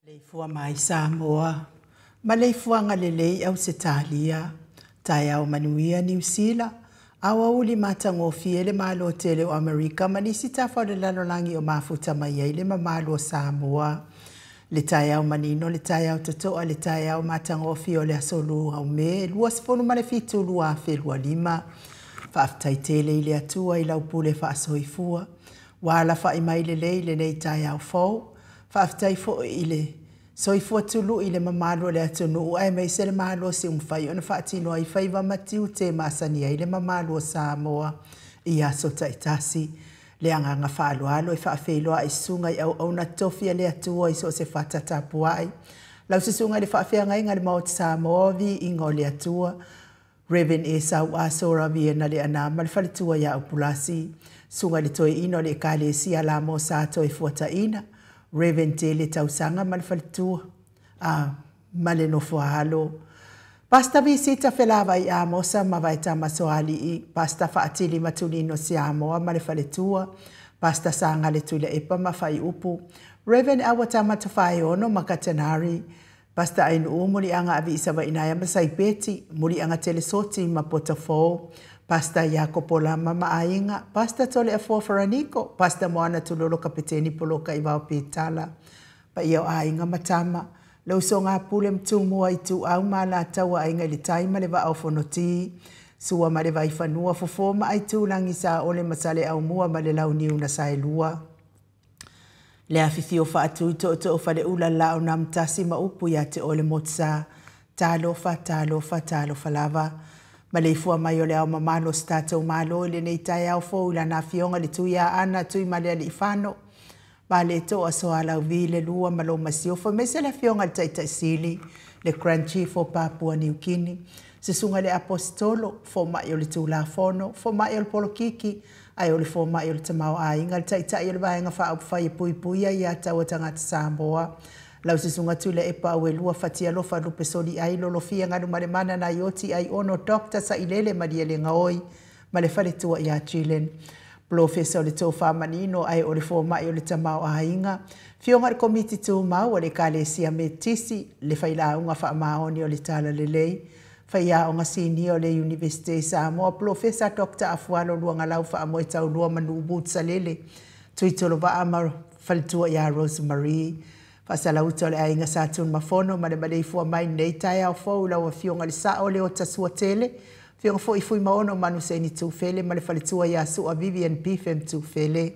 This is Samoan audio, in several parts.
Maleifua mai Samoa, maleifuaga lelei Ausetalia, taeao manuia Niu Sila, aoauli matagofie le Malo tele o Amerika ma nisi tafa o le lalolagi o mafuta mai ai le mamalu o Samoa. Le taeao manino, le taeao totoa, le taeao matagofie o le Aso Lua o Me 27 2025. Faafetai tele i le Atua i lau pule faasoifua, ua alafai mai lelei lenei taeao fou. Faafetai foi i le soifua tului i le mamalu o le atunuu aemaise le malosi ua mafai ona faatino ai faiva ma tiute e masani ai le mamalu o Samoa i aso taitasi. Le agaga faaaloalo e faafeiloai susuga i auauna totofi a le Atua i so o se fata tapuai. Lau susuga i le faafeagaiga i le Maota Samoa, viiga o le Atua, Rev Esau Aso Raviena Leaana ma le faletua ia Upulasi, susuga i le Toeaina o le Ekalesia Lamo Sa Toefuataina, Rev Tele Tausaga ma le faletua a ma le nofoaalo. Pastor Visita Felavai Amosa ma Vaetama Soalii, Pastor Faatili Matulino Siamoa ma le faletua, Pastor Sagale Tuilaepa ma Faiupu, Rev Awatama Tofaeono ma Katenari, Pastor Ainuu Muliaga Aviisavainaia ma Saipeti, Muliaga Telesoti ma Potafou, Pastor Iakopo Lama ma Aiga, Pastor Toleafoa Faraniko, Pastor Moana Tulolo Kapeteni Poloka Ivao Petala, paia o aiga ma tama, le usoga a Pule ma Tumua Ituau ma Alataua Aiga i le Tai ma le Vaa o Fonoti, Sua ma le Vaifanua, Fofo ma Aitulagi Saole ma Saleaaumua ma le Launiu na Saelua. Le afifio faatui tootoo faleula le laau na matasi ma upu ia te oe le motusa. Talofa, talofa, talofa lava. Maleifua mai o le ao mamalu o se tatou Malo i lenei taeao fou i lana afioga i le Tuiaana Tuimalealiifano Valetoa Soalauvi le lua ma lou masiofo aemaise le afioga i le Taitai Sili, le Grand Chief o Papua Niu Kini, Susuga i le Aposetolo, Fomai o le Tulafono, Fomai o le Polokiki, ae o le Fomai o le Tamaoaiga, le Taitai o le Vaega Faaupufai e Puipuia ia Taua Tagata Samoa, lau Susuga Tuilaepa Auelua Fatialofa Lupesoliai Lolofia Galumalemana Naioti Aiono Dr. Sailele Malielegaoi ma le faletua ia Jillian. Polofesa o le Tofa Manino ae o le Fomai o le Tamaoaiga, Afioga i le Komiti Tumau a le Ekalesia Metotisi, le Failauga Faamaoni o le Talalelei, Faiaoga Sinia o le Iunivesite i Samoa, Polofesa Dr. Afualo Luagalau Faamoetaulua Manu Boots-Salele, Tuitolovaa ma faletua ia Rose Marie. Faasalauta o le aiga Sa Tunumafono ma le maleifua mai lenei taeao fou i lau Afioga i le Sao Leota Suatele, Afioga foi Fuimaono Manuseni Tufele ma le faletua ia Sua Vivian Bifem Tufele.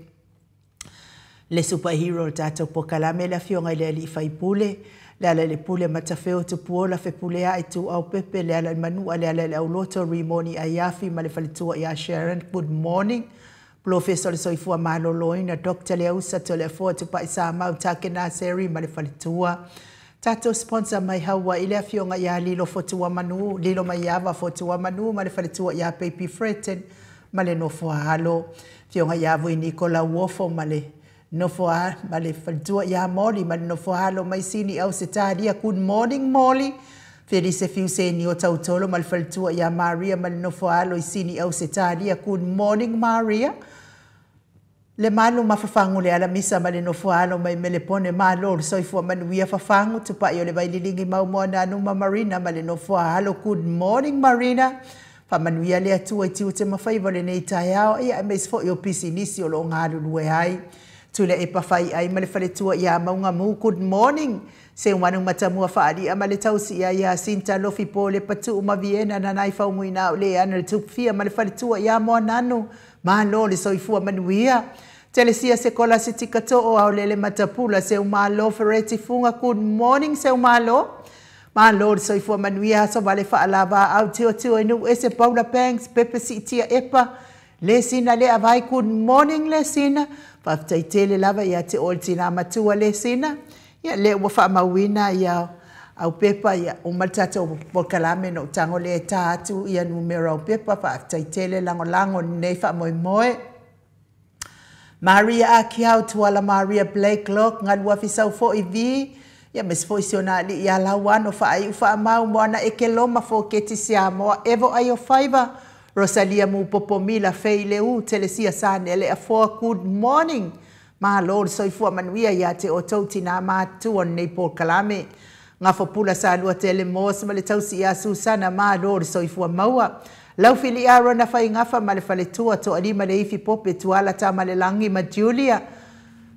Le superhero o le tatou polokalame le Afioga i le Alii Faipule, Lealailepule Matafeo Tupuola Fepuleai Tuuaupepe, Lealailemanua Lealaileauloto Rimoni Aiafi ma le faletua ia Sharon. Good morning. Polofesa o le Soifua Maloloina Dr. Leausa Toleafoa Tupai Samau Takena Seri ma le faletua. Tatou sponsor mai Hawaii le Afioga ia Lilo Fotuamanu, Lilo Maiava Fotuamanu ma le faletua ia Baby Freten ma le nofo a alo. Afioga ia Vui Nikola Uofo ma le nofo a ma le faletua ia Molly ma le nofo a alo mai Sini Ausetalia. Good morning Molly. Felise Fiuseni o Tautolo ma le faletua ia Maria ma le nofo a alo i Sini Ausetalia. Good morning Maria. Le malu ma fafagu le alamisa ma le nofo a alo mai Melepone Malo le soifua manuia fafagu tupai o le vaililigi Maumoananu ma Marina ma le nofo a alo. Good morning Marina. Faamanuia le Atua i tiute ma faiva o lenei taeao ia aemaise foi o pisinisi o lo o galulue ai. Tuilaepa Faiai ma le faletua ia Maugamu. Good morning. Seumanu Matamua Faalia ma le tausia ia Sinta Lofi Pole Patuu ma Viena Nanai Faumuina o le ana le Tupufia ma le faletua ia Moananu. Malo le soifua manuia. Telesia Sekola Sitikato'o Aolele Matapula Seumalo Fereti Fuga. Good morning Seumalo. Malo le soifua manuia aso vale faalava au tiotio i nuu ese Paula Banks Pepe Siitia Epa Lesina le Avai. Good morning Lesina. Faafetai tele lava ia te oe le tina matua Lesina. Ia lea ua faamauina ia au pepa ia uma le tatou polokalame na ou tago lea e ta atu ia numera o pepa. Faafetai tele lagolago i lenei faamoemoe. Maria Akiau Tuala Maria Blake Lok Galuafi Saufo'i V ia aemaise foi si ona alii ia Lauano Faaiu Faamau Moana Ekeloma Foketi Siamoa Evo Aiofaiva Rosalia Mupopo Mila Fei Leu Telesia Sanele Afoa. Good morning. Malo le soifua manuia ia te outou tinā matutua o lenei polokalame. Gafapula Salua Tele Morse ma le tausi ia Susana, malo le soifua maua. Laufili Arona Faigafa ma le faletua, Toalima Leifi Pope, Tuala Tamalelagi ma Julia.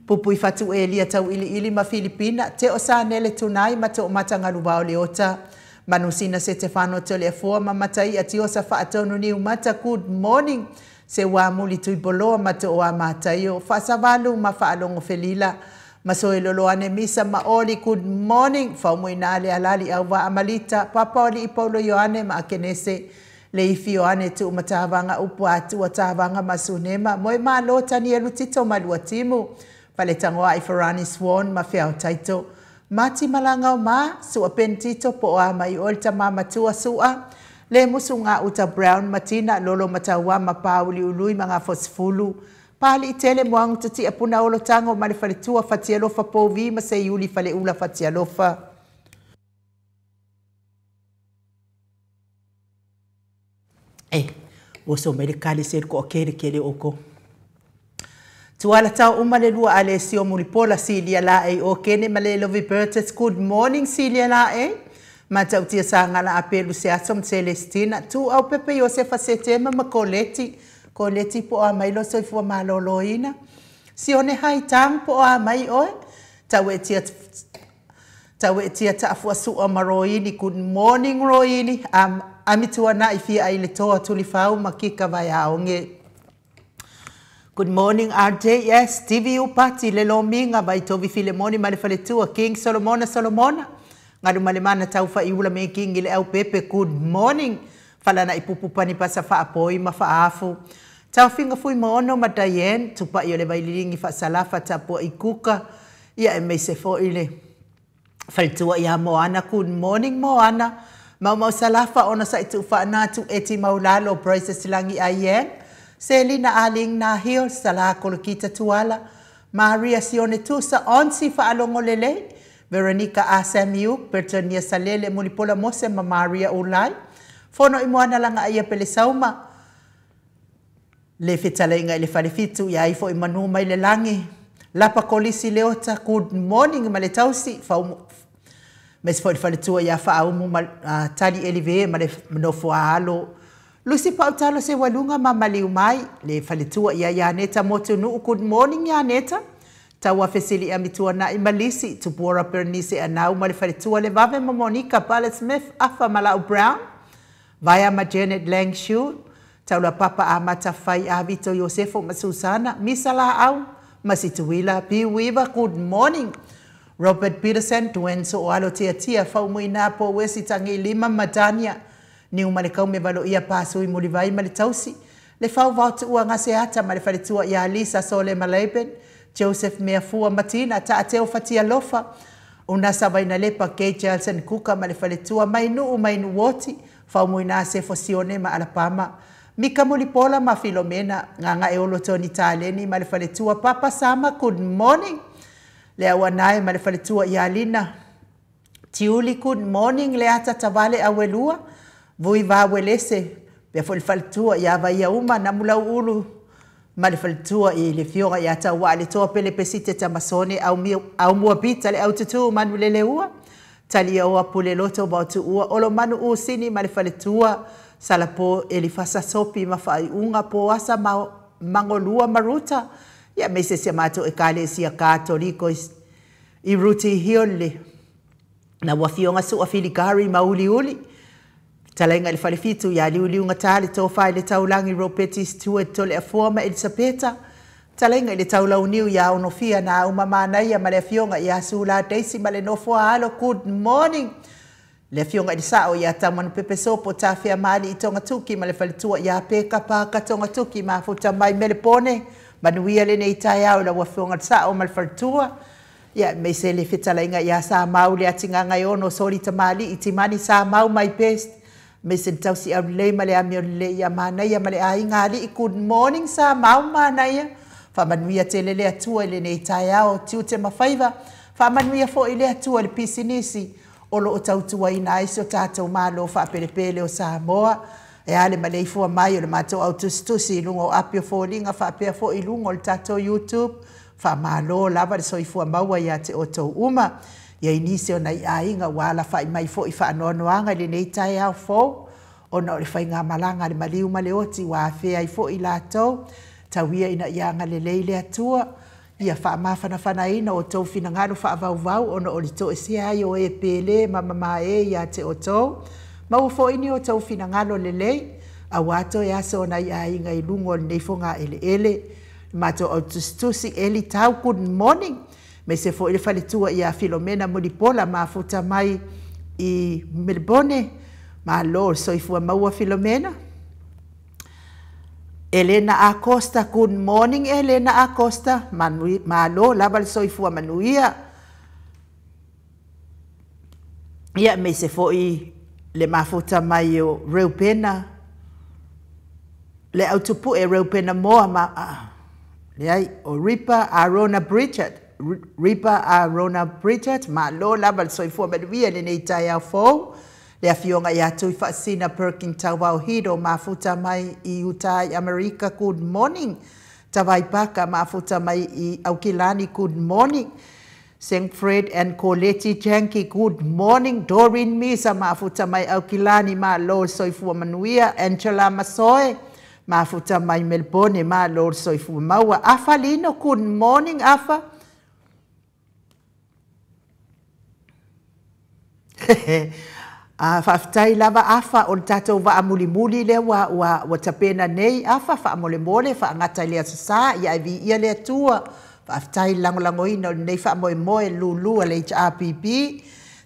Pupui Fatu Elia Tauiliili ma Filipina, Teo Sanele Tunai ma Toomata Galuvao Leota. Manusina Setefano Toleafoa ma Mataia Tiosa Faatonu Niumata, good morning. Se ua muli tui boloa ma toa mataio, faasavalu ma faalogo felila. Masoe Loloane Misa ma Oli, good morning. Faumuina le alali au va amalita, Papa Oli i Paulo Ioane ma Akenese. Le ifi Ioane tu matavaga upu atua tavaga ma sunema, moe malo tanielu tito malua timu. Faletangoa i Farani Swan ma Feau Taito. Mati malanga o ma, sua pentito po o a mai o le tama matua sua. Le musunga uta Brown Matina, lolo mataua ma pauli ului ma ngā fosifulu. Pali i tele moangu tati apuna olo tango ma le faletua fatialofa povi ma se iuli fale ula fatialofa. E, ua so mai le kale se ko kele kele oko. Tuala tau uma le lua ale sio mulipola Silia la e o kene ma le lovi Bertus. Good morning Silia la e. Matautia sangala apelu se aso Celestina. Tu au pepe Josefa Setema ma Coleti. Coleti po a mai lo soifua maloloina. Sione hai tang po a mai oe. Tau e tia taafua sua ma Roini. Good morning Roini. Amitua na i fia ai le toa tulifau ma kika vai aonge. Good morning RJS, TV Upati, le lominga vai tovi Filemoni ma le faletua, King Solomona Solomona. Ngalu malemana tau fa iula me King ile au pepe, good morning. Falana ipupu pani pasa fa apoi ma fa afu. Tau finga fui moono ma Diane, tupa i o le vaililingi fa salafa tapua i kuka. Ia e meise fo ile faletua ia Moana, good morning Moana. Mau mau salafa ona sa itu fa natu eti maulalo Princess Langi Ayen. Selina Aling Nahil, Salah Kolokita Tuala, Maria Sione Tusa, Onsi Faalongolele, Veronica A. Samiuk, Bertonia Salele, Mulipola Mose, ma Maria Ulai, Fono i moana langa aia pele sauma, le fetalenga i le falefitu, ia ifo i manu mai le langi, Lapa Kolisi Leota, good morning ma le tausi, faumu, mes fo i faletua ia faaumu ma tali elive ma le nofo alo, Lucy Pautalo se walunga ma maliu mai, le faletua ia Ianeta Motunuu, good morning Ianeta. Taua fesili amitua na i malisi, Tupura Pernice anau ma le faletua le vave ma Monica Ballard Smith, Afa Malau Brown. Vaia ma Janet Langshu, taula papa amata fai a Vito Iosefo ma Susana, Misa la au, Masituila, P. Weaver, good morning. Robert Peterson, Tuenso o alo tia tia, faumuina po wesi tangi lima madania. Niu ma le kau me valo ia pasui mulivai ma le tausi. Le fau vau tuua ngase ata ma le faletua ia Lisa Sole Maleben, Joseph Meafua Matina, Taateo Fatia Lofa, Unasa Vaina Lepa, Kay Jelsen Kuka ma le faletua, Mainuu Mainu Woti, Faumuina Sefo Sione ma Alapama, Mika Mulipola ma Filomena, Nganga e olo Tony Taleni ma le faletua, Papa Sama, good morning. Le awanae ma le faletua ia Alina Tiuli, good morning. Le ata tavale awelua, Vui vawelese, pea fo le faletua ia vaia uma, namulau ulu, ma le faletua i le fioga ia taua le toa pele pesite tamasone, au mua pita le au tutu manu lele ua, tali au apule loto vau tu ua, olo manu usini ma le faletua, salapo elifasa sopi ma faaiunga po asa ma mangolua maruta, ia meise sia mato e kale sia katoliko i ruti hiole, na wafionga sua filikari mauli uli, Talenga le falefitu ia liuliunga tale tō i le taulangi Ropeti Stewart tole afua ma Elisapeta. Talenga i le taulauniu ia onofia na uma manaia ma le afioga ia Sula Daisy ma le nofoa alo, good morning. Le afioga i le sao ia Tamanu Pepe Sopo tafea mali i Togatuki ma le faletua ia Peka Paka Togatuki mafuta mai Melepone. Manuia lenei taeao i lau afioga i le sao ma le faletua. Ia meise le fetalaiga ia Sa Mau le atigaga e ono soli tamali'i timani Sa Mau my best. Me se tausi au lelei ma le amio lelei ia manaia ma le aiga ali'i, good morning Sa Mau manaia. Faamanuia tele le Atua i lenei taeao tiute ma faiva. Faamanuia fo'i le Atua i le pisinisi o loo tautuaina ai si o tatou malo faapelepele o Samoa. E a le maleifua mai o le matou au tusitusi i luga o api o foliga faapea fo'i i luga o le tatou YouTube. Faamalo lava le soifua maua ia te outou uma. Ia i nisi o nai aiga ua alafa'i mai fo'i faanoanoaga i lenei taeao fou, ona o le faigamalaga a le maliu ma le oti ua afea ai fo'i latou. Tau ia ina ia agalelei le Atua, ia faamafanafanaina outou finagalo faavauvau ona o le toesea ai o e pele ma mamae ia te outou. Maua foi ni outou finagalo lelei, auā toe aso o nai aiga i luga o lenei fogaeleele. Le matou au tusitusi Eli Tau, good morning. Aemaise foi le faletua ia Filomena Mulipola mafuta mai i Melebone. Malo le soifua maua Filomena. Elena Acosta, good morning Elena Acosta. Malo lava le soifua manuia. Ia aemaise foi le mafuta mai o Reupena, le autupu'e Reupena Moa ma leai o Ripa Arona Bridget, Ripa Arona Bridget, malo lava le soifua manuia i lenei taeao fou. Le afioga ia Tuifaasina Perkin Tauvao Hido mafuta mai i Utah i Amerika, good morning. Tavai Paka mafuta mai i Aukilani, good morning. St. Fred and Colette Janki, good morning. Doreen Misa mafuta mai Aukilani, malo le soifua manuia. Angela Masoe mafuta mai Melbourne, malo le soifua maua. Afa Lino, good morning Afa. Faafetai lava Afa o le tatou vaamulimuli lea ua ua ua tapena nei Afa faamolemole faagata i le Aso Sa ia ae viia le Atua. Faafetai i le lagolagoina o lenei faamoemoe lulu a le HRPP.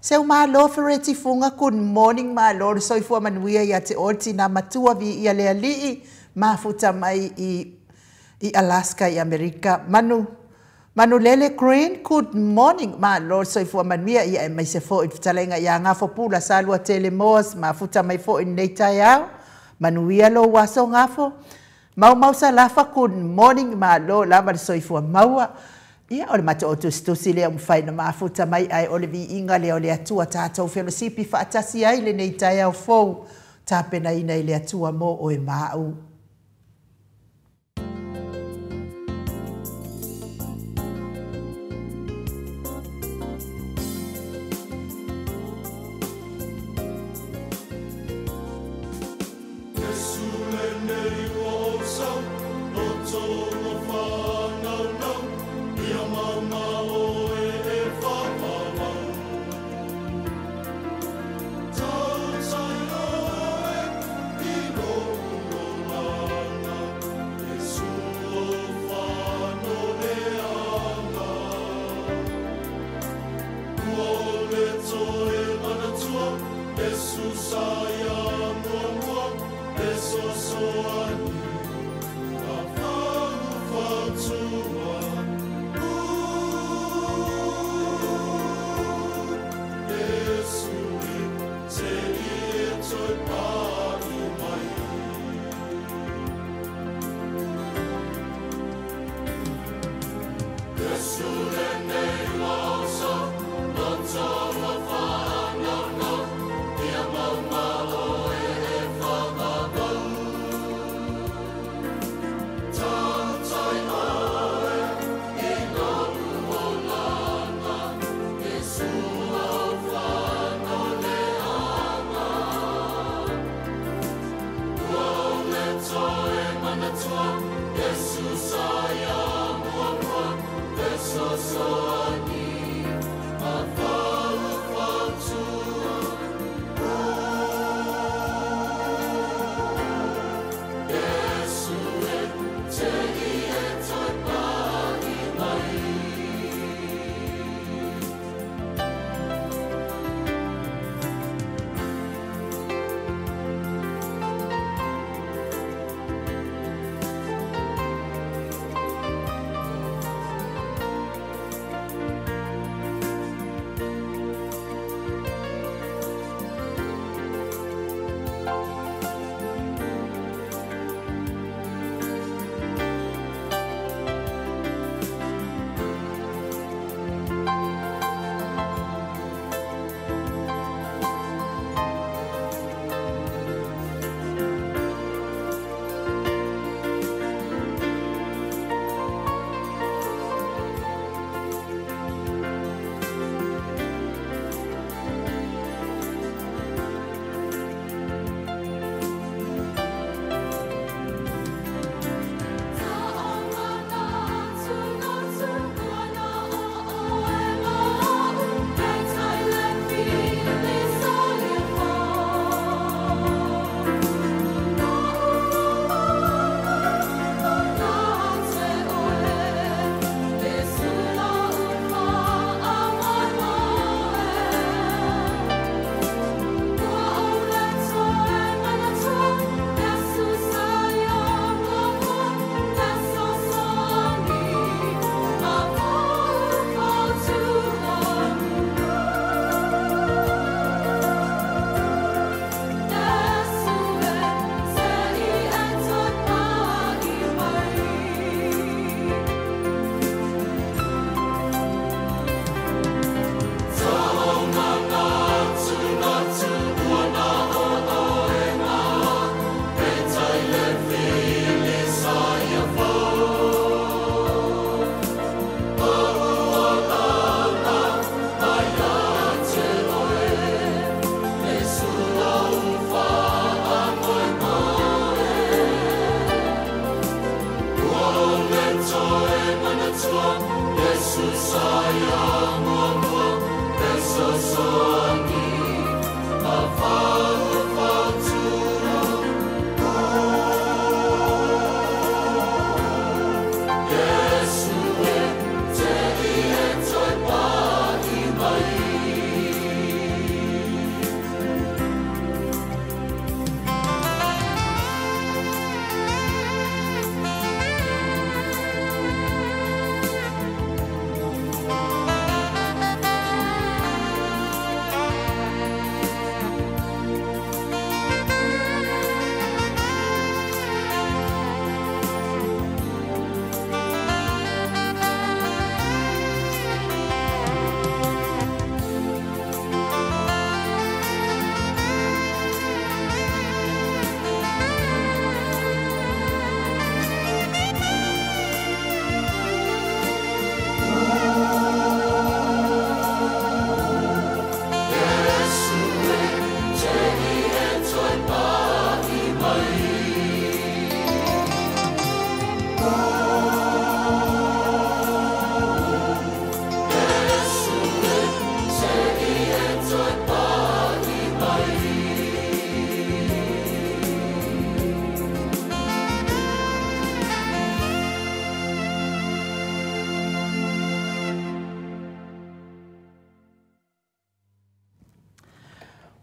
Seumalo Fereti Fuga, good morning, malo le soifua manuia ia te oe le tina matua, viia le Alii, mafuta mai i i Alaska i Amerika. Manu Manulele Green, good morning, malo le soifua manuia ia aemaise foi le fetalaiga ia Gafo Pula Saluatele Moas, mafuta mai foi i lenei taeao. Manuia lou aso Gafo. Maumau Salafa, good morning, malo lava le soifua maua. Ia, o le matou tusitusi lea ua mafai ona mafuta mai, ae o le viiga lea o le Atua tatou felosipi faatasi ai lenei taeao fou, tapenaina i le Atua mo oe ma au. Iesu lenei ua ou sau, loto ua fanaunau, ia mauma oe e faavavau. Tautai oe i lou olaga, Iesu o fanoleaga. Ua ole toe manatua, Iesu sa ia muamua, fesoasoani ka fagufatua. Iesu e te ie toe pa'i mai. Iesu lenei ua ou sau, loto ua fanaunau, ia mauma oe e faavavau. Tautai oe i lou olaga, Iesu o fanoleaga. Ua ole toe manatua, Iesu sa ia muamua, fesoasoani.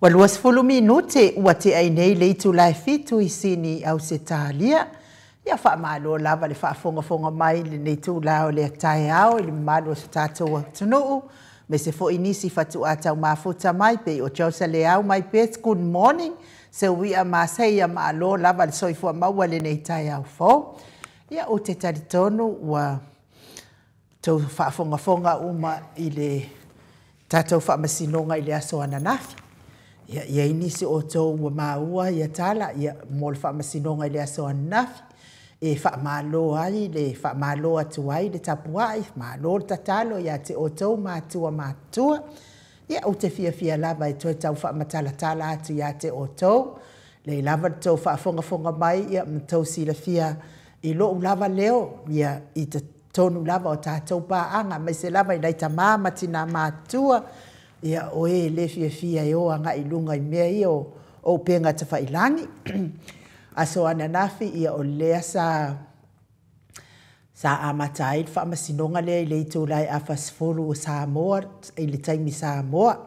Ua 20 minute ua tea ai nei le itula e 7 i Sini, Ausetalia. Ia faamalo lava le faafogafoga mai i lenei itula o le taeao i le mamalu o so tatou atunuu, aemaise foi nisi faatoa taumafuta mai pei o Josa Leau mai Perth. Good morning. Seuia maseia malo lava le soifua maua i lenei taeao fou. Ia ou te talitonu ua tou faafogafoga uma i le tatou faamasinoga i le aso ananafi. Ia i ai nisi o outou ua maua ia tala ia mo le faamasinoga i le aso ananafi, e faamalo ai le faamalo atu ai le tapuai, malo le tatalo ia te outou matua matutua. Ia ou te fiafia lava e toe tau faamatalatala atu ia te outou, lei lava le tou faafogafoga mai ia ma tou silafia i lou lava leo ia i totonu lava o tatou paaga, aemaise lava i nai tamā ma tinā matutua, ia o e le fiafia e o agai i luga i mea ia o upega tafailagi. Aso ananafi ia o lea sa amata ai le faamasinoga lea i le itula e 40 o Samoa, i le taimi Samoa.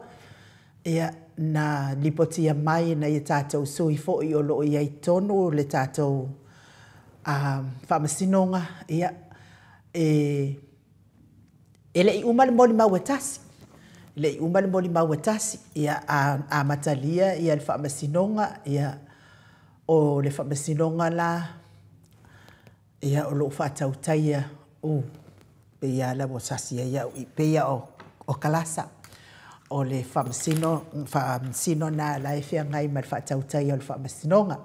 Ia na lipotia mai e nai a tatou sui foi o loo i ai tonu le tatou faamasinoga, ia e le i uma le molimau e tasi. E le i uma le molimau e tasi, ia amatalia ia le faamasinoga, ia o le faamasinoga la, ia o loo faatautaia pei lava la ua sasi ai au i pei o Kalasa. O le faamasino na la e feagai ma le faatautaia o le faamasinoga.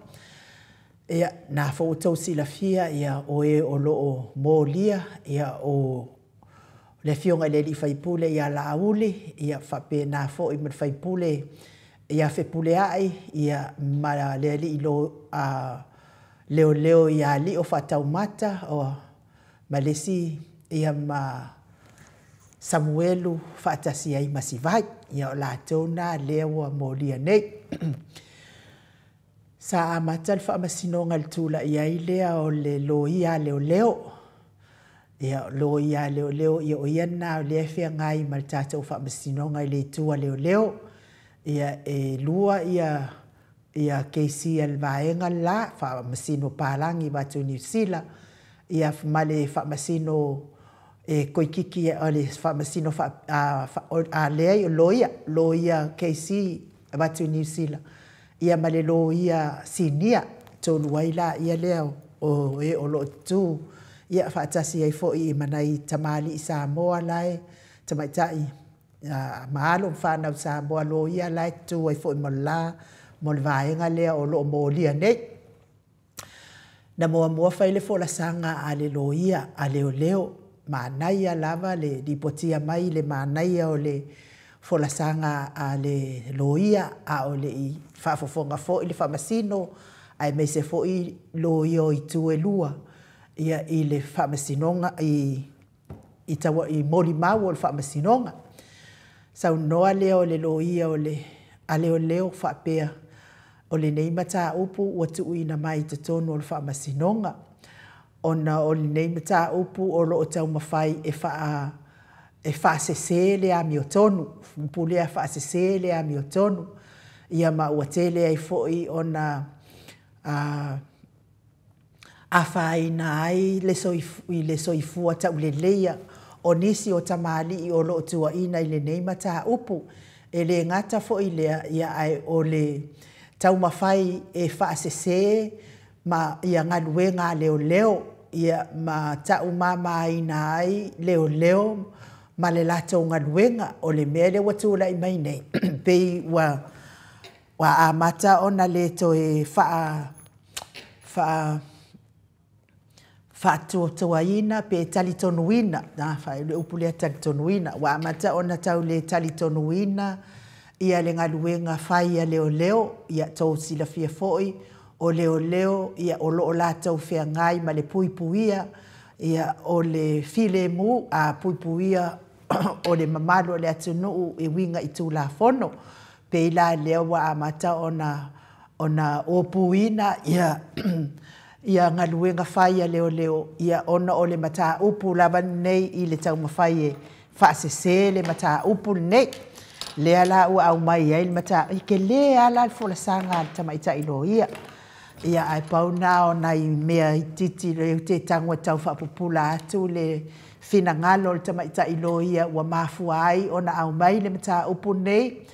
Ia, na foi ua outou silafia ia o e o loo molia, ia o le afioga i le alii faipule ia Laauli, ia faapena foi ma le faipule ia Fepuleai, ia ma le alii leoleo ia Lio Faataumata, o ma le isi ia ma Samuelu faatasi ai ma Sivai. Ia o latou na lea ua molia nei. Sa amata le faamasinoga i le tula'i ai lea o le loia leoleo. Ia loia leoleo ia o ia na o lea e feagai ma le tatou faamasinoga i le itu a leoleo. Ia e lua ia keisi a le vaega la faamasino palagi vatu Niu Sila, ia ma le faamasino e koikiki o le faamasino leai o loia keisi vatu Niu Sila, ia ma le loia sinia tolu ai la ia lea o e o loo tu ia faatasi ai foi ma nai tamalii Samoa lae tamaitai ma alo ma fanau Samoa loia lae tu ai foi mo la mo le vaega lea o loo molia nei. Na muamua fai le folasaga a le loia a leoleo, manaia lava le lipotia mai le manaia o le folasaga a le loia, a o le i faafofoga foi le faamasino aemaise foi loia o itu e lua ia i le faamasinoga i i molimau o le faamasinoga. Saunoa lea o le loia o le a leoleo faapea, o lenei mataupu ua tuuina mai i totonu o le faamasinoga, ona o lenei mataupu o lo o taumafai e faasese le amiotonu, upu lea faasese le amiotonu, ia ma ua tele ai foi ona afaina ai i le soifua tauleleia o nisi o tamalii o lo o tuuaina i lenei mataupu. E le gata foi i lea, ia ae o le taumafai e faasese ma ia galuega a leoleo, ia ma taumamaina ai leoleo ma le latou galuega. O le mea lea ua tulai mai nei, pei ua amata ona le toe faatuatuaina pe talitonuina, le upu lea talitonuina, ua amata ona tau le talitonuina ia le galuega fai a leoleo. Ia tou silafia foi, o leoleo ia o lo o latou feagai ma le puipuia ia o le filemu, puipuia o le mamalu o le atunuu e uiga i Tulafono. Pei la lea ua amata ona opuina ia galuega fai a leoleo, ia ona o le mataupu lava lenei i le taumafai e faasese le mataupu lenei. Lea la ua aumai ai le mataupu, e tele lava la le folasaga a le tamaitai loia. Ia ae pau na o nai mea itiiti lea ou te tago e tau faapupula atu le finagalo o le tamaitai loia ua mafua ai ona aumai le mataupu lenei.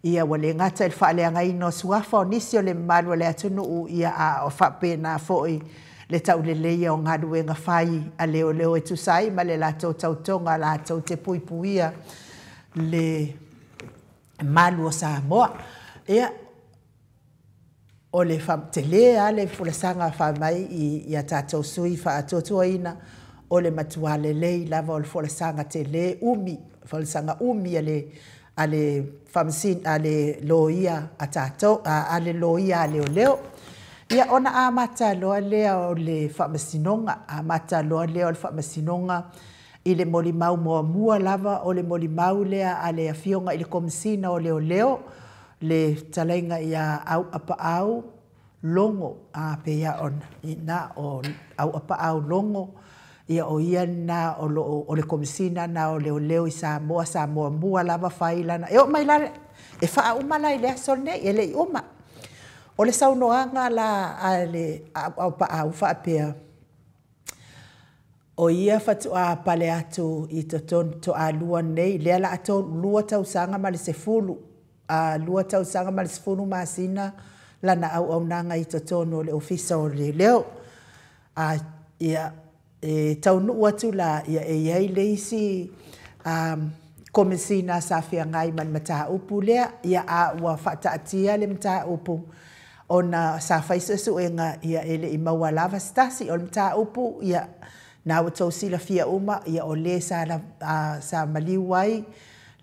Ia ua le gata i le faaleagaina o suafa o nisi o le mamalu o le atunuu, ia a o faapena foi le tauleleia o galuega fai a leoleo e tusa ai ma le latou tautoga latou te puipuia le malu o Samoa. Ia, o le tele lava le folasaga fai mai i a tatou sui faatuatuaina, o le matua lelei lava o le folasaga tele umi, folasaga umi a le a le loia a tatou, a le loia a leoleo. Ia ona amata loa lea o le faamasinoga, amata loa lea o le faamasinoga i le molimau muamua lava, o le molimau lea a le Afioga i le Komesina o Leoleo, le fetalaiga ia Auapaau Logo, pei lava ona, ina o Auapaau Logo, ia o ia lena o lo o, o le Komesina lena o Leoleo i Samoa, sa muamua lava fai lana, e oo mai la, e faauma la i le aso lenei, e le i uma. O le saunoaga la a le Auapaau faapea, o ia faatoa pale atu i totonu toalua nei, lea la 2 tausaga ma le 10, 2 tausaga ma le 10 masina lana auaunaga i totonu o le Ofisa o Leoleo. Ia, e taunuu atu la, ia e i ai le isi komesina sa feagai ma le mataupu lea, ia a ua faataatia le mataupu ona sa fai suesuega, ia e le i maua lava se tasi. O le mataupu, ia, na ua tou silafia uma, ia o le sa maliu ai,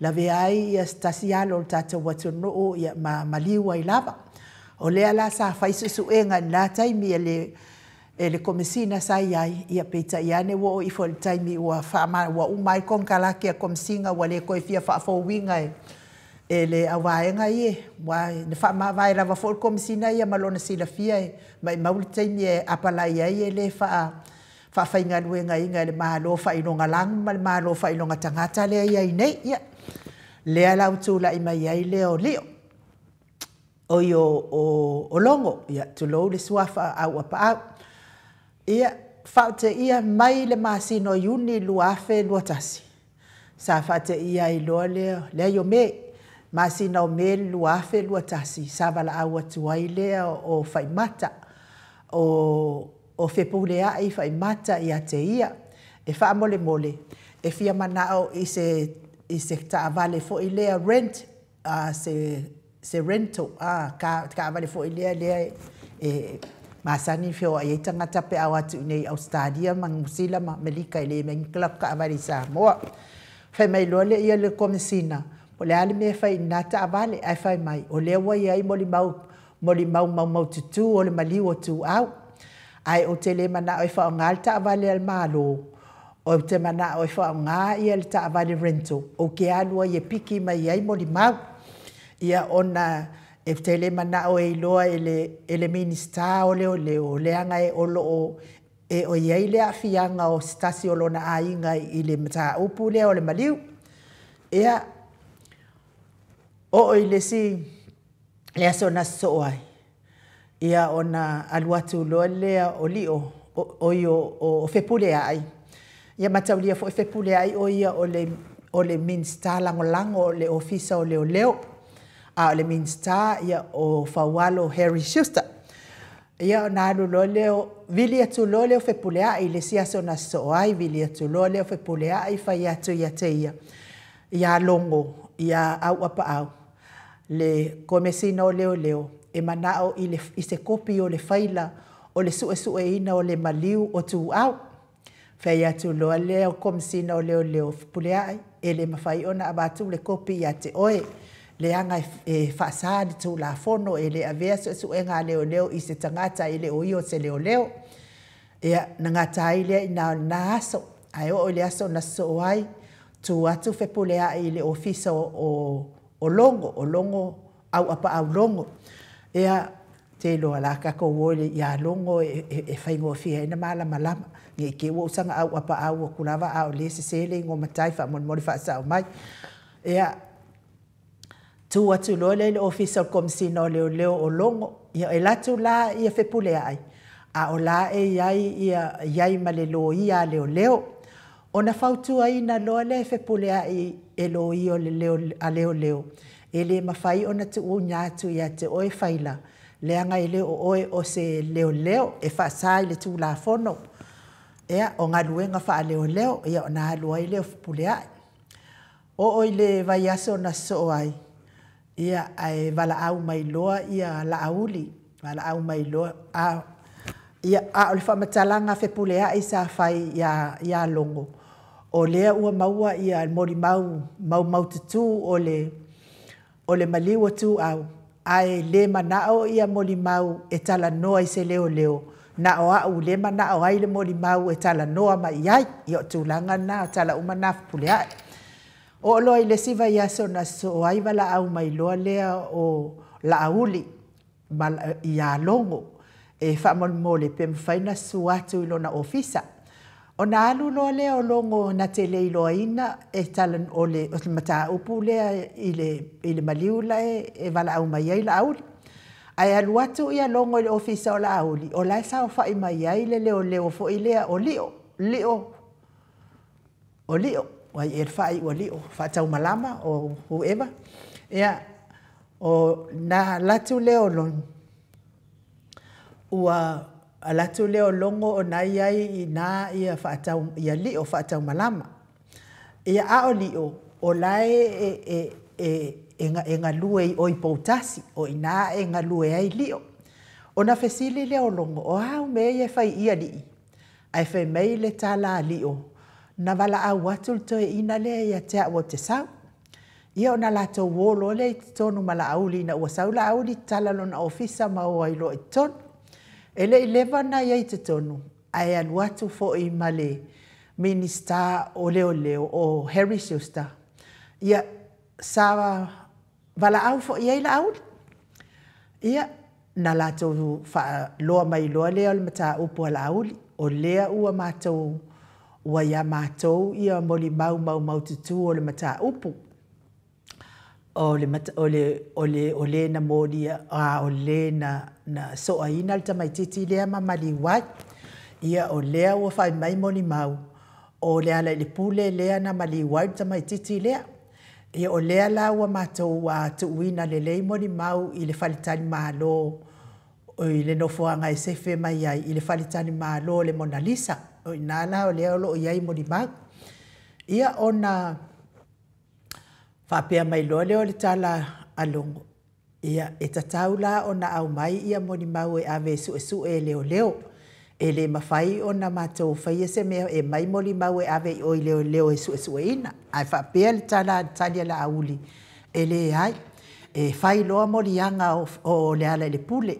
lavea ai ia se tasi alo o le tatou atunuu, ia ma maliu ai lava. O lea la sa fai suesuega i lena taimi e le komesina sa i ai, ia peitai ane ua oo ifo i le taimi ua uma ai le konekarate a komesina ua le toe fia faafouina e le auvaega ia, aua na faamavae lava foi le komesina ia ma lona silafia e maumau le taimi e apalai ai e le faafaigaluegaina e le Malo faailogalanu ma le Malo faailoga tagata lea e i ai nei. Ia, lea la ua tulai mai ai lea o Lio, oi o Logo, ia tulou le suafa Auapaau. Ia, faateia mai le masina o Iuni 2021, sa faateia ai loa lea, leai o Me, masina o Me 2021, sa valaau atu ai lea o Faimata, o Fepuleai Faimata ia te ia, e faamolemole, e fia manao i se taavale foi lea rent, se rental, taavale foi lea lea e masani feoai ai tagata pe a o atu i nei Ausetalia ma Niu Sila ma Amerika e le mea ni latou taavale i Samoa. Fai mai loa lea ia le komesina, o le a le mea e fai i lena taavale, ae fai mai, o lea ua i ai molimau maumaututu o le maliu o Tuau. Ae ou te le manao e faaaoga le taavale a le Malo, Ou te mana'o e fa'aaogā ia le taavale rental ou te alu ai e piki mai ai molimau. Ia ona e te le mana'o e iloa e le e le Minisita o Leoleo leaga e o lo'o e o i ai le aafiaga o se tasi o lona aiga i le mataupu lea o le maliu. Ia, oo i le isi le aso na sosoo ai, ia ona alu atu loa lea o Lio, oi o Fepuleai, ia mataulia foi Fepuleai o ia o le Minisita Lagolago o le Ofisa o Leoleo, a o le Minisita ia o Faualo Harry Schuster. Ia ona alu loa lea, vili atu loa lea o Fepuleai i le isi aso na sosoo ai, vili atu loa lea o Fepuleai fai atu ia te ia, ia Logo, ia Auapaau, le Komesina o Leoleo e manao i, le, i se kopi o le faila o le suesueina o le maliu o Tuau. Fai atu loa lea o Komesina o Leoleo, Fepuleai, e le mafai ona avatu le kopi ia te oe, leaga e faasā le Tulafono e le avea suesuega a leoleo i se tagata e le o ia o se leoleo. Ia, na gata ai lea i ina o lena aso. Ae oo i le aso na sosoo ai, tu atu Fepuleai i le ofisa o Logo, o Logo, Auapaau Logo. Ia, te iloa la tatou o ia Logo e faigofie ai na malamalama. Ne i te i ua ou saga auapaau atu lava a o lea e sese le igoa matai faamolemole faasao mai. Ia, tu atu loa lea i le ofisa o le Komesina o Leoleo o Logo. Ia, e alu atu la ia Fepuleai, a o la e i ai ia i ai ma le loia a leoleo. Ona fautuaina loa lea e Fepuleai e loia o le leo, a leoleo, e le mafai ona tuuina atu ia te oe faila, leaga e le o oe o se leoleo e faasa i le Tulafono. Ia, o galuega faaleoleo, ia ona alu ai lea o Fepuleai. Oo i le vaiaso na sosoo ai, ia, ae valaau mai loa ia Laauli, valaau mai loa, a, ia, a o le faamatalaga a Fepuleai sa fai ia, ia Logo, o lea ua maua ia molimau maumaututu o le, o le maliu o Tuau, ae le manao ia molimau e talanoa i se leoleo, na o au le manao ai le molimau e talanoa mai i ai. Ia o tulaga na, o tala uma na a Fepuleai. Oo loa i le isi vaiaso na sosoo ai, valaau mai loa lea o Laauli ia Logo e faamolemole pe mafai ona susu atu i lona ofisa. Ona alu loa lea o Logo na te le iloaina e tala o le mataupu lea i le maliu la e valaau mai ai Laauli. Ae alu atu ia Logo i le ofisa o Laauli, o la e saofai mai ai le leoleo foi lea o Lio, Lio, o Lio, ai e faaiu Lio, faataumalama o whoever. Ia, o na alu atu lea o Logo, ua alu atu lea o Logo o na i ai i na ia faatau, ia Lio faataumalama. Ia a o Lio, o la e e galue i oi Poutasi, o ina e galue ai Lio. Ona fesili lea o Logo, o a au mea ia e fai i alii? Ae fai mai le tala a Lio, na valaau atu le toeaina lea ia te au ou te sau. Ia ona latou o loa lea i totonu ma Laauli, ina ua sau Laauli tatala lona ofisa ma o ai loa i totonu. E le i leva ona i ai i totonu, ae alu atu foi ma le Minisita o Leoleo o Harry Schuster. Ia, sa valaau foi i ai Laauli. Ia, na latou faaloa mai loa lea o le mataupu a Laauli, o lea ua matou, ua ia matou ia molimau maumaututu o le mataupu. O le, o le, o le, o le na molia, a o le na, na soaina le tamaititi lea ma maliu ai. Ia, o lea ua fai mai molimau, o Lealailepule lea na maliu ai le tamaititi lea. Ia, o lea la ua matou tuuina lelei molimau i le faletalimalo i le nofoaga e sefe mai ai i le faletalimalo o le Mona Lisa. O ina la o lea o lo o i ai molimau. Ia, ona faapea mai loa lea o le tala a Logo, ia, e tatau la ona aumai ia molimau e ave e suesue e leoleo. E le mafai ona matou faia se mea e mai molimau e ave i o i leoleo e suesueina. Ae faapea le tala tali a Laauli, e leai, e fai loa moliaga o Lealailepule.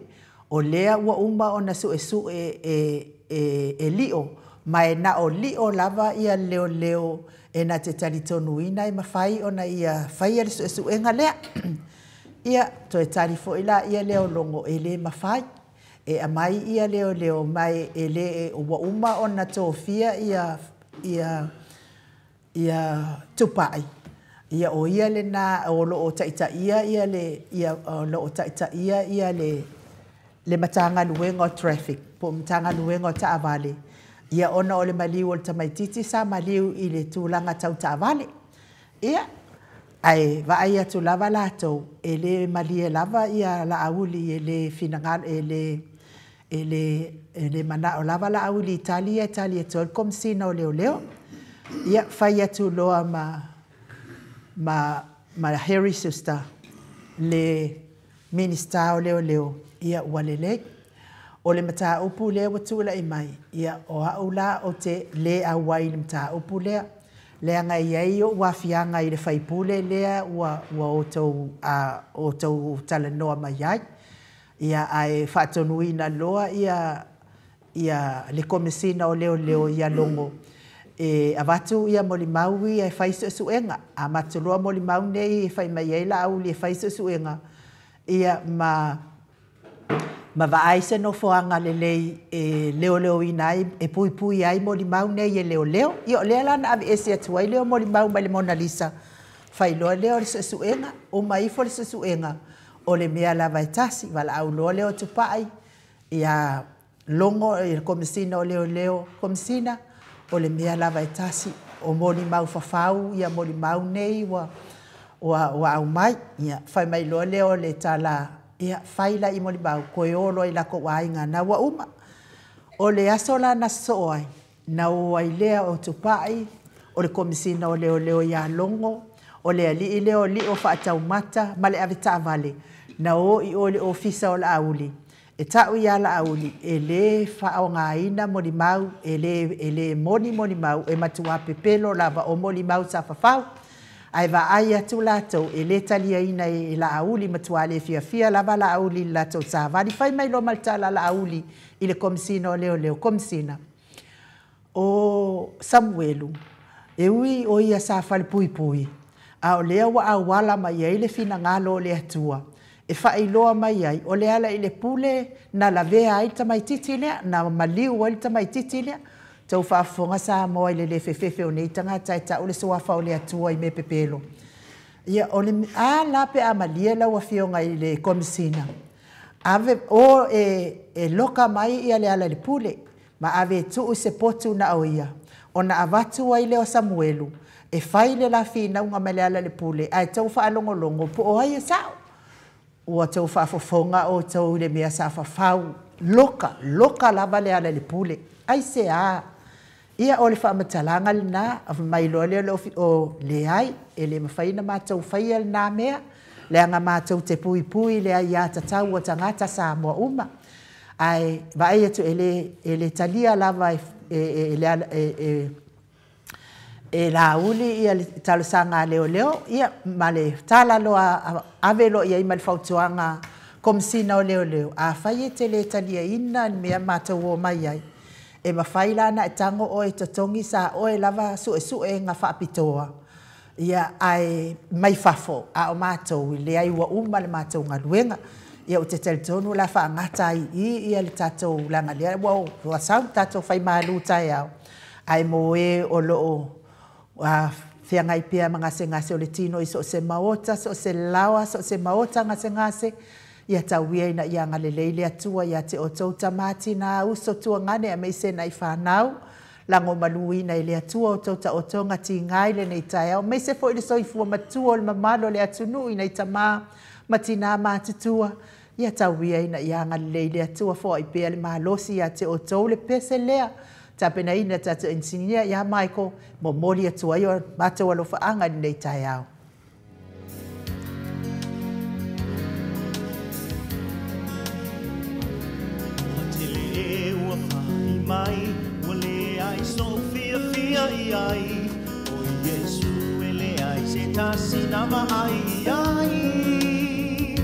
O lea ua uma ona suesue e Lio Ma e na o lio lava ia leoleo e na te talitonuina e mafai ona ia faia le suesuega lea. Ia, toe tali foi la ia lea o Logo e le mafai. E aumai ia leoleo mai e le ua uma ona tofia ia Tupai. Ia o ia lena o lo o taitaia ia le ia o lo o taitaia ia le Matagaluega o Traffic po o Matagaluega o Taavale. Ia ona o le maliu o le tamaititi sa maliu i le tulaga tau taavale. Ia, ae vaai atu lava latou, e le malie lava ia Laauli e le finagalo e le manao lava Laauli i tali ia e tali atu ai le Komesina o Leoleo. Ia, fai atu loa ma Harry Schuster, le Minisita o Leoleo, ia ua lelei. O le mataupu lea ua tulai mai, ia o au la o te le auai i le mataupu lea. Leaga e i ai ou aafiaga i le faipule lea ua outou talanoa mai ai. Ia ae faatonuina loa ia le Komesina o Leoleo ia Logo e avatu ia molimau ia e fai suesuega. Amata loa molimau nei e fai mai ai Laauli e fai suesuega, ia ma vaai se nofoaga lelei e leoleoina ai, e puipui ai molimau nei e leoleo. Ia o lea la na aveese atu ai lea molimau mai le Mona Lisa, fai loa lea o le suesuega, uma ifo le suesuega, o le mea lava e tasi, valaau loa lea o Tupai ia Logo i le Komesina o Leoleo, Komesina, o le mea lava e tasi, o molimau fafau ia molimau nei ua aumai. Ia, fai mai loa lea o le tala, ia, fai la i molimau, toe o loa i latou aiga, na ua uma. O le aso la na sosoo ai, na o ai lea o Tupai, o le Komesina o Leoleo ia Logo, o le alii lea o Lio Faataumata ma le avetaavale, na o i o i le ofisa o Laauli. E tau ia Laauli, e le faaaogaina molimau, e le moni molimau, e matua pepelo lava o molimau sa fafau. Ae vaai atu latou, e le taliaina e Laauli, matua le fiafia lava Laauli i le latou savali. Fai mai loa ma le tala Laauli i le Komesina o Leoleo, Komesina, o Samuelu, e ui o ia sa falepuipui, a o lea ua auala mai ai le finagalo o le Atua, e faailoa mai ai, o le ala i le pule na lavea ai le tamaititi lea, na maliu ai le tamaititi lea. Tau faafofoga Samoa i le le fefefe o nei tagata e tau le suafa o le Atua i mea pepelo. Ia, o le a la pe a malie lau afioga i le Komesina. Ave, o e loka mai ia le ala i le pule, ma ave e tuu se potu na o ia. Ona avatu ai lea o Samuelu, e fai le la finauga mai le ala i le pule, ae tau faalogologo po o ai e sao. Ua tau faafofoga outou i le mea sa fafau, loka, loka lava le ala i le pule. Ai se a? Ia o le faamatalaga lena, mai loa lea o leai, e le mafai ona matou faia lena mea, leaga matou te puipui le aiatatau o tagata Samoa uma. Ae vaai atu e le talia lava e Laauli ia le talosaga a leoleo, ia ma le tala loa ave loa i ai ma le fautuaga Komesina o Leoleo, afai e te le taliaina le mea matou o mai ai, e mafai la ona e tago oe e totogi sa oe lava suesuega faapitoa, ia ae mai fafo, a o matou, leai ua uma le matou galuega. Ia ou te talitonu la faagata ai i ia le tatou leaga lea ua sau le tatou faimalu taeao, ae mo e o lo o feagai pea ma gasegase o le tino i so o se maota, so o se laoa, so o se maota gasegase, ia tau ia ina ia agalelei le Atua ia te outou tama, tina, uso, tuagane, aemaise nai fanau, lagomaluina i le Atua outou taotoga tiga i lenei taeao, aemaise foi le soifua matua o le mamalu o le atunuu i nai tamā ma tinā matutua. Ia tau ia ina ia agalelei le Atua foai pea le malosi ia te outou le pese lea. Tapenaina tatou inisinia ia Michael, momoli atu ai o matou alofaaga i lenei taeao. Ua tele ua fai mai, ua leai so'u fiafia i ai, o Iesu e leai se tasi na vaai i ai. E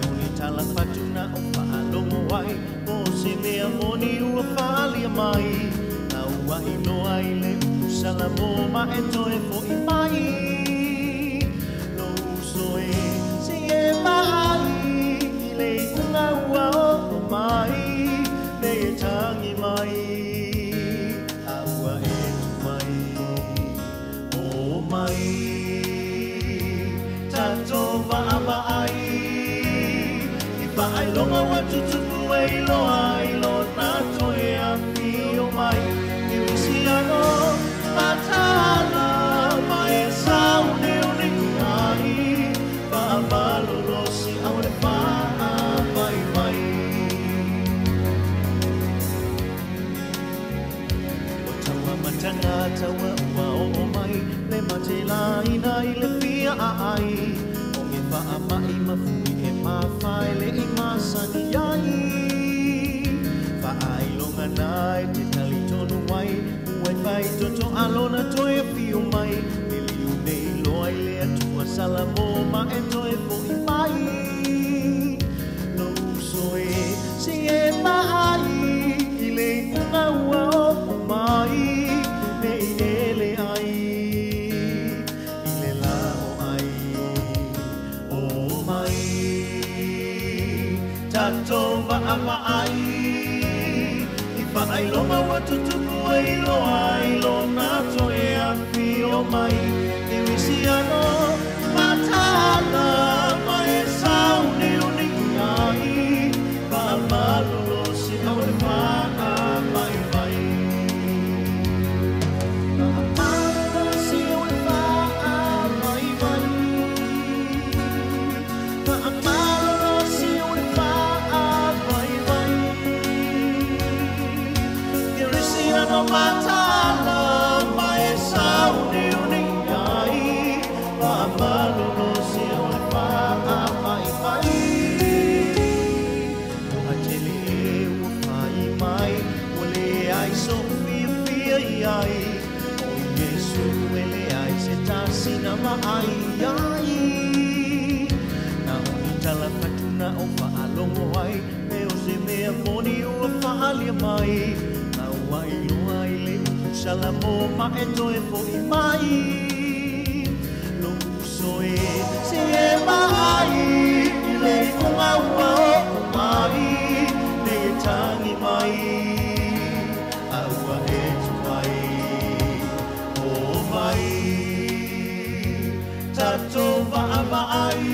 o le tala fatu na o faalogo ai, o se mea moni ua faaalia mai. Na ua iloa i le upu Salamo ma e toe fo'i mai. Lou uso e, se i e vaai i le iuga ua oo mai, nei e tagi mai, a ua e tu mai. O mai, tatou vaavaai i faailoga ua tutupu e iloa ai lona toe afio mai. Kerisiano mataala ma e sauniuni ai, faamalolosi au le faavaivai. O taua mataga taua ua oo mai, le matelaina i le fia aai, o ge faama'i mafui e mafae le i masani ai. Faailoga na e te talitonu ai, ua e faitoto alona toe afio mai. E liu nei loa i le Atua Salamo ma e toe fo'i mai. Lou uso e, se i e vaai i le iuga ua oo mai, nei ele ai i le la o ai. O mai, tatou vaavaai i faailoga ua tutupu e iloa ai lona toe afio mai. Kerisiano mataala ma e sauniuni ai, faamalolosi au le faavaivai. Faamalolosi au le faavaivai. Faamalolosi au le faavaivai. Kerisiano mataala ma e sauniuni ai, faamalolosi au le faavaivai. Ua tele e ua fai mai, ua leai so'u fiafia i ai. O Iesu e leai se tasi na vaai i ai. Na o ni tala fatuna o faalogo ai, me o se mea moni ua faalia mai. Ma ua iloa i le upu Salamo ma e toe fo'i mai. Lou uso e, se i e vaai i le iuga ua oo mai, nei e tagi mai, a ua e tu mai. O mai, tatou vaavaai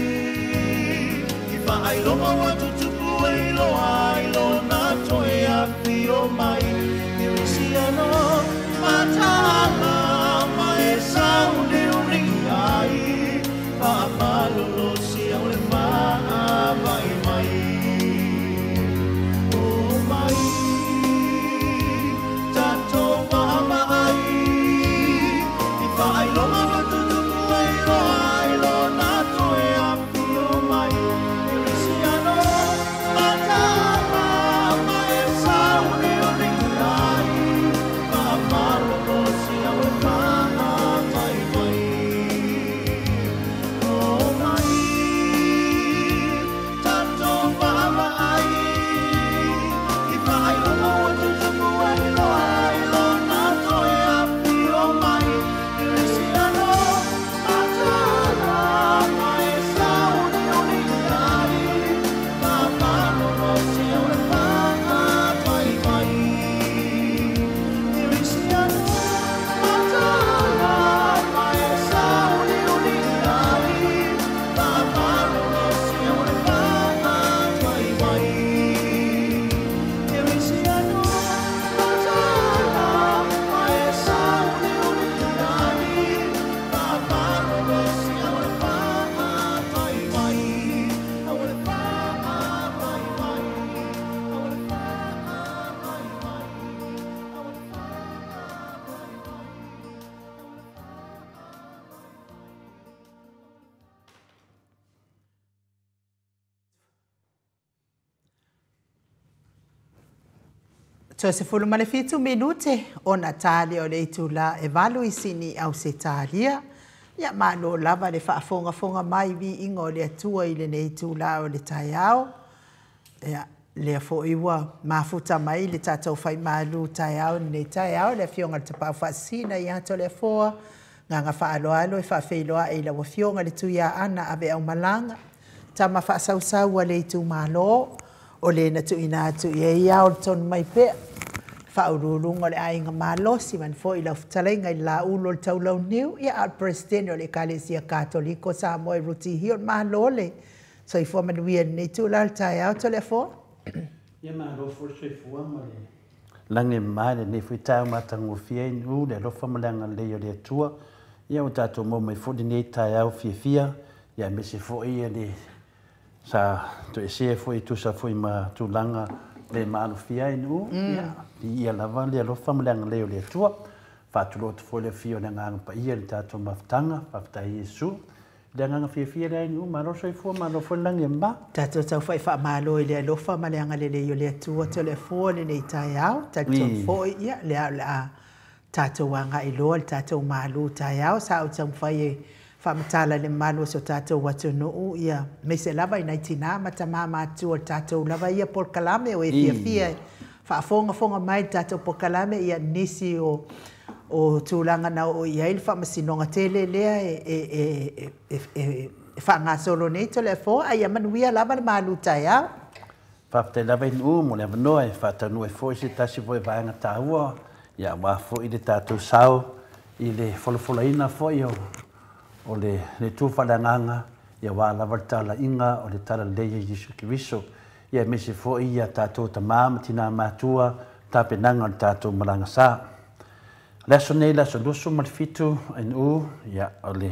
i faailoga ua tutupu e iloa ai lona toe afio mai. Kerisiano mataala ma e sauniuni ai, faamalolosi au le faavaivai. O mai, tatou vaavaai i faailoga ua tutupu e iloa ai lona toe afio mai. Kerisiano mataala ma e sauniuni ai, faamalolosi au le faavaivai. O mai, tatou vaavaai i faailoga ua tutupu e iloa ai lona toe afio mai. Kerisiano mataala ma e sauniuni ai, faamalolosi au le faavaivai. Kerisiano mataala ma e sauniuni ai, faamalolosi au le faavaivai. Kerisiano mataala ma e sauniuni ai, faamalolosi au le faavaivai. Au le faavaivai. Au le faavaivai. Au le faavaivai. Toe 17 minute ona tali o le itula e 8 i Sini Ausetalia. Ia malo lava le faafogafoga mai viiga o le Atua i lenei itulā o le taeao. Ia Lea foi ua mafuta mai le tatou faimalu taeao i lenei taeao, le Afioga i le Tapaau Faasisina ia Toleafoa, agaga faaaloalo e faafeiloai i lau Afioga i le Tuiaana Aveaumalaga, tama faasausau a le itumalo, o le na tuuina atu i ai ao le tonu mai pea, faauluuluga o le Aiga Malosi, vaeane foi lau fetalaiga i le Laulu o le Taulauniu, ia a o le Peresetene o le Ekalesia Katoliko o Samoa i Rutihio. Malo le soifua manuia i lenei itula o le taeao, Toleafoa. Ia malo foi le soifua ma le lagi e mama i lenei foi taeao matagofie i Nuu le alofa ma le agalelei o le Atua. Ia ua tatou maua mai foi lenei taeao fiafia, ia aemaise foi le sa toesea foi e tusa foi ma tulaga le maalofia i Nuu. Ia viia lava le alofa ma le agalelei o le Atua. Faatulou atu foi le afio o le Agaga Paia i le tatou mafutaga. Faafetai Iesu. Le agaga fiafia lea i malo soifua, malo foi le lagi e mama. Tatou taufai faamalo i le alofa ma le agalelei o le Atua Toleafoa lenei taeao. Talitonu foi, ia, lea o le a tatou agai loa le tatou malu taeao. Sa ou taumafai e faamatala le mamalu o so tatou atunuu, ia, aemaise lava i nai tinā ma tamā matutua o le tatou lava ia polokalame o e fiafia e faafogafoga mai le tatou polokalame, ia nisi o tulaga na oo i ai le faamasinoga tele lea e faagasolo nei Toleafoa, a ia manuia lava le malu taeao. Faafetai lava i Nuu mo le avanoa e faataunuu ai foi se tasi foi vaega taua, ia aua foi le tatou sao i le folafolaina foi o le tu faaleagaga, ia aua lava le talaiga o le talalelei a Iesu Keriso. Ia aemaise foi ia tatou tamā ma tinā matua tapenaga o le tatou malaga sa. Le aso nei, le aso 27 Nuu, ia o le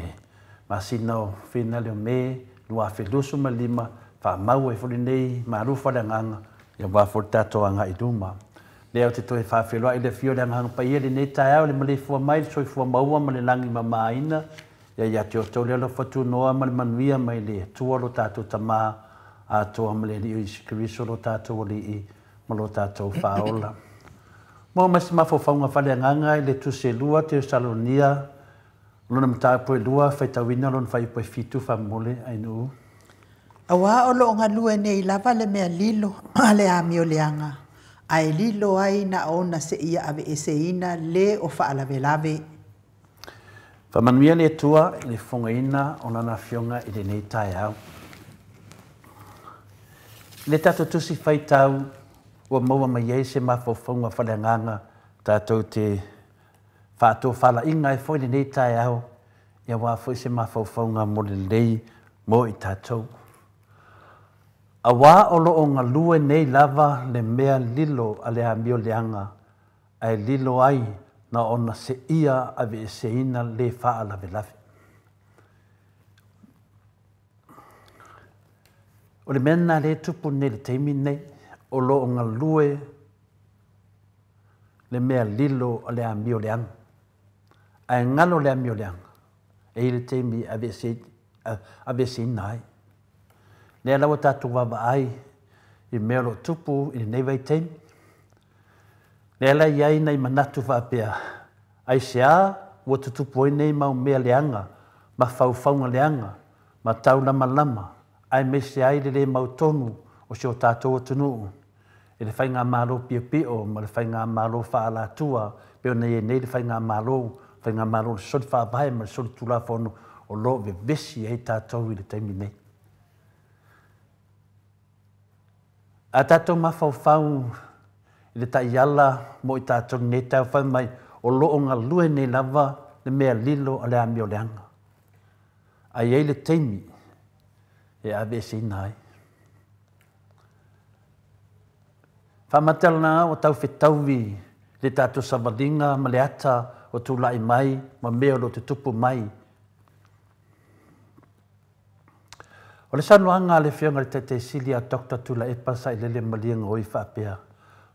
masina o Finale o Me 2025, faamau ai foi lenei malu faaleagaga, ia aua foi le tatou agai i luma. Lea ou te toe faafeiloai le afio o le Agaga Paia lenei taeao, le maleifua mai, le soifua maua ma le lagi mamaina. Ia ia te outou le alofa tunoa ma le manuia mai le Atua lo tatou Tamā atoa ma le Alii o Iesu Keriso lo tatou Alii ma lo tatou Faaola. Maua mai se mafaufauga faaleagaga i le Tusi e 2 Tesalonia, lona mataupu e 2, faitauina lona fuaiupu e 7 faamolemole Ainuu. Auā o lo o galue nei lava le mea lilo a le amioleaga, ae lilo ai na ona seia aveeseina le o faalavelave. Faamanuia le Atua i le fofogaina o Lana Afioga i lenei taeao. I le tatou tusi faitau ua maua mai ai se mafaufauga faaleagaga tatou te faatofalaiga ai foi lenei taeao, ia aua foi se mafaufauga mo le lelei mo i tatou. Auā o lo o galue nei lava le mea lilo a le amioleaga, ae lilo ai na ona seia aveeseina le faalavelave. O le mea lena lea e tupu nei i le taimi lenei, o lo o galue le mea lilo a le amioleaga. Ae galo le amioleaga, e i ai le taimi e aveeseina ai. Lea la ua tatou vaavaai i mea o lo o tupu i lenei vaitaimi. Lea la e i ai nai manatu faapea, aisea ua tutupu ai nei mau mea leaga ma faufauga leaga ma taulamalama, aemaise ai le le mautonu o si o tatou atunuu i le faigamalo piopio ma le faigamalo faaalatua pei ona i ai nei le faigamalo, faigamalo o le soli faavae ma le soli tulafono o lo o vevesi ai tatou i le taimi nei. A tatou mafaufau i le taiala mo i tatou nei taeao fai mai, o lo o galue nei lava le mea lilo a le amioleaga. Ae i ai le taimi e aveeseina ai. Faamatalaga ua taufetaui le tatou savaliga ma le ata o tulai mai ma mea o lo o tutupu mai. O le saunoaga a le Afioga i le Taitaisili a Dr. Tuilaepa Sailele Maliegoi faapea,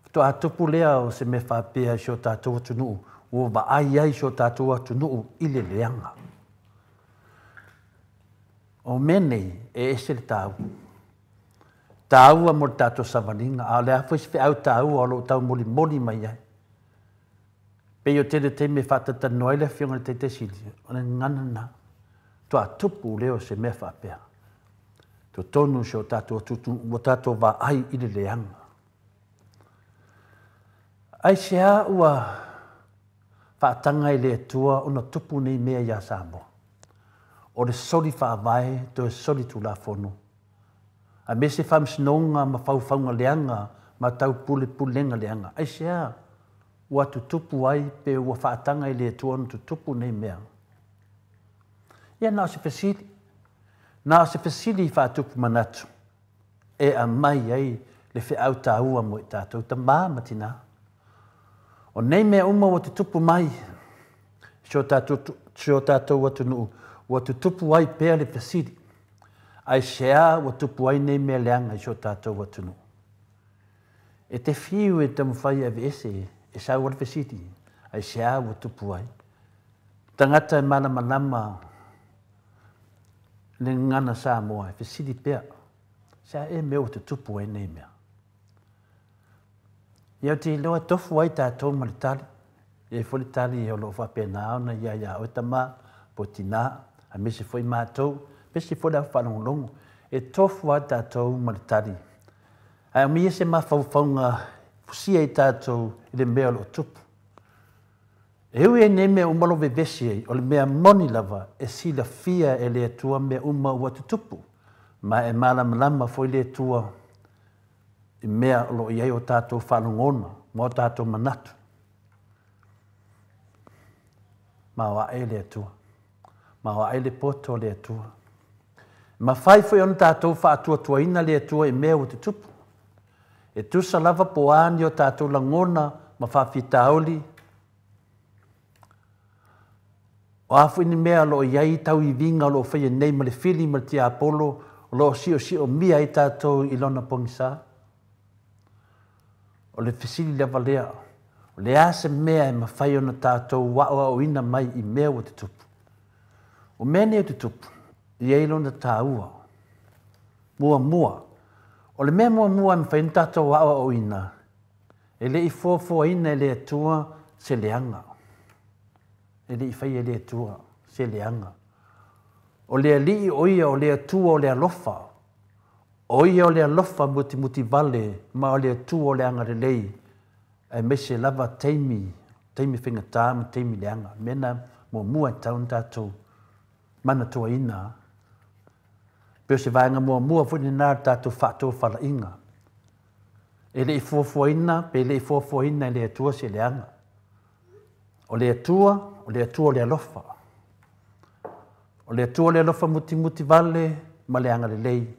faatoa tupu lea o se mea faapea i si o tatou atunuu, ua vaai ai si o tatou atunuu i le leaga. O mea nei, e ese le taua. Taua mo le tatou savaliga, a o le a foi se feau taua o lo o taumolimoli mai ai. Pei o tele taimi e faatatalanoa ai le Afioga i le Taitaisili, o le gagana lena. Toa tupu lea o se mea faapea. Totonu si o tatou atunuu, ua tatou vaai i le leaga. Aisea ua faataga e le Atua ona tupu nei mea iā Samoa? O le soli faavae toe soli tulafono, aemaise faamasinoga ma faufauga leaga ma taupulepulega leaga. Aisea ua tutupu ai pe ua faataga e le Atua ona tutupu nei mea? Ia na o se fesili. Na o se fesili faatupu manatu e aumai ai le feau taua mo i tatou tamā ma tinā. O nei mea uma ua tutupu mai si o tatou, si o tatou atunuu, ua tutupu ai pea le fesili, aisea ua tupu ai nei mea leaga i si o tatou atunuu? E te fiu e taumafai e aveese, e sau lava le fesili, aisea ua tupu ai? Tagata e malamalama le gagana Samoa e fesili pea, se a ea mea ua tutupu ai nei mea? Ia ou te iloa e tofu ai tatou ma le tali. E i ai foi le tali o lo o faapena ona i ai ia oe tama, po o tinā, aemaise foi matou, aemaise foi le au faalogologo. E tofu lava tatou ma le tali. Ae aumaia se mafaufauga e fusia ai tatou i le mea o lo o tupu. E ui ai nei mea uma lou vevesi ai, o le mea moni lava, e silafia e le Atua mea uma ua tutupu, ma e malamalama foi le Atua i mea o lo o i ai o tatou faalogona ma o tatou manatu. Maoae le Atua. Maoae le poto o le Atua. E mafai foi ona tatou faatuatuaina le Atua i mea ua tutupu. E tusa lava po o a ni o tatou lagona ma faafitauli, o a foi ni mea o lo o i ai tauiviga o lo o faia nei ma le fili ma le tiapolo o lo o siosiomia ai tatou i lona pogisa. O le fesili lava lea, o le a se mea e mafai ona tatou aoaoina mai i mea ua tutupu? O mea nei ua tutupu, e i ai lona taua. Muamua, o le mea muamua e mafai ona tatou aoaoina, e le i fuafuaina e le Atua se leaga. E le i faia e le Atua se leaga. O le Alii o Ia o le Atua o le alofa. O Ia o le alofa mutimutivale ma o le Atua o le agalelei, aemaise lava taimi, taimi faigata ma taimi leaga. O le mea lena muamua e tatau ona tatou manatuaina. Pei o se vaega muamua foi lena o le tatou faatofalaiga. E le i fuafuaina pe le i fuafuaina e le Atua se leaga. O le Atua, o le Atua o le alofa. O le Atua o le alofa mutimuti vale ma le agalelei,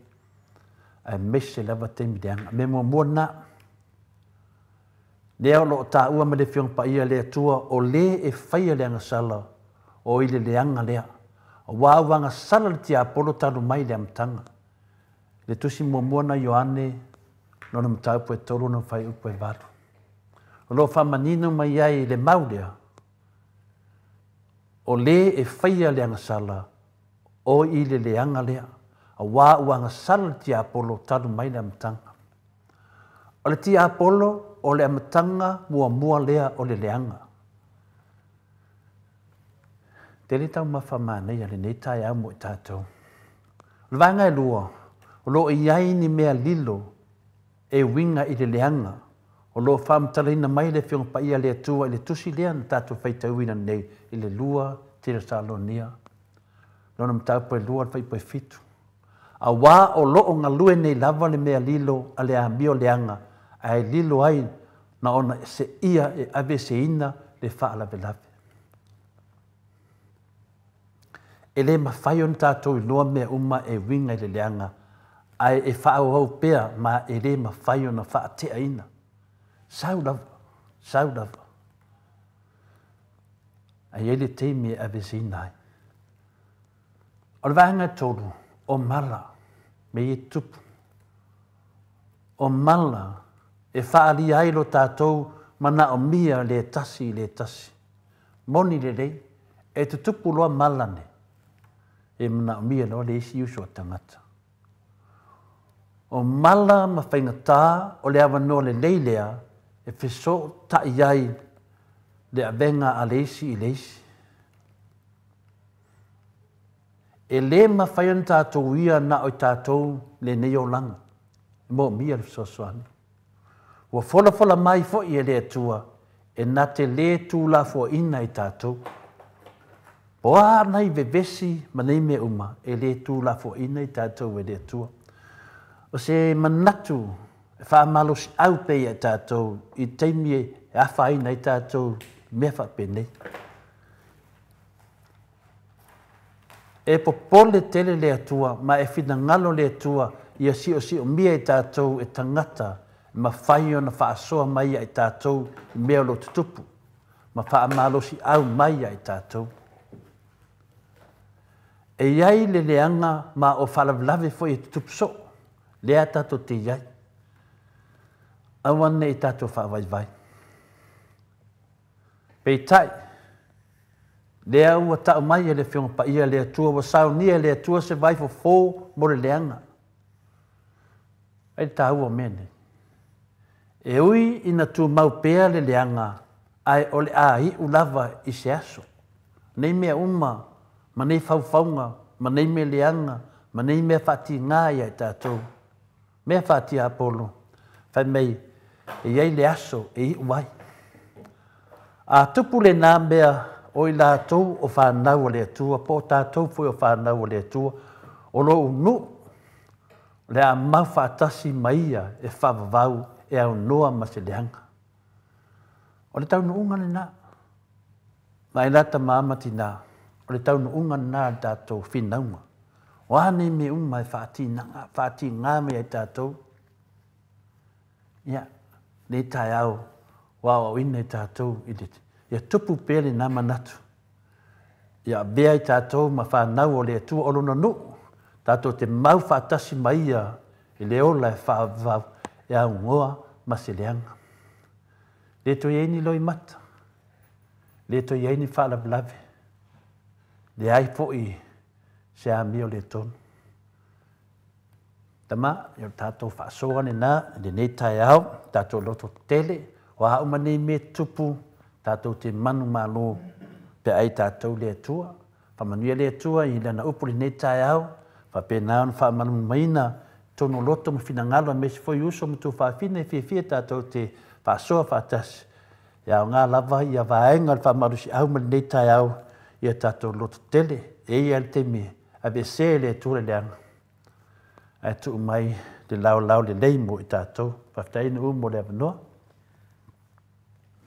aemaise lava taimi leaga. Mea muamua lena. Lea o lo o taua ma le Afioga Paia le Atua o le e faia le agasala o i le leaga lea. Aua ua agasala le tiapolo talu mai le amataga. Le tusi muamua na Ioane, lona mataupu e 3 lona fuaiupu e 8. O lo o faamanino mai ai le mau lea, o le e faia le agasala o i le leaga lea, aua ua agasala le tiapolo talu mai le amataga. O le tiapolo o le amataga muamua lea o le leaga. Tele taumafa manaia lenei taeao mo i tatou. O le vaega e lua, o lo o i ai ni mea lilo e uiga i le leaga, o lo o faamatalaina mai le Afioga Paia a le Atua i le tusi lea na tatou faitauina nei i le 2 Tesalonia, lona mataupu e 2 le fuaiupu e 7. Aua o lo o galue nei lava le mea lilo a le amio leaga, ae lilo ai na ona seia e aveeseina le faalavelave. E le mafai ona tatou iloa mea uma e uiga i le leaga, ae e faaauau pea ma e le mafai ona faateaina. Sau lava, sau lava. Ae i ai le taimi e aveeseina ai. O le vaega e 3, o mala, mea ia e tutupu. O mala e faaalia ai lo tatou manaomia le tasi i le tasi. Moni lelei, e tutupu loa mala nei, e manaomia loa le isi uso a tagata. O mala ma faigata o le avanoa lelei lea e fesootai ai le avega a le isi i le isi. E le mafai ona tatou uia na o i tatou lenei olaga, e moomia le fesoasoani. Ua folafola mai foi e le Atua e na te lē tulafoaina i tatou. Po o a nei vevesi ma nei mea uma, e lē tulafoaina i tatou e le Atua. O se manatu e faamalosiau pea ia i tatou i taimi e afaina ai tatou i mea faapenei. E popole tele le Atua ma e finagalo le Atua ia siosiomia i tatou e tagata e mafai ona faasoa mai ia i tatou i mea o lo o tutupu ma faamalosiau mai ia i tatou. E i ai le leaga ma o faalavelave foi e tutupu soo, lea tatou te i ai. Aua ne i tatou faavaivai. Peitai, lea ua tau mai e le Afioga Paia le Atua, ua saunia e le Atua se vai fofo mo le leaga. Ai le taua o mea nei. E ui ina tumau pea le leaga, ae o le a iu lava i se aso. Nei mea uma, ma nei faufauga, ma nei mea leaga, ma nei mea faatiga ia i tatou, mea faatiapolo, fai mai e i ai le aso e iu ai. A tupu lena mea, o i latou o fanau a le Atua, po o tatou foi o fanau a le Atua, o lou nuu, o le a mau faatasi ma ia e faavavau e aunoa ma se leaga. O le taunuuga lena. Vaai la tama ma tina, o le taunuuga lena o le tatou finauga. O a nei mea uma e faatinaga, faatiga mai ai tatou, ia, lenei taeao ua aoaoina i tatou i le, ia tupu pea lena manatu. Ia avea i tatou ma fanau o le Atua o Lona nuu, tatou te mau faatasi ma Ia i le ola e faavavau e aunoa ma se leaga. Le toe i ai ni loimata, le toe i ai ni faalavelave, leai foi se amio le tonu. Tama, ia o le tatou faasoa lena i lenei taeao, tatou loto tetele, o a uma nei mea tutupu, tatou te manumalo pe a i tatou le Atua. Faamanuia le Atua i Lana upu i lenei taeao, faapena ona faamalamalamaina i totonu o loto ma finagalo aemaise foi uso ma tuafafine e fiafia tatou te faasoa faatasi. E aoga lava ia vaega o le faamalosiau ma lenei taeao ia tatou loto tetele. E i ai le taimi e aveesea e le Atua le leaga, ae tuu mai le laolao lelei mo i tatou. Faafetai Nuu mo le avanoa.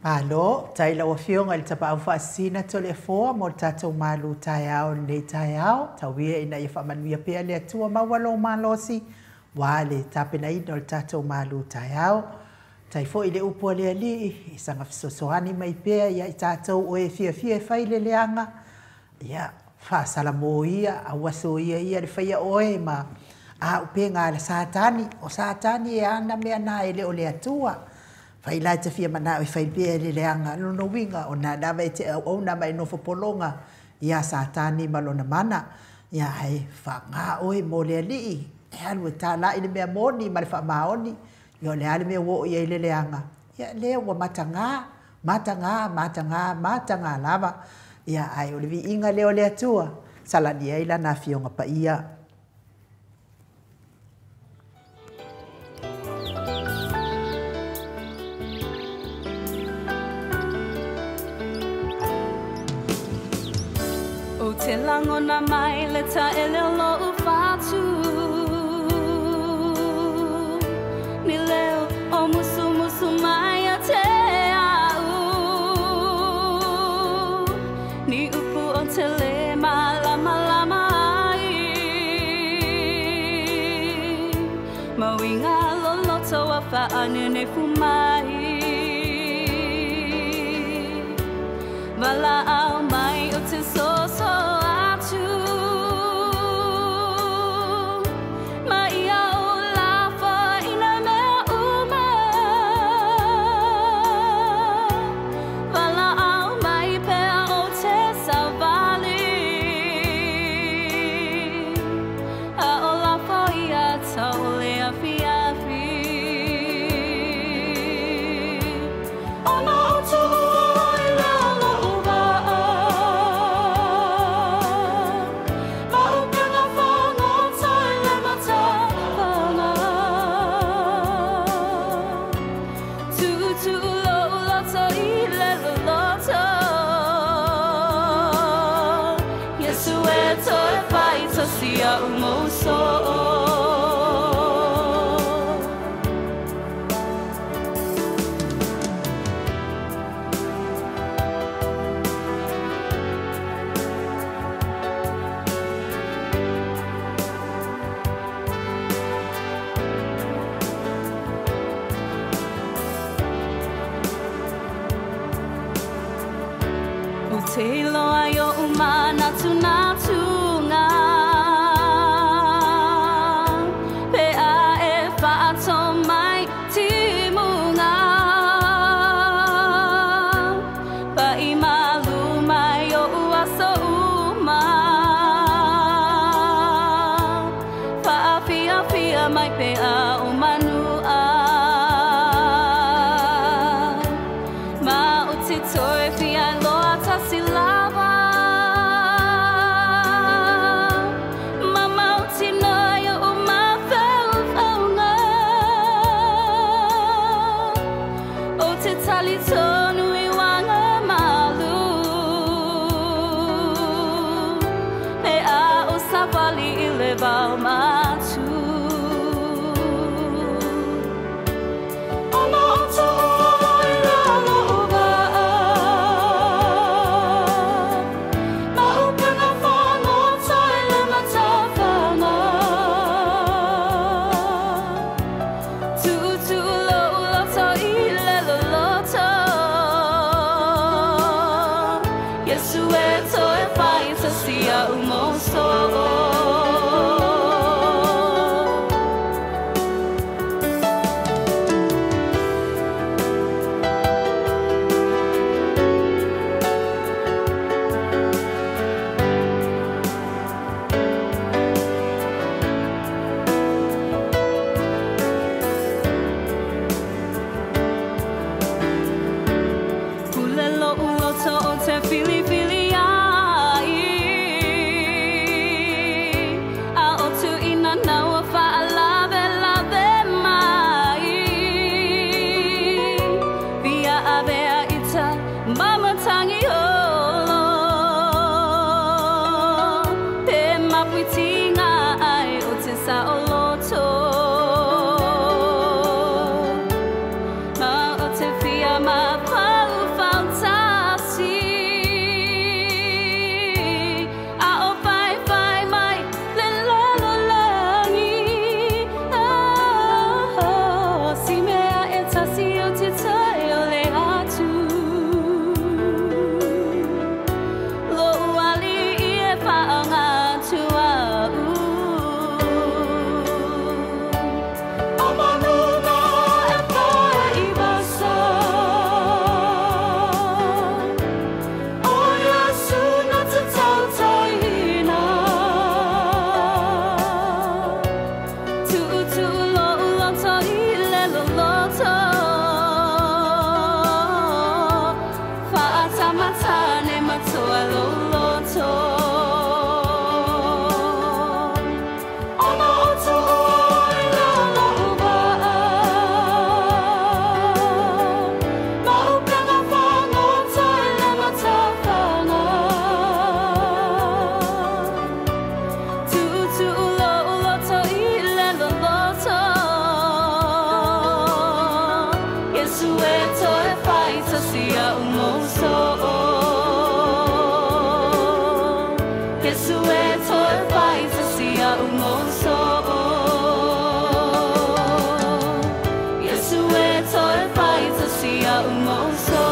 Malo, tai lau Afioga i le Tapaau Faasisina Toleafoa mo le tatou malu taeao i lenei taeao. Tau ia ina ia faamanuia pea le Atua maua lou malosi aua le tapenaina o le tatou malu taeao. Tai foi i le upu a le Alii, i saga fesoasoani mai pea ia i tatou o e fiafia e fai le leaga, ia, faasalamo ia, aua soia ia le faia oe ma auupega a le Satani. O Satani e ana mea na e le o le Atua. Fai la e te fia manao e fai pea le leaga, lona uiga, o na lava e te auauna ma e nofo pologa iā Satani ma lona mana. Ia, ae faaaoga oe mo le Alii, e alu e tālai le mea moni ma le faamaoni. Ia, o le a le mea ua oo i ai le leaga? Ia, lea ua mataga, mataga, mataga, mataga lava. Ia, ae o le viiga lea o le Atua, salani ai Lana Afioga Paia. Ou te lagona mai le taele o lou fatu, Ni leo o musumusu mai ia te au, Ni upu o te le malamalama ai, Ma uiga loloto ua faanenefu mai. Valaau mai ou te soso atu, Ma ia ou lafoina mea uma. Valaau mai pea ou te savali, A o lafo ia tau le afiafi. Ona ou tuua ai lea o lou vaa. au mo so. Te loa i o umana tunatunga Pe a e whaato mai timunga Pa i malu mai o uaso uma Whaafia fia mai pe a o manua Ma o te toi fia loa tasi lava Ma mauti noa o mawhauwhaunga O te tali tonu i wanga malu Pe a o sawali i le vau matu O ma o te oi lalo o vaa Ma upena whangota i le matawhanga Tu'u lo uloto i le loloto Yesu e toe whai tasi au mo so. Pule lo uloto o te fili fili ai A o tu ina naua whaalave lave mai Via avea ita mamatangi olo Pe mapuitinga ai o te saoloto Ma o te fia ma pau fautasi A o whai whai mai le lalo langi Oh, si mea e tasi o te tai o le atu Lo uali i e whaanga tua u O manuna e pae i vasa O Yesu na te tautaina Tu'u tu'u lo uloto i le loloto Whaatamatane matoa loloto O ma o te oi lalo o vaa Ma upena whangota i le matawhanga Tu'u tu'u lo uloto i le loloto Yesu e toe whai tasi au mo so. Yesu e toe whai tasi au mo so. Yesu e toe whai tasi au mo so.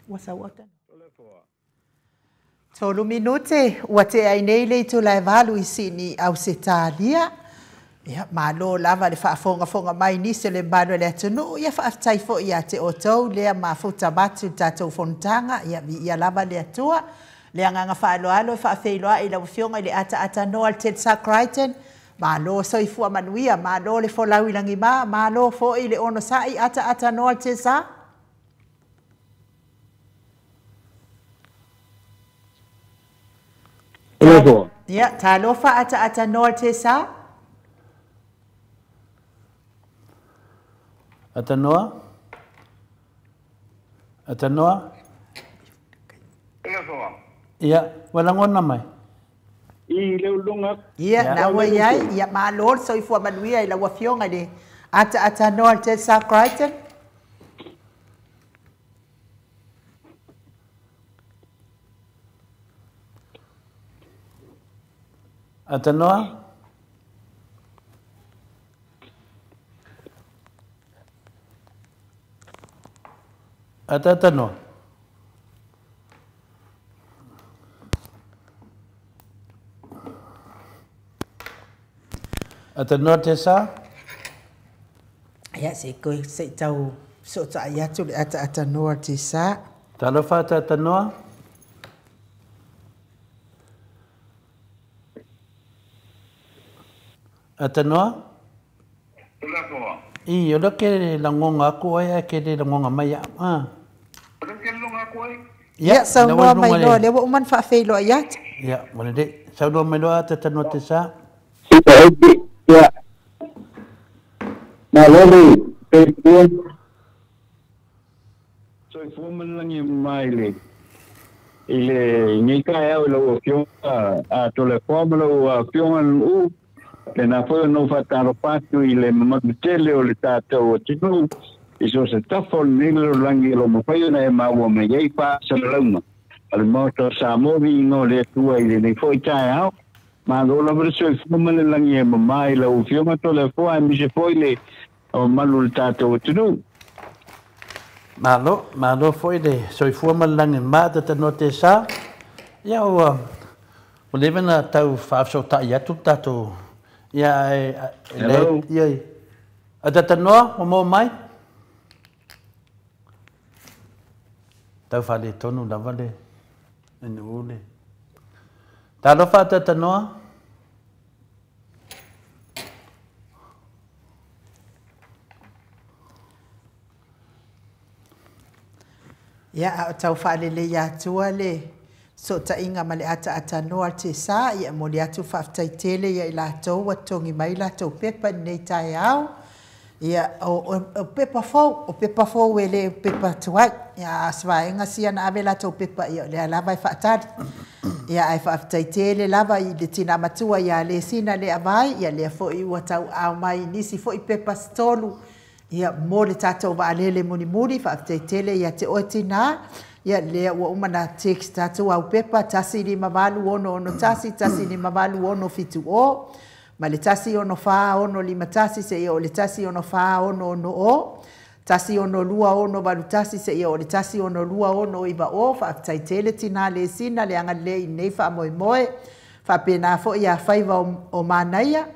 Ua sauata. Tolu minute, ua te ai nei le itu lae valu i sini au se tālia. Ia, malo lava le faafogafoga mai nisi o le mamalu o le atunuu, ia faafetai foi ia te outou lea mafuta matu i le tatou fonotaga, ia viia lava le Atua. Le agaga faaaloalo e faafeiloai i lau afioga i le ataatanoa le Telsa Crichton. Malo soifua manuia, malo le folau i lagimā, malo foi le onosai ataatanoa le Telsa. Ia, talofa ataatanoa le Telsa. Atanoa? Atanoa? Ia, ua lagona mai. I le uluga. Ia, na ua i ai, ia malo le soifua manuia i lau Afioga i le ataatanoa le Tessa Crichton. Atanoa? Atatanoa. Atanoa Tessa? Ia, se koe se i tau sotai atu le ataatanoa Tessa. Talofa atatanoa. Atanoa? I, o le ke langonga aku ai a ke le langonga mai a. Ia, saunoa mai loa, lea ua uma ona faafeiloai atu. Ia, ua lelei. Saunoa mai loa atatanoa Tessa. Ia, malo le soifua. Soifua ma le lagi mai le i le nei taeao i lau Afioga a Toleafoa ma lau Afioga Nu'u, lena foi ona ou faatalofa atu i le mamalu tele o le tatou atunuu i so o se tafa o lenei lalolagi o lo o mafai ona e maua mai ai faasalalauga a le Maota o Samoa viiga o le Atua i lenei foi taeao. Malo lava le soifua ma le lagi e mama i lau Afioga Toleafoa aemaise foi le mamalu o le tatou atunuu. Malo, malo foi le soifua ma le lagi mama Tatanoa Tesa. Ia ua ua leva ona tau faafesootai atu le tatou ia ae Hello. Ia a Tatanoa ua maua mai? Tau faaletonu lava le nuu le. Talofa Tatanoa. Ia, a o tau faaleleia atua le sootaiga ma le ataatanoa a le Tesa, ia e momoli atu le faafetai tele ia i latou ua totogi mai latou pepa i lenei taeao. Ia, o pepa fou, o pepa fou e le o pepa tuai. Ia, a o se vaega sia na ave latou pepa, ia o lea lava e faatali. Ia, ae faafetai tele lava i le tina matua ia Lesina Leavai, ia lea foi ua tauaao mai i nisi foi pepa se tolu, ia, mo le tatou vaalele mulimuli. Faafetai tele ia te oe tinā. Ia, lea ua uma ona text atu au pepa, 158661, 158670, ma le 164651 seia oo i le 164660, 162681 seia oo i le 162690. Faafetai tele tinā Lesina le agalelei i lenei faamoemoe. Faapena foi ia Faiva o Manaia.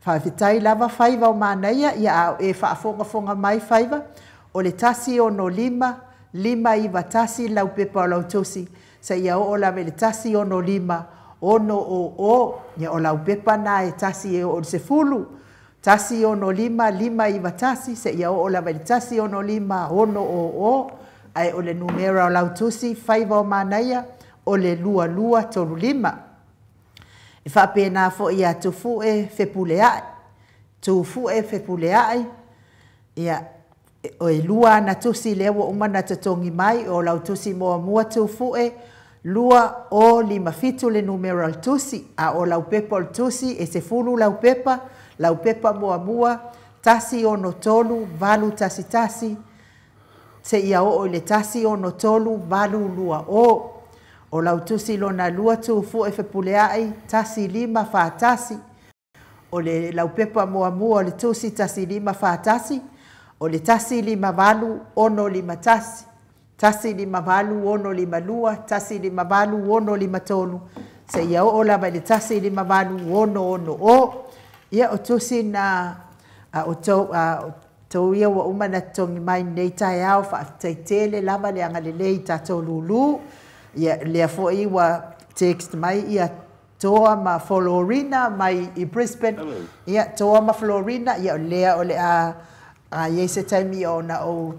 Faafetai lava Faiva o Manaia, ia a o e faafogafoga mai Faiva, o le 165 591 lau pepa o lau tusi, seia oo lava i le 165 600, ia o lau pepa na e tasi e oo i le 10, 165 591 seia oo lava i le 165 600, ae o le numera o lau tusi Faiva o Manaia o le 2235. E faapena foi ia Tufue Fepuleai, Tufue Fepuleai, ia, e lua ana tusi lea ua uma ona totogi mai, o lau tusi muamua Tufue, 2057 le numera o le tusi, a o lau pepa o le tusi e 10 lau pepa, lau pepa muamua 163 811 seia oo i le 163 820. O lau tusi lona lua Tufue Fepuleai 1541, o le laupepa muamua o le tusi 1541, o le 158 651, 158 652, 158 653, seia oo lava i le 158 660. Ia, o tusi na a outou, a outou ia ua uma ona totogi mai i lenei taeao, faafetai tele lava le agalelei i tatou lulu. Ia, lea foi ua text mai ia Toa ma Florina mai i Brisbane. Ia, Toa ma Florina, ia o lea o le a i ai se taimi ona ou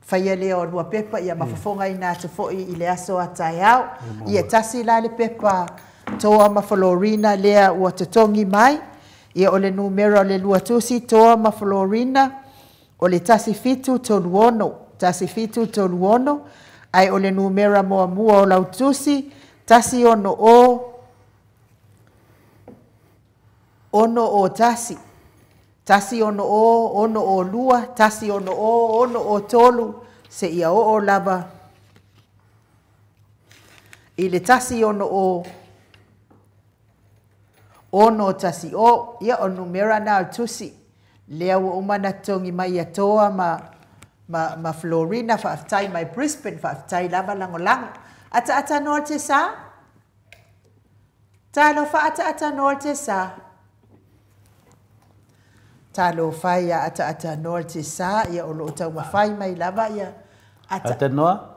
faia lea o lua pepa, ia ma fofogaina atu foi i le aso a taeao. Ia, tasi la le pepa Toa ma Florina lea ua totogi mai. Ia, o le numera o le lua tusi Toa ma Florina, O le 1736, 1736, ae o le numera muamua o lau tusi, 160 601, 160 602, 160 603, seia oo lava i le 160 610. Ia, o numera na o tusi. Lea ua uma na togi mai atoa ma Florina, faafetai mai Brisbane, faafetai lava lagolago. Ataatanoa te sa? Talofa ataatanoa te sa? Talofa ia ataatanoa te sa, ia o loo taumafai mai lava ia. Atanoa?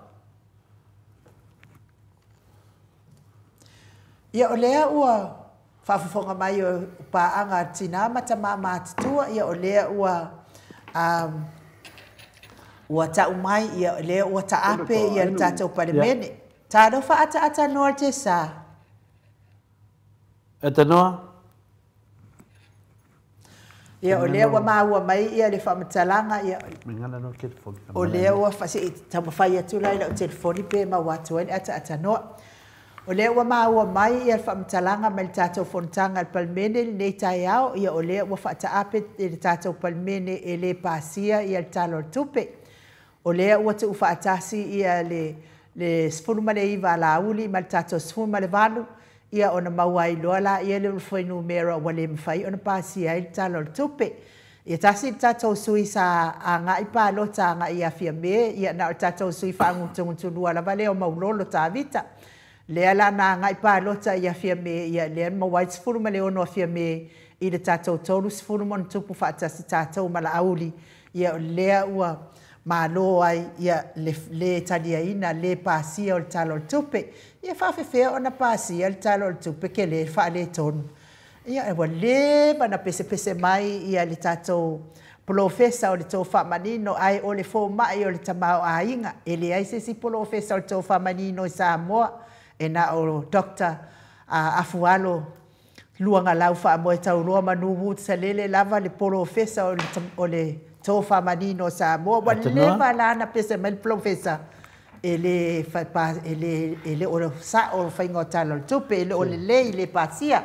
Ia o lea ua faafofoga mai o paaga tina ma tama matutua, ia o lea ua ua tau mai, ia o lea ua taape ia le tatou Palemene. Talofa ataatanoa te sa? Atanoa? Ia o lea ua maua mai ia le faamatalaga ia o lea ua taumafai atu la i lau telefoni pe maua atu ai le ataatanoa. O lea ua maua mai ia le faamatalaga mai le tatou fonotaga a le Palemene lenei taeao, ia o lea ua faataape i le tatou Palemene e le pasia ia le Tala o le Tupe. O lea ua tuufaatasi ia le 19 alauli ma le tatou 18, ia ona maua ai loa la ia le fuainumera ua le mafai ona pasia ai le Tala o le Tupe. Ia tasi le tatou sui sa agai palota agai ia Fiame, ia na o le tatou sui faagutugutulua lava lea o Maulolo Tavita. Lea la na agai palota ia Fiame, ia lea maua ai 16 Fiame i le tatou 30 ma faatasi tatou ma Laauli, ia lea ua malo ai ia le taliaina le pasia o le Tala o le Tupe. Ia faafefea ona pasia le Tala o le Tupe ke le faaletonu. Ia ua leva na pesepese mai ia le tatou polofesa o le tofaamanino, ai o le fomai o le tamaoaiga. E leai se isi polofesa o le tofaamanino i Samoa, e na o Dr. Afualo Luagalau Faamoe Tauloa Manu Woods-Salele lava le polofesa o le tofaamanino o Samoa. Ua leva la na pese mai le polofesa e le o sao o faiga o Tala o le Tupe, e le o lelei le pasia.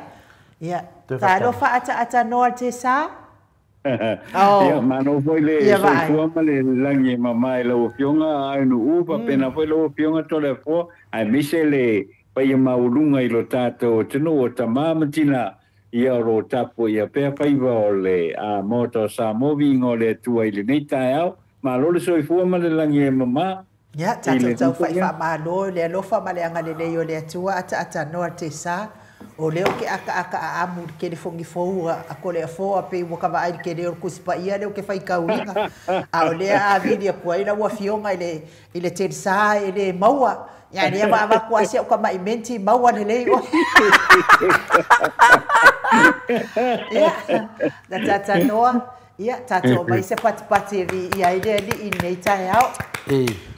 Ia, talofa ataatanoa te sa? Ia, malo foi le soifua ma le lagi e mama i lau afioga ai nuu, faapena foi lau afioga Toleafoa, aemaise le paia maualuga i lo tatou atunuu o tamā ma tina, ia o lo tapu ia pea faiva o le Maota o Samoa, viiga o le Atua i lenei taeao. Malo le soifua ma le lagi e mama. Ia, tatou taufai faamalo le alofa ma le agalelei o le Atua ataatanoa te sa. O leo ke aka aka a amu le telefoni foua a kole a foa pe ua ka vaai le kele o le kusipaia leo ke faikauina. A o lea a vili aku ai lau afioga i le telesa e le maua. Ia lea vaavaku asia o ka mai menti maua lelei oe. Ia, na tatanoa, ia, tatou mai se patipati e viia ai le alii i lenei taeao.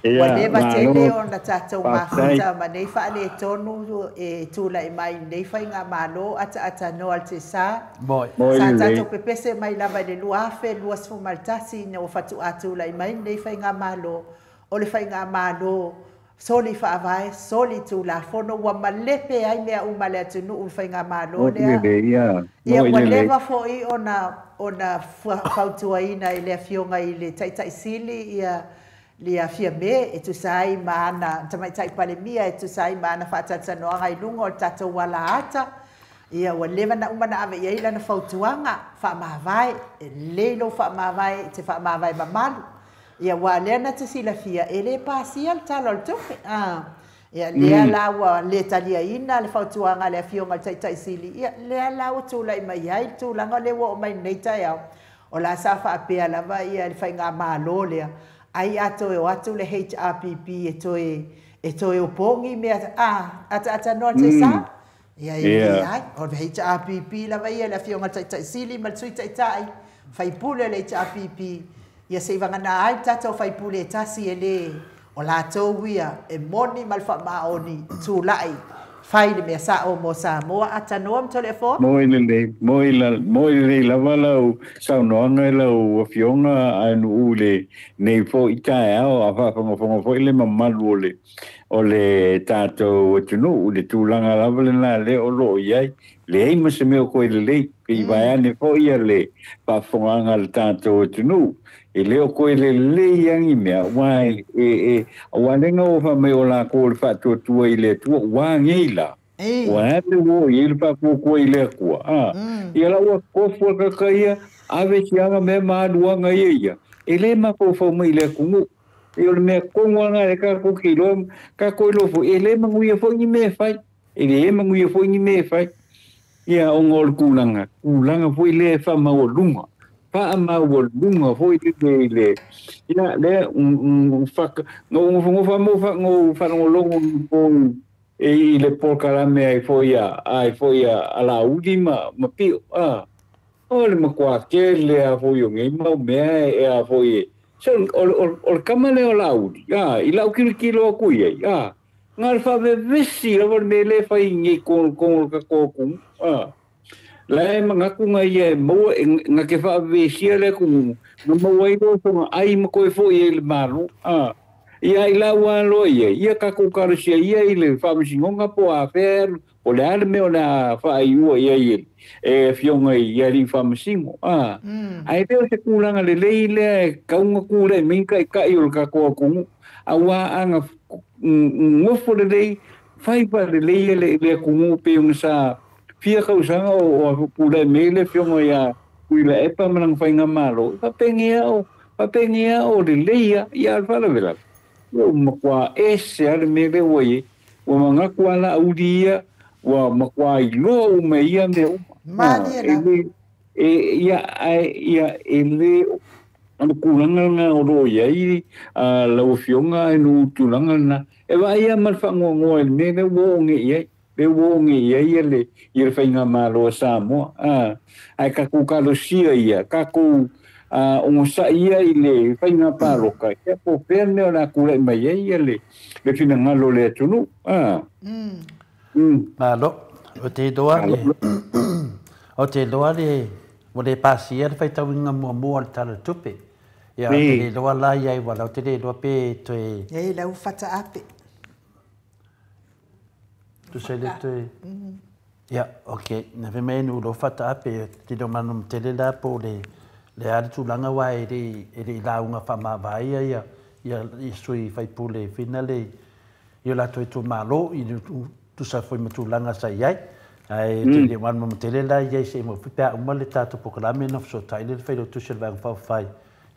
Ua leva tele ona tatou mafuta ma nei faaletonu e tulai mai nei faigamalo ataatanoa le tesa. Sa tatou pepese mai lava i le 2021 ina ua fatuā tulai mai nei faigamalo. O le faigamalo soli faavae, soli tulafono, ua malepe ai mea uma le atunuu le faigamalo lea. Ia ua leva foi ona fautuaina i le afioga i le Taitaisili ia le Fiame e tusa ai ma ana tamaitai Palemia e tusa ai ma ana faatalatalanoaga i luga o le tatou alaata. Ia ua leva na uma na ave i ai lana fautuaga faamavae, e lelei lou faamavae te faamavae mamalu. Ia ua lea na te silafia e le pasia le Tala o le Tupe. Ia lea la ua le taliaina le fautuaga a le afioga i le Taitaisili, ia lea la ua tulai mai ai le tulaga lea ua oo mai lenei taeao. O la sa faapea lava ia le faigamalo lea, ai a toe o atu le HRPP e toe opogi mea ataatanoa te sa. Ia e le ai, o le HRPP lava ia le afioga i le Taitaisili ma le Sui Taitai, faipule le HRPP, ia se i vagana ai le tatou faipule e tasi e le o latou ia e moni ma le faamaoni tulai Fai le mea sa'o mo Samoa. Atanoa ma Toleafoa. Mo i lelei, mo i la, mo i lelei lava lau saunoaga i lau Afioga ae Nu'u i lenei fo'i taeao, a faafogafoga foi le mamalu o le tatou atunuu i le tulaga lava lenā lea o lo'o i ai. Leai ma se mea o koe lelei, pei vaeane foi ia le faafofogaaga a le tatou atunuu, e le o koe lelei lava ni mea, aua e e aua lea na ua fai mai o lakou o le faatuatua i le Atua, ua nei la, ua a le ua oo i ai le faatuatua i le Atua, a? Ia la ua tofu le tagata ia, ave siaga mea ma alu aga ia ia, e le mafaufau mai i le atunuu. E o le mea tonu lava lena lea tatou te iloa, tatou iloa foi, e le manuia foi ni mea e fai. E le manuia foi ni mea e fai. Ia, ona o le tulaga, tulaga foi lea e faamaualuga, faamaualuga foi lele i le, ia, lea, na ou nofonofo lava ma ou faalogologo i le polokalame ai foi a, ai foi a Laauli ma Pio, a, o le matua tele lava foi o nei mau mea e a foi e, se o le tama lea o Laauli, a, i lau tilotilo atu i ai, a, Na o le faavevesi lava le mea lea e fai i nei togolotogo o le tatou atunuu. A, la e manatu na ia e maua, na te faavevesia le atunuu, na maua ai loa sona ai ma toe foi ai i le Malo. A, ia ai la ua aloa i ai, ia tatou talosia ia i le Faamasinoga po o afea e alu, po o le a le mea o le a faaiua i ai e Afioga i alii faamasino. A, ae le o se tulaga lelei lea e tatau ona tulai mai ni taitai o le tatou atunuu, aua a na nofo lelei, fai faalelei le atunuu pei ona sa fia tausaga o tulai mai le Afioga ia Tuilaepa ma lana faigamalo, e faapenia o lelei lava. Ia a o le faalavelave, ua matua ese lava le mea lea ua i ai. Ua manatu lava Laauli ia, ua matua iloa uma e ia mea uma. Malie lava. E, ia, ae, ia, e le o le tulaga lena o lo o i ai lau Afioga ae no tulaga lena, e vaai lava ma le faanoanoa i le mea lea ua oo nei i ai, lea ua oo nei i ai le, ia le faigamalo a Samoa. Ae tatou talosia ia, tatou onosai ia i le faiga palota, ia po o fea le mea o le a tulai mai ai ia le finagalo o le atunuu. Malo. Ou te iloa le, ou te iloa le, ua le pasia le faitauina muamua o le Tala o le Tupe. Ia, ou te le iloa la i ai, ou te le iloa pe toe... E lau fataape. Tusa i le toe... Ia, ok. Na fai mai nu lo fataape, te leo manu tele la po le le a le tulaga aua e le e le i lauga faamavae ia ia ia sui faipule fina le i o latou itumalo i le tusa foi ma tulaga sa i ai. Ae te le manu tele la i ai se i maua pe a uma le tatou polokalame ona fesootai lea le Failautusi o le Vaega Faaupufai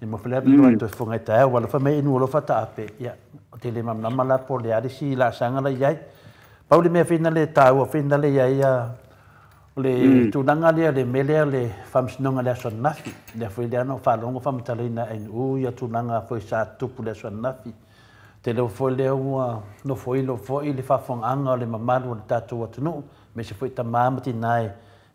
i mo fale atu ai toe fofoga i taeao. Ua alofa mai i nu alofa taape, ia, o te le malamalama la po o le a le isi laasaga la i ai. Pau le mea whina le tāua whina le ia ia, o le tulaga lea, le mea lea, le faamasinoga i le aso ananafi. Lea foi lea na ou faalogo faamatalaina e NU ia tulaga foi sa tupu i le aso ananafi. Te leo foi lea ua nofoilo foi le faafofogaaga o le mamalu o le tatou atunuu, aemaise foi tama ma tina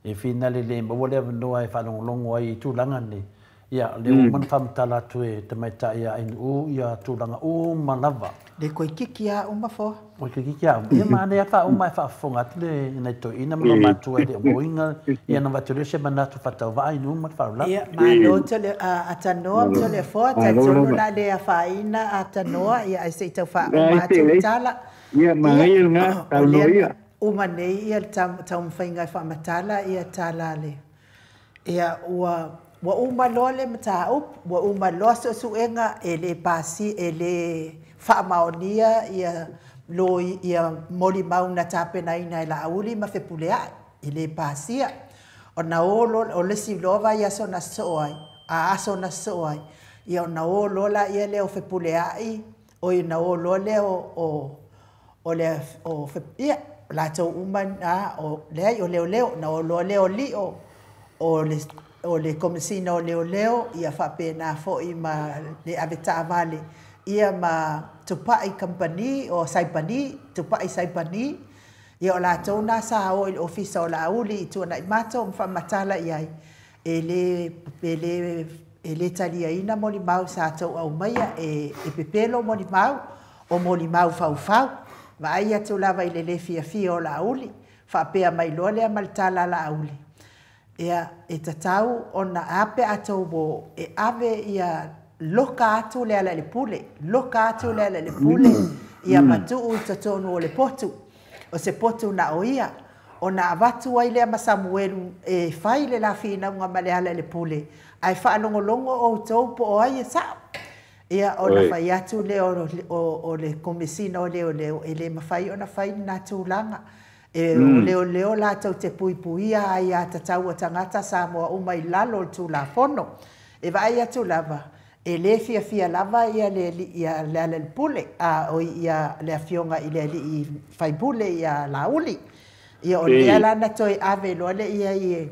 e whina le le maua le avanoa e faalogologo ai i tulaga nei. Ia, o lea ua uma ona faamatala atu e tamaitai a NU ia tulaga uma lava. Le koikiki a uma foa. O koikiki a uma. Ia manaia faauma e faafofoga atu le nai toeaiina ma loo matua e le o moiga ia ona avatu lea o se manatu faatauvaa i nuu ma le faaaloalo. Ia, malo tole atanoa ma Toleafoa, talitonu o le a le afaina atanoa, ia ae se i tau faauma atu le tala. Ia, manaia lena, O lea uma nei ia le taumafaiga e faamatala ia tala a le Ia, ua, ua uma loa le mataupu, ua uma loa suesuega, e le pasi, e le faamaonia ia loi, ia molimau na tapenaina e Laauli ma Fepuleai, e le pasia. Ona o loa, o le isi loa vaiaso na sosoo ai, a aso na sosoo ai, ia ona o loa laia lea o Fepuleai, oi ona o loa lea o, o, o le, o, ia, o latou uma na, o, leai, o leoleo, ona o loa lea o Lio, o le, o le Komesina o Leoleo, ia faapena foi ma le avetaavale, ia ma Tupai Kamupani, o Saipani, Tupai Saipani, ia o latou na sa o i le ofisa o Laauli i Tuanaimato ma faamatala i ai, e le, e le, e le taliaina molimau sa tou aumaia, e, e pepelo molimau, o molimau faufau. Vaai atu lava i le lē fiafia o Laauli, faapea mai loa lea ma le tala a Laauli, Ia, e tatau ona a pe a tou o e ave ia loka atu Lealailepule, loka atu Lealailepule ia ma tuu i totonu o le potu, o se potu na o ia, ona avatu ai lea ma Samuelu e fai le la finauga ma Lealailepule, ae faalogologo outou po o ai e sao. Ia, ona fai atu lea o le Komesina o Leoleo, e le mafai ona fai lena tulaga. E o leoleo latou te puipuia aia tatau a tagata Samoa uma i lalo o le Tulafono. E vaai atu lava, e le fiafia lava ia le alii ia Lealailepule, a oi ia le afioga i le alii faipule ia Laauli. Ia o lea la na toe ave loa lea i ai e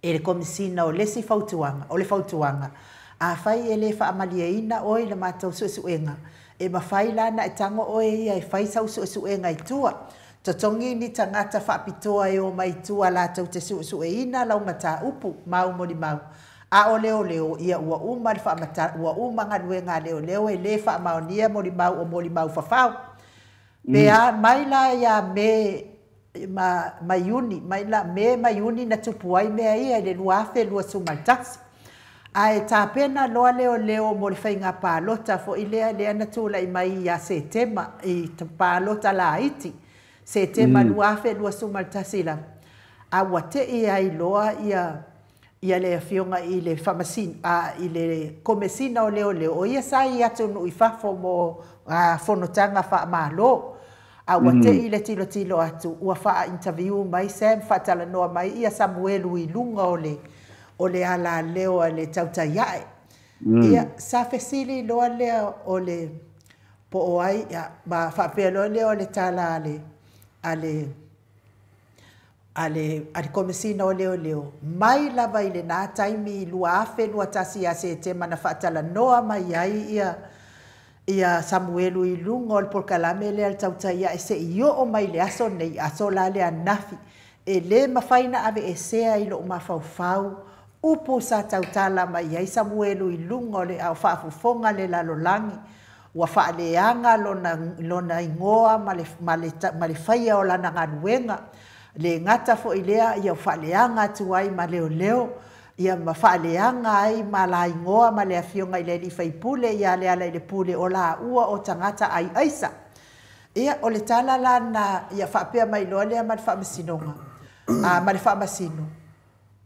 e le Komesina o le isi fautuaga, o le fautuaga, afai e le faamalieina oe i le matou suesuega, e mafai la ona e tago oe ia e fai sau suesuega i tua. Totogi ni tagata faapitoa e omai i tua latou te suesueina lau mataupu, mau molimau, a o leoleo, ia ua uma le faamata, ua uma galuega a leoleo e le faamaonia molimau o molimau fafao. Pe a mai la ia Me ma, ma Iuni, mai la Me ma Iuni na tupu ai mea ia i le 2021. Ae tapena loa leoleo mo le faiga palota foi lea lea na tulai mai ia Setema i palota laiti, Setema 2021 lava. A ua tei ai loa ia ia le afioga i le faamasino, a, i le Komesina o Leoleo, o ia sa i atunuu i fafo mo fonotaga faamalo. A ua tei le tilotilo atu, ua faa-interview mai Sam, faatalanoa mai ia Samuelu i luga o le o le alaleo a le tautai ae. Ia, sa fesili loa lea o le po o ai, ia, ma faapea loa lea o le tala a le, a le, a le a le Komesina o Leoleo, mai lava i lena taimi i 2021 ia Setema na faatalanoa mai ai ia ia Samuelu i luga o le polokalame lea a le Tautai Ae seia oo mai i le aso nei, aso la lea ananafi, e le mafai ona aveesea i lou mafaufau upu sa tautala mai ai Samuelu i luga o le a o faafofoga le lalolagi, ua faaleaga lona lona igoa ma le ma le ma le faia o lana galuega. Le gata foi i lea, ia ua faaleaga atu ai ma leoleo, ia ma faaleaga ai ma la igoa ma le afioga i le alii faipule ia Lealailepule o laua o tagata aiaisa. Ia, o le tala la na ia faapea mai loa lea ma le faamasinoga, a, ma le faamasino,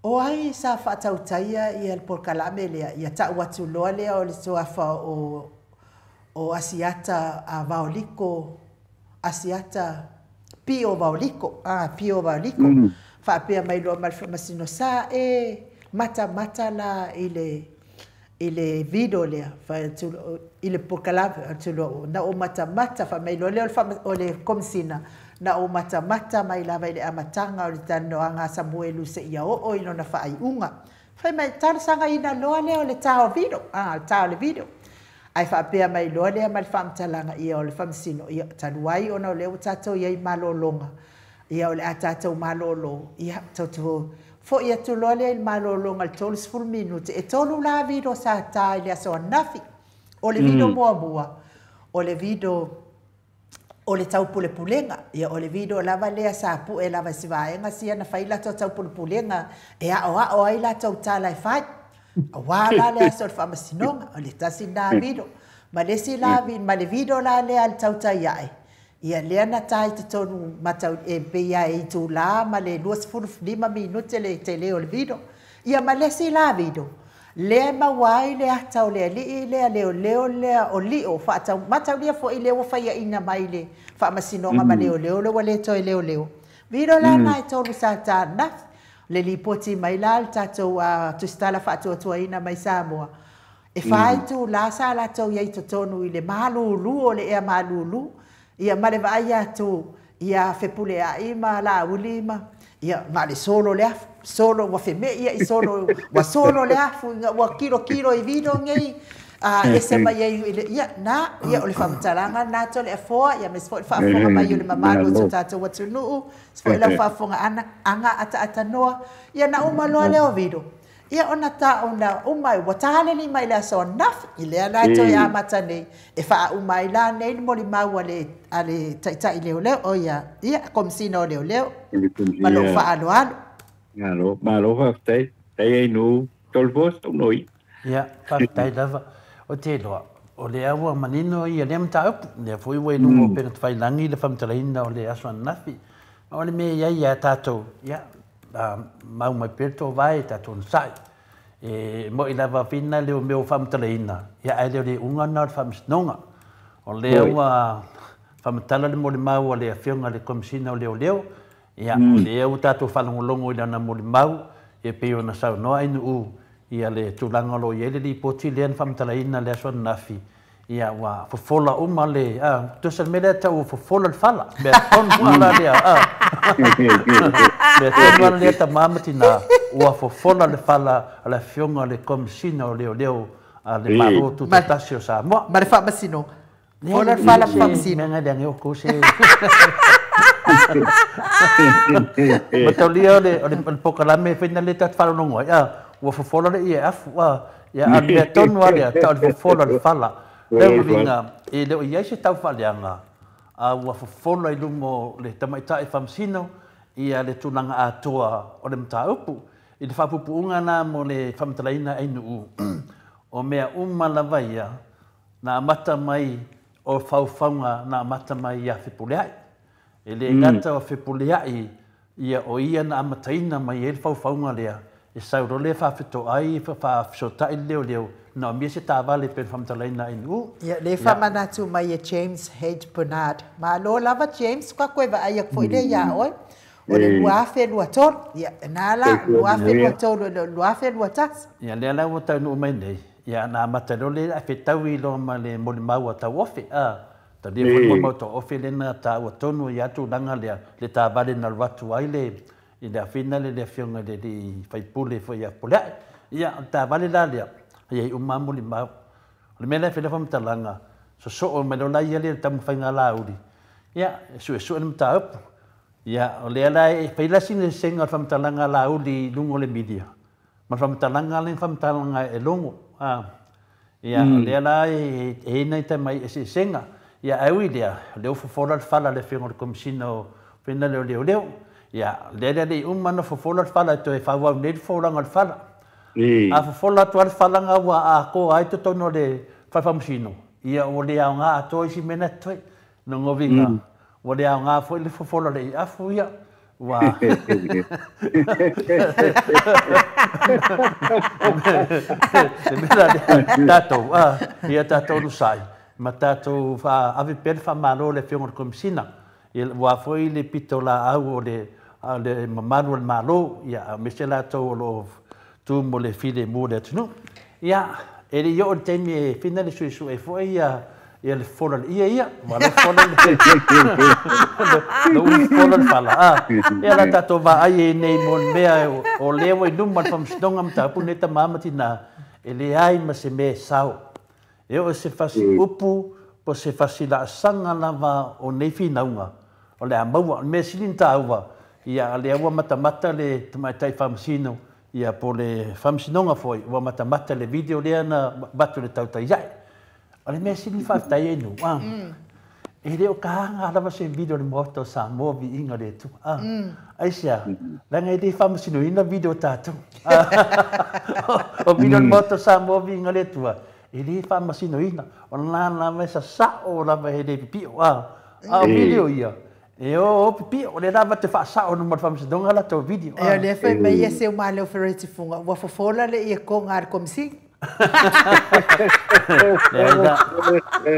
O ai sa faatautaia ia le polokalame lea? Ia tau atu loa lea o le suafa o o Asiata a Vaoliko, Asiata Pio Vaoliko, a, Pio Vaoliko, faapea mai loa ma le faamasino, sa e matamata la i le i le video lea, fai atu i le polokalame, atu loa, na ou matamata, fai mai loa lea o le Komesina, na ou matamata mai lava i le amataga o le talanoaga a Samuelu seia oo i lona faaiuga. Fai mai, talosagaina loa lea o le ta o video, a, le ta o le video. Ae faapea mai loa lea ma le faamatalaga, ia o le faamasino, ia, talu ai ona o lea ua tatou i ai i malologa, ia o le a tatou malolo, ia, tatou foi atu loa lea i le malologa i le 30 minute. E tolu la video sa ta i le aso ananafi. O le video muamua, o le video o le taupulepulega. Ia, o le video lava lea sa pue lava i si vaega sia na fai latou taupulepulega e aoao ai latou tala e fai. Aua la le aso o le faamasinoga, o le tasi lena video. Ma le isi la, ma le video la lea a le tautai ae, ia lea na ta i totonu matau, e pei lava e itula ma le 25 minute le tele o le video. Ia ma le isi la video, lea e maua ai le ata o le alii lea leoleo lea o Lio, faatau, mataulia foi lea ua faiaina mai le faamasinoga ma leoleo lea ua le toe leoleo. Video la na e tolu sa ta ananafi. Le lipoti mai la le tatou tusitala faatuatuaina mai Samoa, e fa itula sa latou i ai i totonu i le malulu o le ea malulu, ia ma le vaai atu ia Fepuleai ma Laauli ma, ia, na o le solo le afu, solo ua feme'i solo, ua solo le afu ina ua kilokilo i video nei, a ese mai ai i le, ia, na, ia o le faamatalaga lena Toleafoa, ia aemaise foi le faafofoga mai o le mamalu o si o tatou atunuu, aemaise foi lau faafofoga ana, aga ataatanoa, ia na uma loa lea o video. Ia ona ta ona uma ua taleni mai le aso ananafi, i lea la e toe amata nei e faauma ai la nei le molimau a le a le Taitai Leoleo, o ia, ia, Komesina o Leoleo, ma lou faaaloalo. Malo, malo faafetai. Tai ai nu tolu noi. Ia, faafetai lava. O te iloa, o lea ua manino ia lea mataupu. Lea foi ua i luga o upega tafailagi le faamatalaina o le aso ananafi. O le mea e i ai ia tatou, ia, mau mai pea le toovae i tatou onosai. E mo'i lava fina le mea ua faamatalaina, ia ae le o le iuga lena o le faamasinoga. O lea ua faamatala le molimau a le Afioga i le Komesina o Leoleo, ia, o lea ua tatou faalogologo i lana molimau, e pei ona saunoa Ainuu ia le tulaga o lo o i ai le lipoti lea na faamatalaina i le aso ananafi, ia ua fofola uma le, a, tusa le mea lea tau fofola le fala, mea tonu lava la lea, a, mea tonu lava lea tama ma tina, ua fofola le fala a le Afioga i le Komesina o Leoleo a le Malo Tutoatasi o Samoa. Ma le Faamasinoga. Fofola le fala ma Faamasino. Mea ngai le kou se mataulia o le polokalame fai na le tatou faalogologo ai, a, ua fofola le ie afu, a, ia, a o le mea tonu lava lea, tau o le fofola o le fala. Lea uiga, e le o i ai se taufaaleaga, a ua fofola i luma o le tamaitai faamasino ia le tulaga atoa o le mataupu. I le faapuupuuga la mo le faamatalaina Ainuu, o mea uma lava ia na amata mai o faufauga na amata mai ia Fepuleai. E le gata o Fepuleai ia o ia na amataina mai ai le faufauga lea, e sau loa lea faafetoai faafesootai le leoleo, na omia se taavale pei ona faamatalaina Ainuu. Ia, lea e faamanatu mai e James H. Bernard. Malo lava James, faatoa toe vaai atu foi lea ia oe. O le 2023, ia, na la, 2023 e le o le 2021. Ia, lea la ua taunuu mai nei, ia na amata loa lea ae fetaui loa ma le molimau a Tauofe, a, talia foi le molimau a Tauofe lea na taua tonu ai lava tulaga lea, le taavale na alu atu ai le, i le afina lea le afioga i le alii faipule foi ia Fepuleai. Ia, o le taavale la lea, e i ai uma lava molimau. O le mea lea e fai lau faamatalaga, sosoo mai loa la ia lea i le taumafaiga a Laauli, ia, e suesue le mataupu. Ia, o lea la e fai la sina eseesega o le faamatalaga a Laauli i luga o le media, ma le faamatalaga lea na faamatalaga e Logo. A, ia, o lea la e i ai nai tamai eseesega. Ia, ae ui i lea, o lea ua fofola le fala a le Afioga i le Komesina o Faiga lea o Leoleo. Ia, o lea la e le i uma ona fofola le fala e toe faaauau nei le fofolaga o le fala. A fofola atu lava le fala lena ua atoa ai totonu o le fale faamasino, ia ua le aoga atoa isi mea na totoe. Lona uiga, ua le aoga foi le fofola o le iafu ia, ua Le mea la lea, tatou, a, ia tatou onosai, ma tatou ave pea le faamalo i le Afioga i le Komesina, aua foi le pitolaau o le mamalu o le Malo, ia, aemaise latou o lo o tu mo le filemu o le atunuu. Ia, e le i oo i le taimi e fina le suesue ai foi ia ia le fofola o le ie ia, aua o la e fofola le la ua fofola le fala, a. Ia la tatou vaai ai nei mo le mea o lea ua i luma o le Faamasinoga mataupu lenei tama ma tina, e leai ma se mea e sao. E oo i se fasi upu po o se fasi laasaga lava o nei finauga o le a maua. O le mea sili ona taua, ia, o lea ua matamata le Tamaitai Faamasino, ia, po o le Faamasinoga foi, ua matamata i le video lea na avatu i le tautai ae. O le mea sili ona faafetai ai nuu, a, e le o taga lava se video o le Maota o Samoa, viiga o le Atua. A, aisea? Leaga e le faamasinoina video a tatou. O video o le Maota o Samoa, viiga o le Atua, e le faamasinoina. O lena lava e sasao lava e le pipio. A, a o video ia, e o o pipio, o lea lava te faasao i luma o le faamasinoga a latou video. E o lea fai mai ia Seumaleo Fereti Fuga, ua fofola le iekoga a le Komesina. Leai la,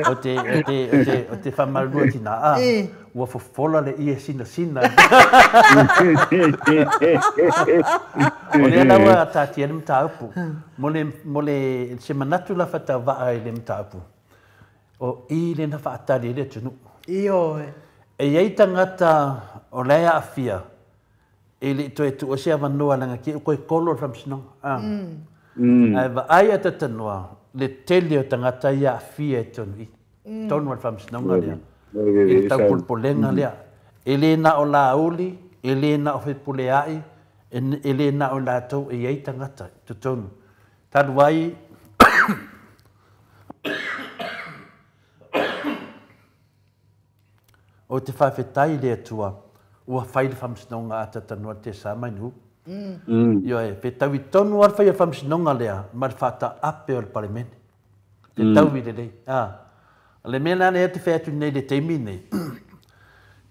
o te, o te, o te, o te faamalulu atu i ina, a, ua fofola le ie sinasina. O lea la ua taatia ai le mataupu. Mo le, mo le, se manatu la faatauvaa i le mataupu, o i lea na faatali ai le atunuu. Ioe. E i ai tagata o la e aafia, e le i toe tuua se avanoa leaga te i ua toe kolo le faamasinoga. A. Ae vaai a talanoa le tele o tagata ia aafia i totonu i totonu o le faamasinoga lea, i le taupolepolega lea. E le na o Laauli, e le na o Fepuleai, E le na o latou e iai tagata i totonu. Talu ai ou te faafetai i le Atua ua fai le faamasinoga a Tatanoa Tesa mai Nu'u. Ioe, fetaui tonu lava le fai o le faamasinoga lea ma le faataape o le Palemene. Fetaui lelei. O le mea la lea ou te fai atu nei i le taimi lenei,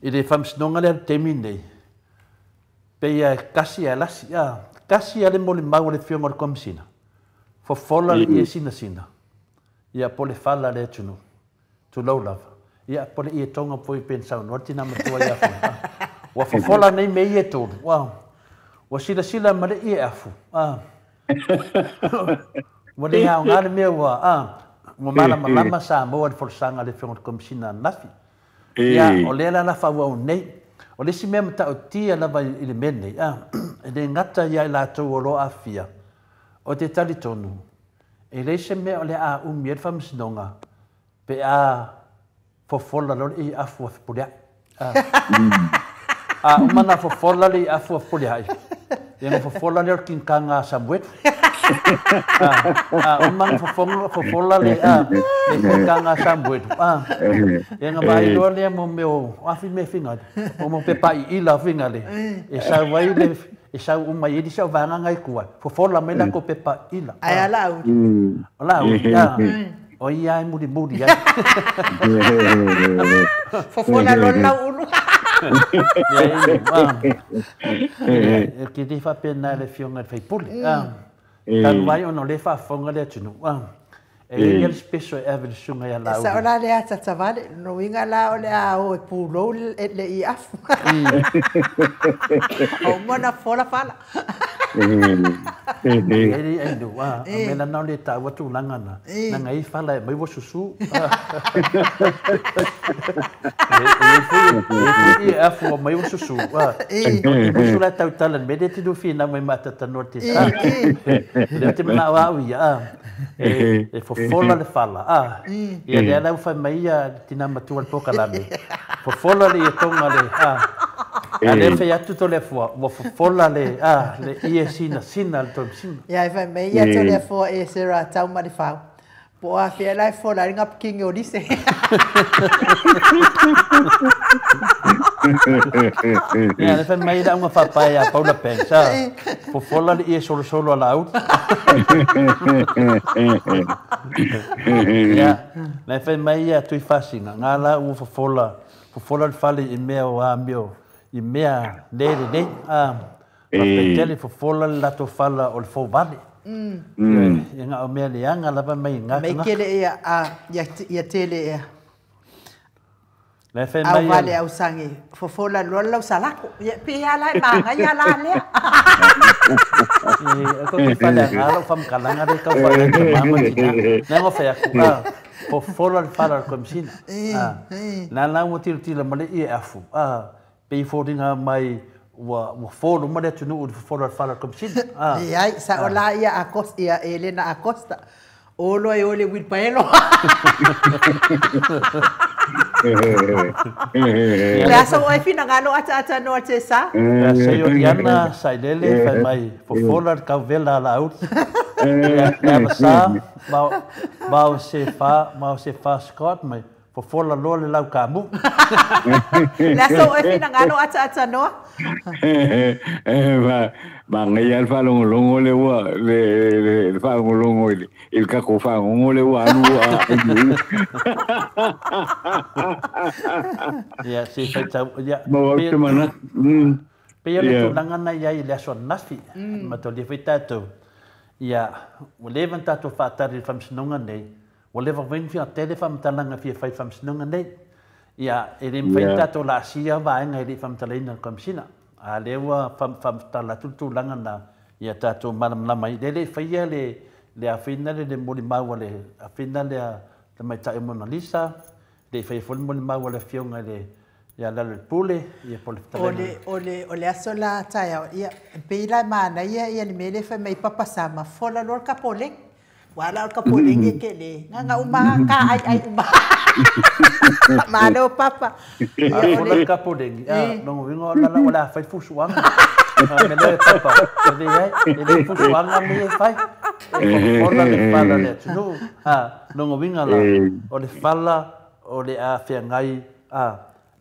i le faamasinoga lea i le taimi lenei, pei lava e kasi ae lasi, a, kasi lava le molimau a le Afioga i le Komesina, fofola le ie sinasina, ia po o le fala a le atunuu, tulou lava, ia po o le ie toga foi pei ona saunoa le tina matua ia Fola, a, ua fofola nei mea ia e tolu, a, ua silasila ma le ie afu, a, ua le aoga le mea ua, a, ua malamalama Samoa i le folasaga a le Afioga i le Komesina ananafi. Ia, o lea la la faaauau nei. O le isi mea matautia lava i le mea lenei, a, e le gata ia i latou o lo o aafia, ou te talitonu, e leai se mea o le a umi ai le faamasinoga pe a fofola loa le afu a Fepuleai. A, a uma ona fofola le afu a Fepuleai, ia ona fofola lea o le kinikaga a Samuelu. A uma ona fofola le kinikaga a Samuelu, ia ona vaai loa lea mo mea o afi mea figale, mo mea o pepa iila figale, e sau ai le, e sau uma ai nisi au vaega ngai tua, fofola mai latou pepa iila. Ae a Laauli? O Laauli, o ia e mulimuli ai. Fofola loa le lauulu. E te le faapena i le Afioga i le sui usufono. Talu ai ona o lea e faafofoga le atunuu, e i ai le special e ave i le susuga ia Laauli. E sao la le atata vale, lona uiga la o le a o e pulou le iafu. Ua uma ona fofola fala. E i ai le a mea lana o le taua tulaga na, leaga e i ai fala e aumai ua susu. E i ai foi ie afu ua aumai ua susu. E musu la e tautala i le mea lea e te lua finau mai ma Atatanoa i le tesa. O lea ou te manao au ia, e fofola le fala. Ia lea la ua fai mai ia le tina matua i le polokalame, fofola le ietoga le, a lea fai atu Toleafoa, ua fofola le, a, le ie sinasina a le Toemasina. Ia, e fai mai ia Toleafoa e Sarah Taumalefau, po o afea la e fofola ai le gapikini o Lise. Ia, lea fai mai le auga faapae ia Paula Banks, a, fofola le ie solosolo a Laauli. Ia, lea fai mai ia Tuifasina, nga la ua fofola Fofola le fale i mea o amio, i mea le lelei, a, faafetai tele, fofola le latou fala o le fouvale. Ia na o mea leaga lava mai i na tagata. Mai kele ia, a, ia, ia tele ia. La e fai mai. Au vale au sage, fofola loa le lau salako. Ia, pe a la e manaia la lea. E, ko te fale anga lau whamkalanga le kau whare ta mama tina. Nā ngā whai aku, a, fofola le fala le komisina. Nā la ua tilotilo ma le ie afu, a, pei foliga mai ua, ua folo ma le atunuu i le fofola le fala le komisina. A. Leai, sao la ia Acosta, ia Elena Acosta. O loa e o le uilipaelo. Le aso o e finagalo ataata noa te sa. Ia sei o Liana Sailele fai mai fofola le kauvela a Laauli. Ia le avasa ma o se fa ma o se fa Scott mai fofola loa le lau kamu. Le aso o e finagalo ataata noa. Manaia le faalogologo le ua le faalogologo i le tatou fagogo le ua alu Ia se faitau ia ma ou te manatu. Pei o le tulaga na i ai i le aso ananafi, ma taulia foi tatou, ia, ua leva ona tatou faatali i le faamasinoga nei, ua leva foi ona fia tele faamatalaga fia fai i le faamasinoga nei. Ia, e le mafai ona tatou laasia vaega e le i faamatalaina e le Komesina. A lea ua faamatala atu le tulaga lena, ia tatou malamalama ai. Lea e le i faia le le afina le le molimau a le afina lea tamaitai o Mona Lisa, le i faia foi le molimau a le afioga i le ia Laloilepule, ia po o le fetalaiga. O le, o le aso la taeao, ia, e pei la e manaia ia le mea lea e fai mai Papa Sama, fola loa le kapoleni. Ua la o le kapoleni e tele, na uma lava ka aiai uma. Malo Papa. A fola le kapoleni, a, lona uiga o le a fai le fusuaga. A mea lea e papa, e leai, e le fuafuaga mea ia e fai. E folafola le fala a le atunuu. A, lona uiga la, o le fala o le a feagai, a,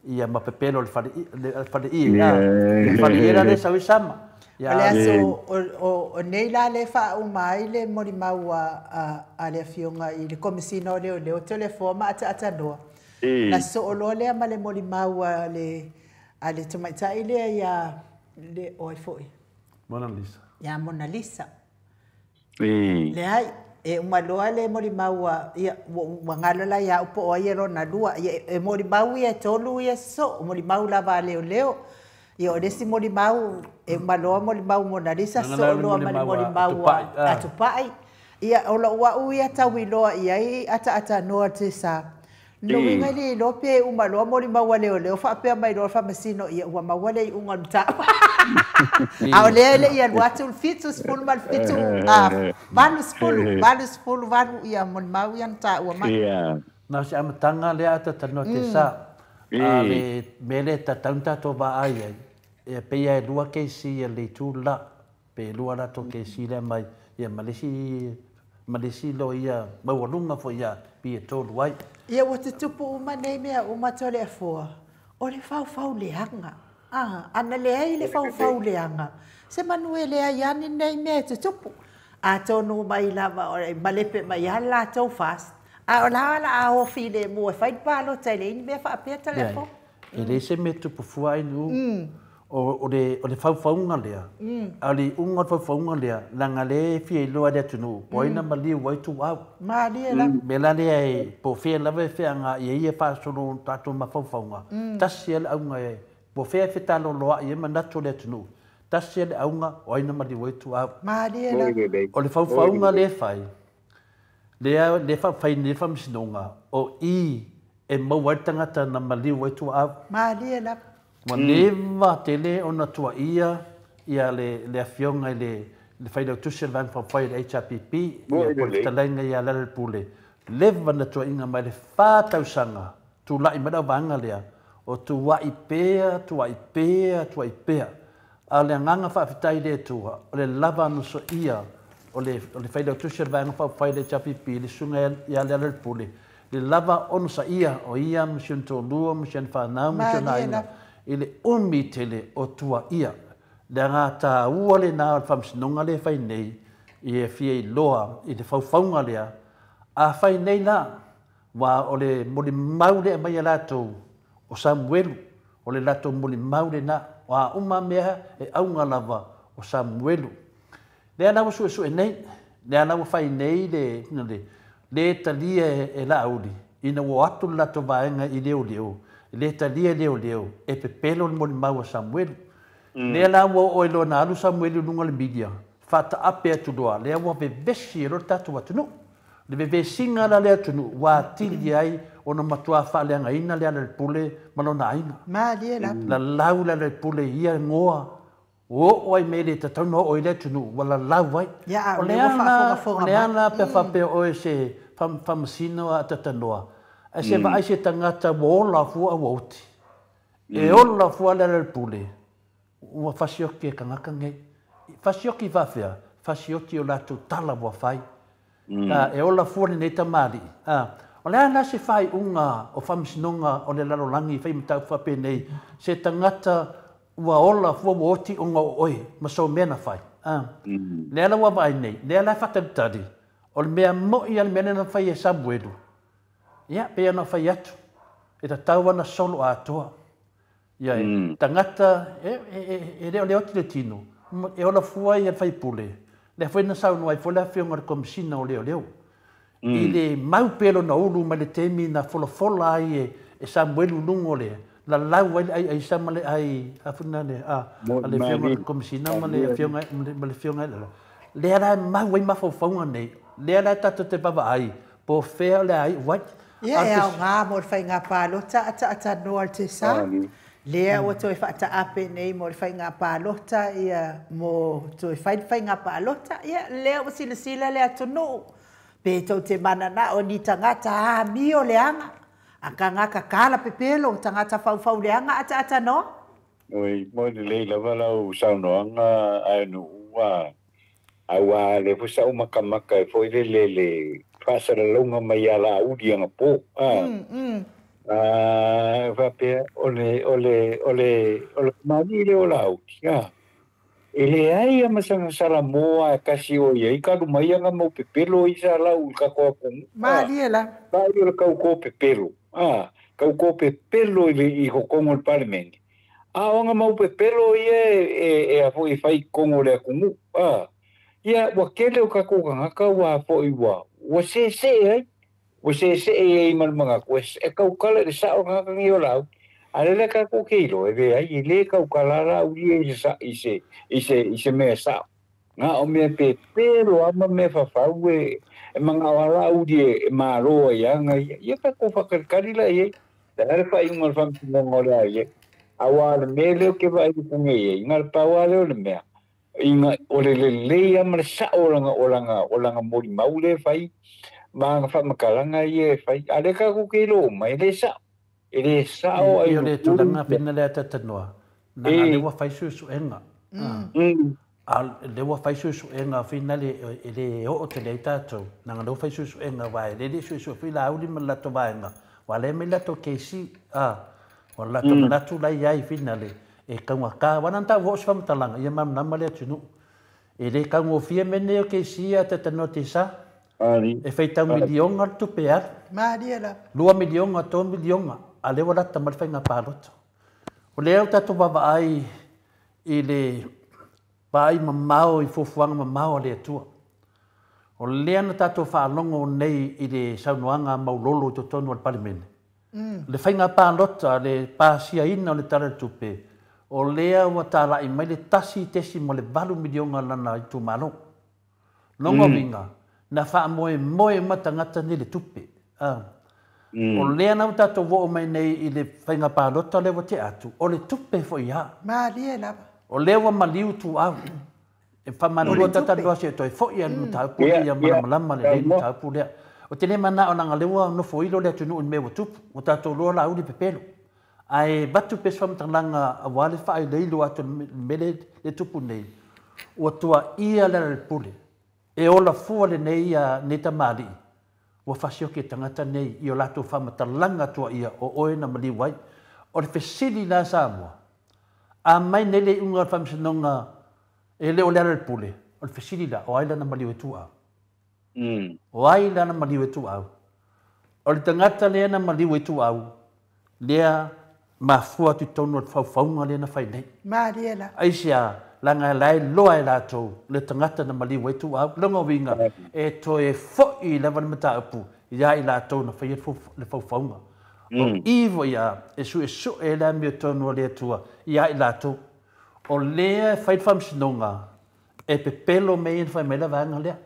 ia ma pepelo o le fale, le faleie, a, le faleie la lea e sau ai sama. Ia, O le aso o nei la lea e faauma ai le molimau a le Afioga i le Komesina o Leoleo Toleafoa ma Ataatanoa. Na soo loa lea ma le molimau a le a le tamaitai lea ia le o ai foi? Mona Lisa. Ia Mona Lisa. Leai, e uma loa le molimau a, ia, ua galo la ia au po o ai e lona lua. Ia, e molimau ia e tolu ia sosoo, molimau lava a leoleo. Ia, o le isi molimau, e uma loa molimau Mona Lisa, sosoo loa ma le molimau a Tupai. Ia, o lou au ia tauiloa i ai ataatanoa Tesa. Lona uiga e le iloa pe uma loa molimau a leoleo faapea mai loa le faamasino, ia ua maua le iuga o le mataupu. A o lea e le i alu atu le 77, 80, 88 ia molimau ia na taua mai. Na o se amataga lea ataatanoa Tesa. A le mea lea e tatau ona tatou vaai ai, e pei lava e lua kesi a le itu le la. Pe lua latou kesi lea mai ia ma le isi ma le isi loia maualuga foi ia pei e tolu ai. Ia ua tutupu uma nei mea uma Toleafoa, o le faufau leaga. A, ana leai le faufau leaga, se manu e leai lava ni nei mea e tutupu. Atonu mai lava o le malepe mai lava le latou fast, a o la o le a o filemu e fai le palota e leai ni mea faapea Toleafoa. Leai, e leai se mea e tupu fua ai nuu. O le faufauga lea, a o le iuga o le faufauga lea, leaga lea e fia iloa e le atunuu, po o ai na maliu ai ituau. Malie lava. O le mea la lea, po o fea lava e feagai ai ia faasolo tatou mafaufauga, tasi lava le auga e, po o fea e fetaloloai ai manatu o le atunuu, tasi lava le auga, o ai na maliu ai ituau. Malie lava. O le faufauga lea e fai, lea e fai nei le Faamasinoga, o i e maua ai le tagata na maliu ai tuaau. Malie lava. Ua leva tele ona tuaia ia le Afioga i le Failautusi o le Vaega Faaupufai o le HRPP, ia po o le fetalaiga ia Lealailepule, leva na tuaiga mai le fa tausaga tulai mai le auvaega lea, o tuai pea, tuai pea, tuai pea. A o le agaga faafetai i le Atua, o le lava anosoia o le Failautusi o le Vaega Faaupufai o le HRPP, le Susuga ia Lealailepule, le lava onosaia o ia ma si ona toalua ma si ana fanau ma si ona aiga i le umi tele o tuaia. Le aga taua lena o le faamasinoga lea e fai nei, ia fia iloa i le faufauga lea, a fai nei la, aua o le molimau lea e aumai e latou, o Samuelu, o le latou molimau lena, o a uma mea e auga lava o Samuelu. Lea la ua suesue nei, lea la ua fai nei le, le lē talia e Laauli, ina ua o atu le latou vaega i leoleo, lē talia e leoleo, e pepelo le molimau a Samuelu. Lea la ua oo ai loa na alu Samuelu i luga o le media, faataape atu loa, lea ua vevesi ai loa le tatou atunuu. Le vevesiga la le atunuu ua atili ai ona matua faaleagaina Lealailepule ma lona aiga. Malie lava. Lalau Lealailepule i ia igoa Ua oo ai mea e le tatau ona oo i le atunuu, ua lalau ai. Ia, a o lea ua faafogafoga mai. O le a la pe faapea oe se faamasino a atatanoa, ae se vaai se tagata ua ola fua a ua oti. E ola fua Lealailepule, ua fasioki e kanaka nei. Fasioki faafea? Fasioki i o latou tala ua fai. E ola fua lenei tamalii. O le a la se faaiuga o faamasinoga o le lalolagi i fai mataupu faapenei, se tagata Ua ola fua ua oti ona o oe ma sou mea na fai. A. Lea la ua vaai nei, lea la e faatalitali, o le mea moʻi a le mea lea na fai e Samuelu, ia, pei ona fai atu, e tatau lava ona solo atoa. Ia, e tagata, e, e, e le o le oti le tino, e ola fua ia le faipule, lea foi na saunoa ai foi le Afioga i le Komesina o Leoleo, i le mau pea lona ulu mai le taimi na folafola ai e Samuelu i luga o le lalau ai le ai aisa ma le ai a foi lena le a le Afioga i le Komesina ma le Afioga ma le Afioga lea la e mau ai mafaufauga nei, lea la tatou te vaavaai po o fea o le a iu ai. Ia, e aoga mo le faiga palota ataatanoa le Tesa, lea ua toe faataape nei mo le faiga palota, ia, mo toe fai le faiga palota, ia, lea ua silasila le atunuu, pe tou te mananao ni tagata amio leaga, a tagata tala pepelo, tagata faufau leaga ataatanoa. Oi, mo lelei lava lau saunoaga ae Nu'u auā lea foi sa'u makamaka e foi lele le faasalalauga mai ia Laauli agapō a faapea o le o le o le o le kamali'i lea o Laauli a e leai a ma sana salamo a e kasi o iai kalu mai aga mau pepelo ia sa lau i le tatou atunuu Malie la. Vaai o le tautō pepelo a tautō pepelo i le i totonu o le Palemene a o aga mau pepelo ia e e a foi e fai i totonu o le atunuu a ia ua tele o tatou tagata ua foi ua ua sese ai ua sese ai ma le manatu e tautala i le sa'o le tagata nei o Laauli a o lea tatou te iloa e leai e lē tautala Laauli ia i se i se i se i se mea sa'o na o mea pepelo a ma mea fafau e mana'o a Laauli e malo ai aga ia ia tatou faatalikali la i ai le a le faaiuga o le faamasinoga o le a i ai auā le mea lea ou te vaai atu nei ai na o le pau lava lea o le mea ina o le lelei a ma le sa'o o lana o lana o lana molimau lea e fai ma ana faamatalaga ia e fai a o lea tatou te iloa uma e lē sa'o e lē sa'o ai o le tulaga fina lea talanoa leaga lea ua fai suesuega a lea ua fai suesuega fina le e le oo tele ai tatou leaga lea ua fai suesuega aua e le suesue foi Laauli ma le latou vaega ua lea mai latou kesi a o le latou manatu la i ai fina le e taugata aua na tau oo se faamatalaga ia malamalama le atunuu e le taugofie mea nei o kesi a talanoa te sa e faitau miliona le tupe e alu. Malie la. 2 miliona, 3 miliona, a lea ua lata mai le faiga palota. O lea ua tatou vaavaai i le vaai mamao i fuafuaga mamao a le Atua. O lea na tatou faalogo nei i le saunoaga maulolo i totonu o le Palemene. Le faiga palota, le pasiaina o le Tala o le Tupe, o lea ua talai mai le 1.8 miliona lana itumalo. Lona uiga, na faamoemoe uma tagata nei le tupe. O lea na ua tatou oo mai nei i le faiga palota lea ua tea atu, o le tupe foi ia. Malie lava. O lea ua maliu ituau. E faamalulu talanoa se toe foi a le mataupu lea ia malamalama lelei le mataupu lea. O te le manao leaga lea ua nofoilo le atunuu i le mea ua tupu. Ua tatou iloa Laauli pepelo. Ae avatu pea se faamatalaga aua le faailoilo atu o le mea lea tupu nei. Ua tuaia le Lealailepule. E ola fua lenei nei tamalii. Ua fasioki e tagata nei i o latou faamatalaga tuaia o oe na maliu ai. O le fesili la Samoa, a mai nei le iuga o le faamasinoga e le o Lealailepule, o le fesili la, o ai lana maliu e tuau? O ai lana maliu e tuau? O le tagata lea na maliu e tuau, lea mafua atu i totonu o le faufauga lea na fai nei. Malie la. Aisea, leaga la e loa e latou le tagata na maliu ai tuau. Lona uiga, e toe foi lava le mataupu ia i latou na faia le faufauga. O i foi ia e suesue le amiotonu a le Atua ia i latou. O lea e fai le faamasinoga e pepelo mea ia na fai mai le vaega lea.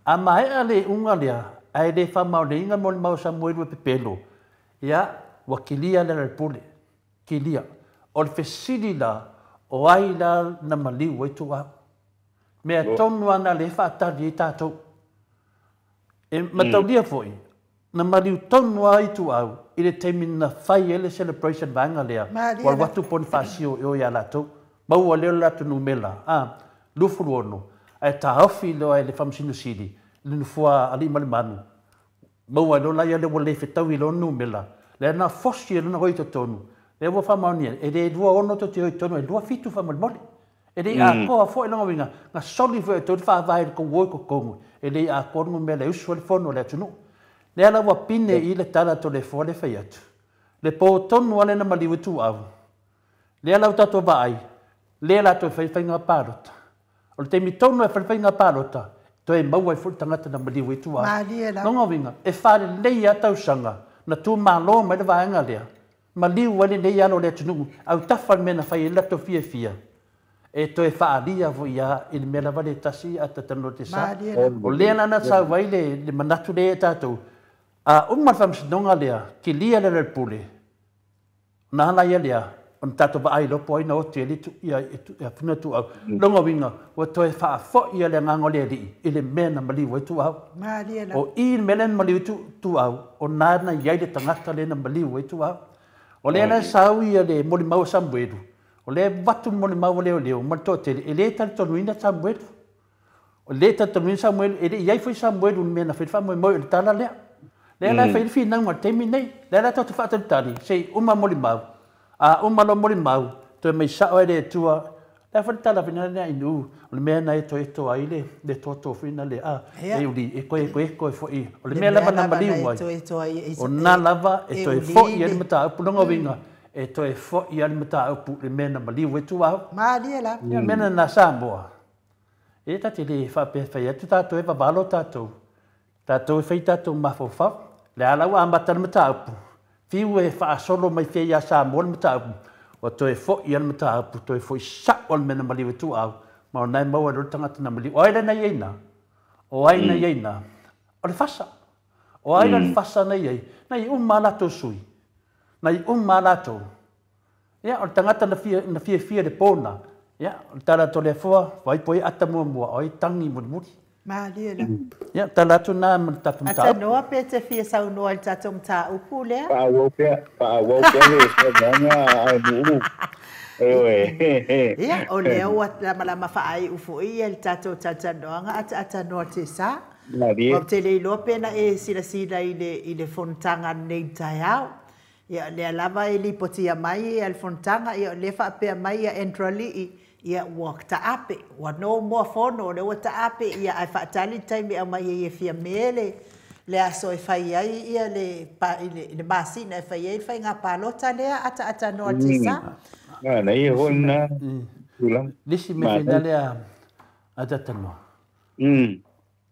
A maea le iuga lea, ae le faamaoniina molimau a Samuelu e pepelo, ia, ua kilia le Lealailepule. Kilia. O le fesili la, o ai la na maliu ai tuau? Mea tonu ana le faatali ai tatou. E mataulia foi, na maliu tonu ai ituau i le taimi na fai ai le celebration vaega lea. Malie Ua alu la. atu po ni faasio i o ia latou. Maua lea o le latou numera, a, 26, ae taofi loa e le Faamasino Sili, le nofoa alii ma le manu. Maua loa la ia lea ua le fetaui i lona numera. Lea na fosi e lona hoi i totonu. Lea ua faamaonia, e le 26 to te hoi totonu, e 27 faamolemole. E le i atoa foi lona uiga, na soli foi e tou le faavae i le tou o i totonu. E le i atoa le numera e usu ai le fono a le atunuu. Lea la ua pine i le tala a Toleafoa le fai atu. Le po tonu lea na maliu e tuau. Lea la ua tatou vaai, lea latou fai faiga palota. O le taimi tonu e fai faiga palota, toe maua ai foi le tagata na maliu ai tuau. Malie la. Lona uiga, e faalelei lava tausaga na tumalo mai le vaega lea, maliu ai lenei alo o le atunuu, autafa le mea na fai ai le latou fiafia, e toe faaalia foi ia i le mea lava le tasi a talanoa te sa. Malie la. O lea la na sau ai le manatu lea e tatou, a uma le faamasinoga lea, kilia le Lealailepule, na ala ia lea, ona tatou vaai loa po o ai na oti ai le ia ia fina tuau. Lona uiga, ua toe faafoi le agaga o le Alii i le mea na maliu ai tuau. Malie la. O i le mea lea na maliu ai tuau, o na na i ai le tagata lea na maliu ai tuau. O lea la e sau ia le molimau a Samuelu, O le avatu le molimau a leoleo ma le toatele, e le talitonuina Samuelu. O le talitonuina Samuelu, e le i ai foi Samuelu i le mea na fai ai le faamoemoe, o le tala lea. Lea la e fai ai le finauga i le taimi lenei. Lea la tatou te faatalitali se i uma molimau. A uma loa molimau, toe mai sao ai le Atua. Le a foi le tala foi lea i nuu, o le mea na etoeto ai le toto foi na le a, e uli, e toe etoeto foi. O le mea lava na maliu ai, o na lava e toe foi ai le mataupu, lona uiga, e toe foi ai le mataupu i le mea na maliu ai tuau. Malie lava. Ia, o le mea lena Samoa, e ta te le faapea e fai atu tatou e vavalo tatou, tatou e fai tatou mafaufau. Le a la ua amata le mataupu, fiu e faasolo mai fea ia Samoa le mataupu, ua toe foi lava le mataupu, toe foi sao le mea na maliu e tuau, ma o na e maua ai loa le tagata na maliu. O ai la na i ai na? O ai na i ai na? O le fasa. O ai la le fasa na i ai? Na i uma a latou sui. Na i uma a latou. Ia, o le tagata na fia, na fiafia i le pona, ia, o le tala atu a le Afoa, o ai po ai ata muamua, o ai tangi mulimuli. Malie la. Ia, tala atu na ma le tatou mataupu. Atanoa pe te fia saunoa i le tatou mataupu lea. Faaauau pea, faaauau pea le saunoaga a Nu'u. Ioe. Ia, o lea ua lamalama faaiu foi ia le tatou talatalanoaga ataatanoa Tesa. Malie. Ou te le iloa pe na e silasila i le, i le fonotaga nei i le taeao. Ia, lea lava e lipotia mai ia le fonotaga, ia o lea faapea mai ia Andrew Alii, ia ua taape, ua no more fono, o lea ua taape, ia ae faatali le taimi e aumai ai e Fiame le, le aso e fai ai ia le, pa, i le, le masina e fai ai le faiga palota lea ataatanoa Tesa. Manaia foi lena tulaga. Le isi mea fina lea ataatanoa.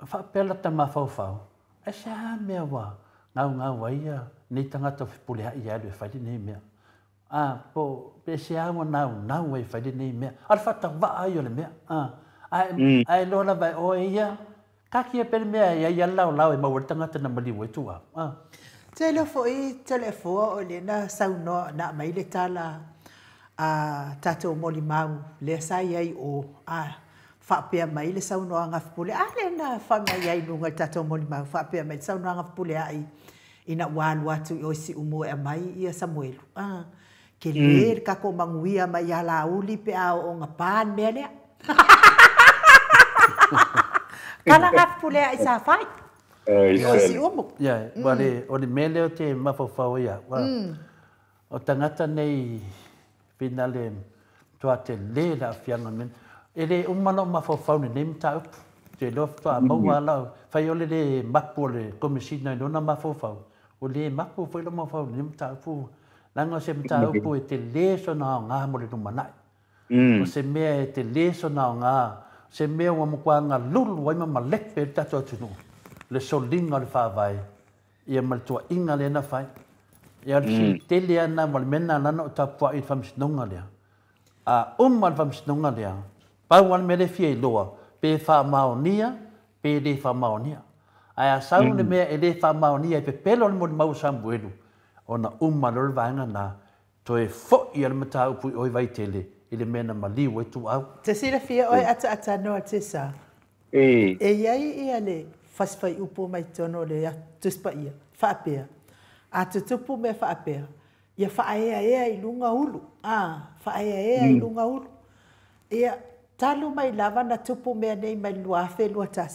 Faapea lata mafaufau, aisea mea ua gaugau ai ia nei tagata o fepuleai e alu e fai lenei mea? A, po o pe aisea ua naunau ai e fai lenei mea? A o le faatavaa ia o le mea, a, ae, ae iloa lava e oe ia, taatia pea le mea e i ai lava le laolao e maua ai le tagata na maliu ai tua, a. Te iloa foi Toleafoa o lea na saunoa na aumai le tala a tatou molimau lea sa i ai o a faapea mai le saunoaga a Fepuleai, a lea na fai mai ai i luga i le tatou molimau, faapea mai le saunoaga a Fepuleai ina ua alu atu i o i Siumu e aumai ia Samuelu, a, kele le tatou manuia mai ia Laauli pe a oo ina pa le mea lea. Tala na Fepuleai sa fai i o i Siumu. Ia, o le mea lea ou te mafaufau ai au, o tagata nei finale matua tele le aafiaga o le mea. E le uma lou mafaufau i lenei mataupu. Ou te iloa faatoa maua lava lau, fai o le le mapu o le Komesina i lona mafaufau, ua le mapu foi lou mafaufau i lenei mataupu, leaga o se mataupu e tele sona aoga mo le lumanai. O se mea e tele sona aoga, o se mea ua matua galulu ai ma malepe ai le tatou atunuu, le soliga o le Faavae ia ma le tuuaiga lea na fai. Ia o le fesili tele lava lena ma le mea lena na ala ona ou tapuai i le faamasinoga lea. A uma le faamasinoga lea, pau lava le mea lea e fia iloa, pe faamaonia pe le faamaonia. Ae a sau le mea e le faamaonia e pepelo le molimau o Samuelu, ona uma loa le vaega lena, toe foi lava le mataupu i o i Vaitele i le mea na maliu ai Tuau. Te silafia oe ataatanoa Tesa? E i ai ia le fasi fuaiupu mai totonu o le Tusi Paia, faapea, A tutupu mea faapea, ia faaeaea i luga ulu, a, faaeaea i luga ulu. Ia, talu mai lava na tupu mea nei mai le 2021,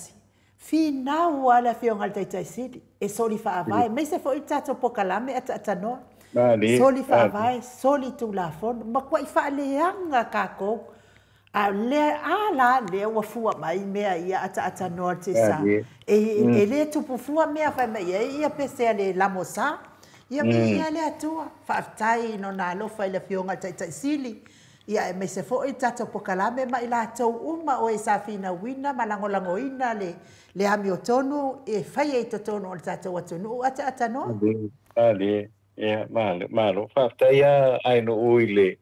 finau lava le Afioga i le Taitai Sili e soli faavae, aemaise foi le tatou polokalame ataatanoa, soli faavae, soli tulafono, matuai faaleaga tatou. A o lea, a la lea ua fua mai mea ia ataatanoa Tesa, e le tupu fua mea fai mai i ai ia pese a le lamosa. Ia viia le Atua. Faafetai i Lona alofa i le Afioga i le Taitai Sili, ia aemaise foi le tatou pokalame ma i latou uma o e sa finauina ma lagolagoina le le amiotonu e faia i totonu o le tatou atunuu ataatanoa. Malie, ia, malo, malo. Faafetai lava Ainuu i le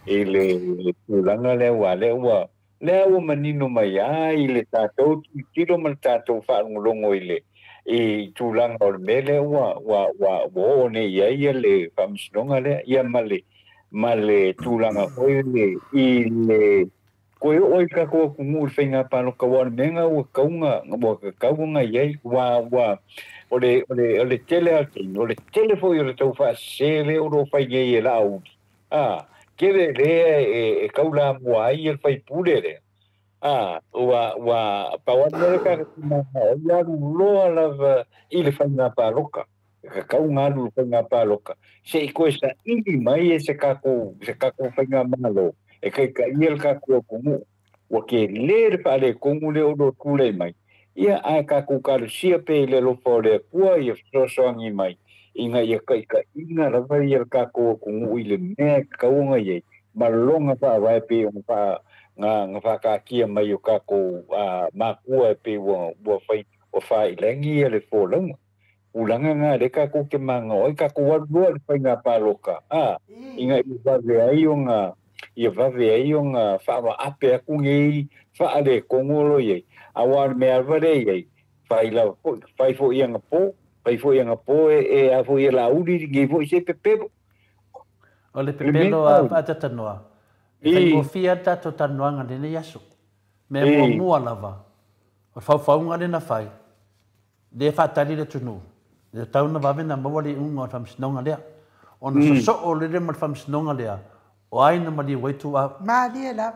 i le tulaga lea aua lea ua lea ua manino mai lava i le tatou tilotilo ma le tatou faalogologo i le i tulaga o le mea lea ua ua ua ua oo nei i ai le faamasinoga lea, ia ma le ma le tulaga foi le i le toe oo ai le tatou atunuu i le faiga palota, aua o le mea lena ua tatau ona ua tatau ona i ai, aua ua o le o le o le tele lava o taimi, o le tele foi o le taufaasese lea o lo o fai nei e Laauli, a tele lea e kaula mua ai le faipule lea. Ua pauana le ka o ia loa lava i le whainga pāloka. Ka kau ngālu le whainga pāloka. Se i koe sa ili mai e se kako whainga malo. E kai ka ia le kako kongu. Ua ke le le whaale kongu le o tūlei mai. Ia ae kako kalusia pe i le lopa o le akua ia whasoasoangi mai. Inga ia kai ka inga lava ia le kako kongu i le mea kaunga iei. Malonga wha wae pe o wha ngā whakakia mai o kako mākua e pe ua whai o whailangi e le fōlaunga. Ulanga ngā le kako ke manga oi kako warua le whai ngā pāloka. Inga i vave ai o ngā i vave ai o ngā whaama ape aku ngei whaale kongolo iei. A wā mea vare iei. Whai fo ia ngā pō. Whai fo ia ngā pō e a fo ia la uri ngei fo i se pepelo. O le pepelo a whaatata. E whaingofia tātou tanuanga lene iaso. Me mua mua lava. O whauwhaunga lena whai. Le whaatari le tunu. Le tauna wawena maua le unga o whamsinonga lea. O na sosoo o lere ma le whamsinonga lea. O aina ma li waitu au. Maalia la.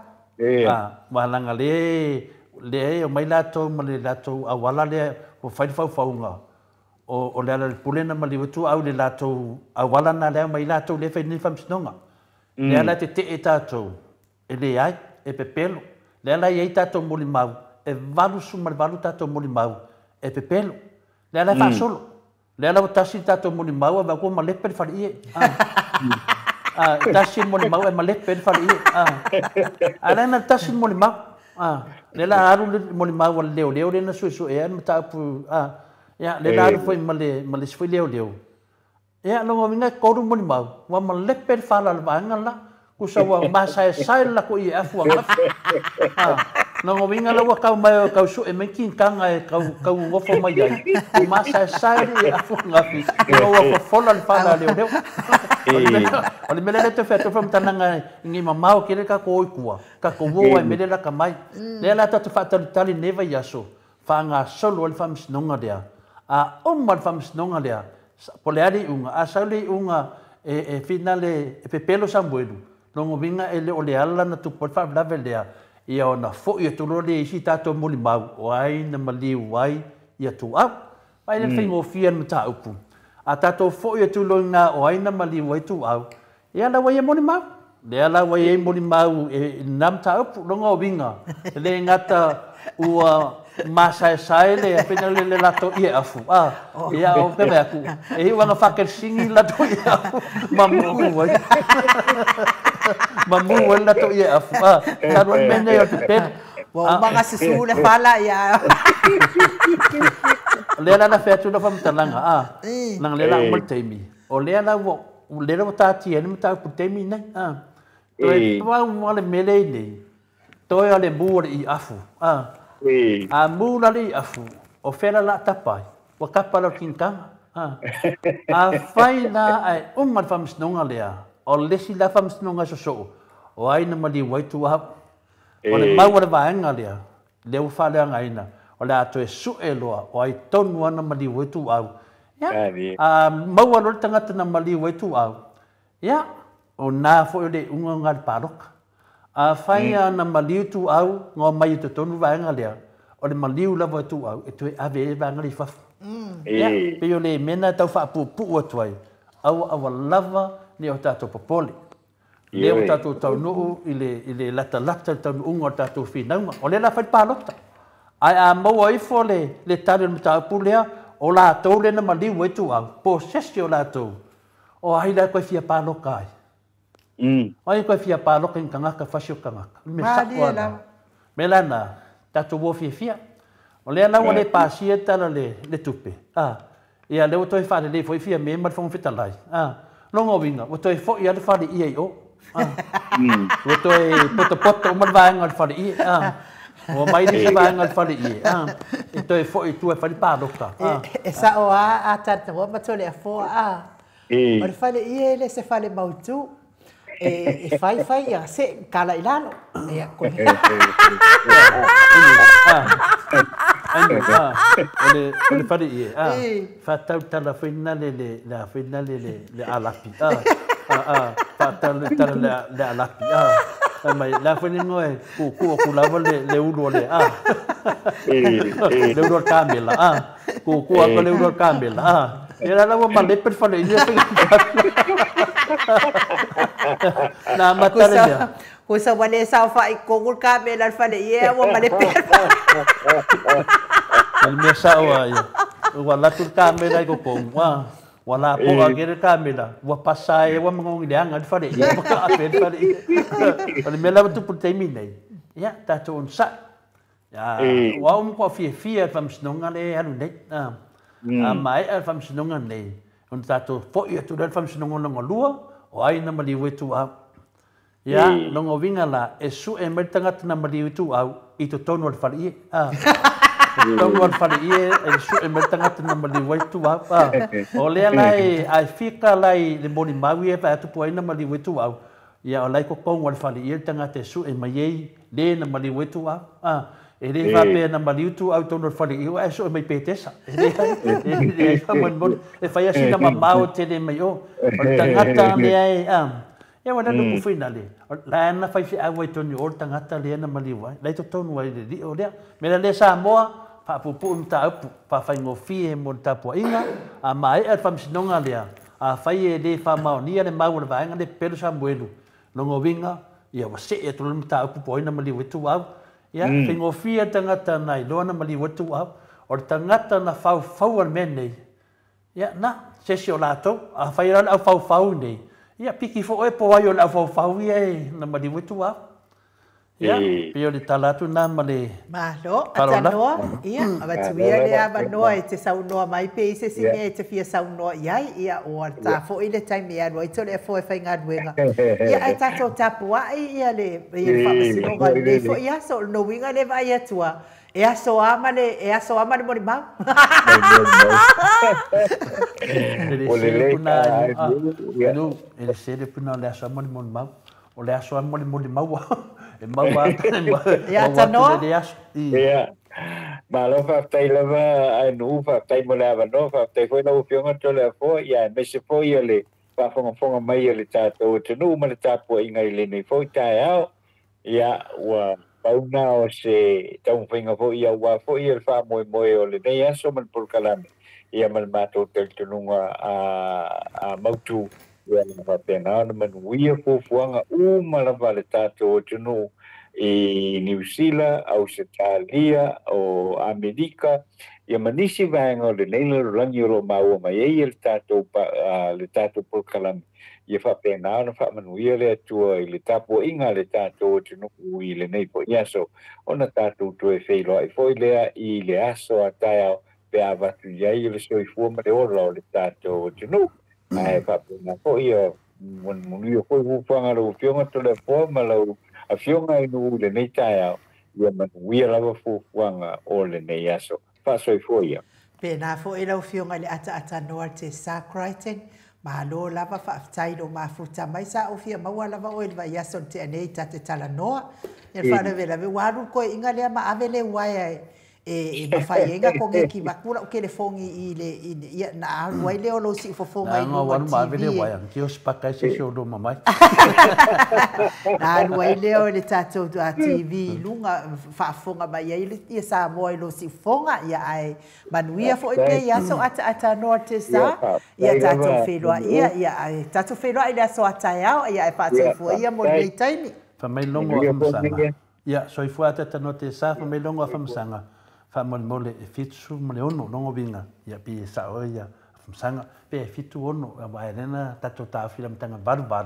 Wahalanga le le o mai lātou ma le lātou awala lea o whai whauwhaunga. O le ala le pulena ma li waitu au le lātou awala na lea mai lātou le whai ni whamsinonga. Le ala te te e tātou, e le ai, e pepelo. Le ala i ei tātou moli mau, e valu suma le valu tātou moli mau, e pepelo. Le ala e whaasolo. Le ala o tasi tātou moli mau, e wakua malepe le whare ie. Tasi moli mau, e malepe le whare ie. Ala na tasi moli mau. Le ala aru le moli mau a leo leo, le na sui sui e anu tāpu. Le ala aru foi ma le sui leo leo. Ia longa winga koru moli mau, wa malepe le whala le vaanga la, kusa wa masae sae la ko i afu angafi. Longa winga la wa kau mai kau su e mai kinkanga e kau ngofo mai ai. O masae sae le afu angafi, ina wa fofola le whala leo leo. O le mele le te whea te wha mtananga ngi mamao kere ka ko oikua, ka ko woa e mele la ka mai. Lea la tatu whaatalitali neva i aso, whaanga solo le whamsinonga lea. A oma le whamsinonga lea, po le ari unga, a sau le unga e finale e pepelo Samuelu, longo winga e le o le ala na tupu whaavelave lea, ia ona fo i tolo le isi tātou moli mau, o ai na maliu ai ia tū au. Mai le whaingofia na mataupu. A tātou fo i tolo ngā o ai na maliu ai tū au, ia la wai e moli mau. Le ala wai e moli mau e nā mataupu, longo winga. Le ngata ua masae sae le pena le lato ie afu. Ia o pe aku. E wanga whakersingi lato ie afu. Mamu ai. Mamu ai lato ie afu. Taru mene o te pena. Wa manga susu le fala ia. Le la na wheatu na whamtalanga. Nang le la umal teimi. O le la wo le la tāti e ni matau pu teimi nei. Toi tua umale mele nei. Toi ale mua i afu. A mula le afu, o whela la tapai, wa kapa lau kinkanga. A whai la ai uma le whamsinonga lea, o lesi la whamsinonga sosoo, o aina mali waitu au. O le maua le vaenga lea, lea ua whaleanga aina, o le ato e sue loa, o ai tonu ana mali waitu au. A maua lo le tangata na mali waitu au. Ia, o nā fo le unga ngā le pāroka. A whai ana maliu tu au, ngā mai i te tonu vaenga lea, o le maliu lava tu au, e toe ave e vaenga le fafu. Ia, peo le mena tau whaapupu atu ai, aua aua lava ni o tātou popole. Le o tātou taunuu i le lata lata le taunuunga o tātou whinaunga. O le la whai pālota. Ai a maua ifo le tari o le mataupu lea, o lātou le na maliu e tu au, po sesi o lātou, o ai la koe fia pāloka ai. Ai koe fia pāloka i kangaka, whasi o kangaka. Me sakwa. Me lana, tātou wō fia fia. O lea laua le pāsia tala le tupe. Ia leo toi whare le fo i fia me ma le whango lai. Longo winga, o toi fo i ale whare ia i o. O toi poto poto o ma le vaenga le whare ia. O mai le vaenga le whare ia. E toi fo i tua whare pāloka. E sa o a tata wa matole a fo a. O le whare ia le se whare mautu. E fai fai ia se kala ilalo. Ia koe. O le whare ia. Whatau tala whaina le alapi. Faatala le tala le le alapi a. Fai mai, le a foi le igoa e kuukuu atu lava le le ulu o le a. Le ulu o le kamela a. Kuukuu atu le ulu o le kamela a. Ia la la ua malepe le fale i ia faiga Na amata le mea. Kusa ua le saofai i totonu le kamela i le fale ie ua malepe le fale. O le mea sao lava ia, ua alu atu le kamela i totonu a. Ua lapoa ake le kamela, ua pasa ai ua magogi leaga le fale ua taape le fale. O le mea la ua tupu i le taimi nei, ia tatou onosai. Ia, o au matua fiafia i le faamasinoga lea e alu nei. A maea le faamasinoga nei, ona tatou foi atu lea i le faamasinoga lona lua, o ai na maliu ai ituau. Ia, lona uiga la, e sue mai le tagata na maliu ituau i totonu o le faleie. A, i totonu o le faleie e sue mai le tagata na maliu ai ituau. A, o lea la e, a e fika la i le molimau ia e vaai atu po o ai na maliu ai ituau, ia o la e i totonu o le faleie le tagata e sue mai ai le na maliu ai ituau. A, e le faapea na maliu ituau i totonu o le faleie ae sue mai Petesa. E leai, e leai faamolemole. E fai lava sina mamao tele mai o. O le tagata lea e, a, Ia ua lanu ku finale, la na faifeau ai tonu o le tagata lea na maliu ai, la i totonu ai le lio lea. Mea la lea Samoa, faapuupuu le mataupu, faafaigofie mo le tapuaiga, a maea le faamasinoga lea, afai e le faamaonia le mau a le vaega lea pepelo Samuelu, lona uiga, ia ua see atu loa le mataupu po o ai na maliu ai Tuuau. Ia, faigofie le tagata na iloa na maliu ai Tuuau. O le tagata na faufauа le mea nei, Ia, na, se isi o latou. Afai la o le aufaufau nei, ia, piki foi oe po o ai o le aufaufau ia e na maliu ai tua. Ia, pei o le tala atu lena ma le Malo, faaaloalo. Atanoa, ia, avatu ia le avanoa e te saunoa mai pe i se isi mea e te fia saunoa i ai, ia, ua ta foi le taimi e alu ai Toleafoa e faigaluega. Ia, ae tatou tapuai ia le, ia le faamasinoga i lenei foi aso. O lona uiga lea e vaai atu a, E aso a ma le, e aso a ma le molimau. E le sele puna nu, e le sele puna o le aso a ma le molimau. O le aso a ma le molimau e maua atu, e maua atu le aso. Ia. Malo faafetai lava ae Nuu, faafetai mo le avanoa, faafetai foi lau Afioga Toleafoa, ia aemaise foi o le faafogafoga mai a le tatou atunuu ma le tapuaiga i lenei foi taeao. Ia, ua pau na o se taumafaiga foi aua foi le faamoemoe o lenei aso ma le polokalame, ia ma le matou talitonuga a mautu, ia faapena ona manuia fuafuaga uma lava a le tatou atunuu i Niu Sila, Ausetalia, o Amerika, ia ma nisi vaega o lenei lalolagi o lo o maua mai ai le tatou polokalame. Ia faapena ona faamanuia le Atua i le tapuaiga a le tatou atunuu i lenei foi aso, ona tatou toe feiloai foi lea i le aso a taeao pe a avatu i ai le soifua ma le ola o le tatou atunuu. Ae faapena foi ia manuia foi fuafuaga a lau Afioga Toleafoa ma lau Afioga i Nuu i lenei taeao, ia manuia lava fuafuaga o lenei aso. Faasoifua ia. Pēnā foi lau Afioga i le ataatanoa Tessa Crichton, malo lava faafetai i lou mafuta mai, sa ou fia maua lava oe i le vaiaso na tea nei ta te talanoa. Ia le faalavelave ua alu le koeaiga lea ma ave le uaea e mafai ai na koneki atu lau telefoni i le, ia na alu ai lea o lou siufofoga i luga o le TV e. Na alu ai lea o le tatou TV i luga faafofoga mai ai ia Samoa i lou siufofoga, ia ae manuia foi lenei aso ataatanoa Tessa, ia tatou feiloai ia, ia ae tatou feiloai i le aso a taeao, ia ae faasoifua ia mo lenei taimi. Fai mai logo a Famasaga. Ia, soifua ataatanoa Tessa, fai mai logo a Famasaga, faamolemole e 76 logo uiga, ia pei e sao ai ia Famasaga, pe e 76, aua e lea na tatou taofi i le amataga 88,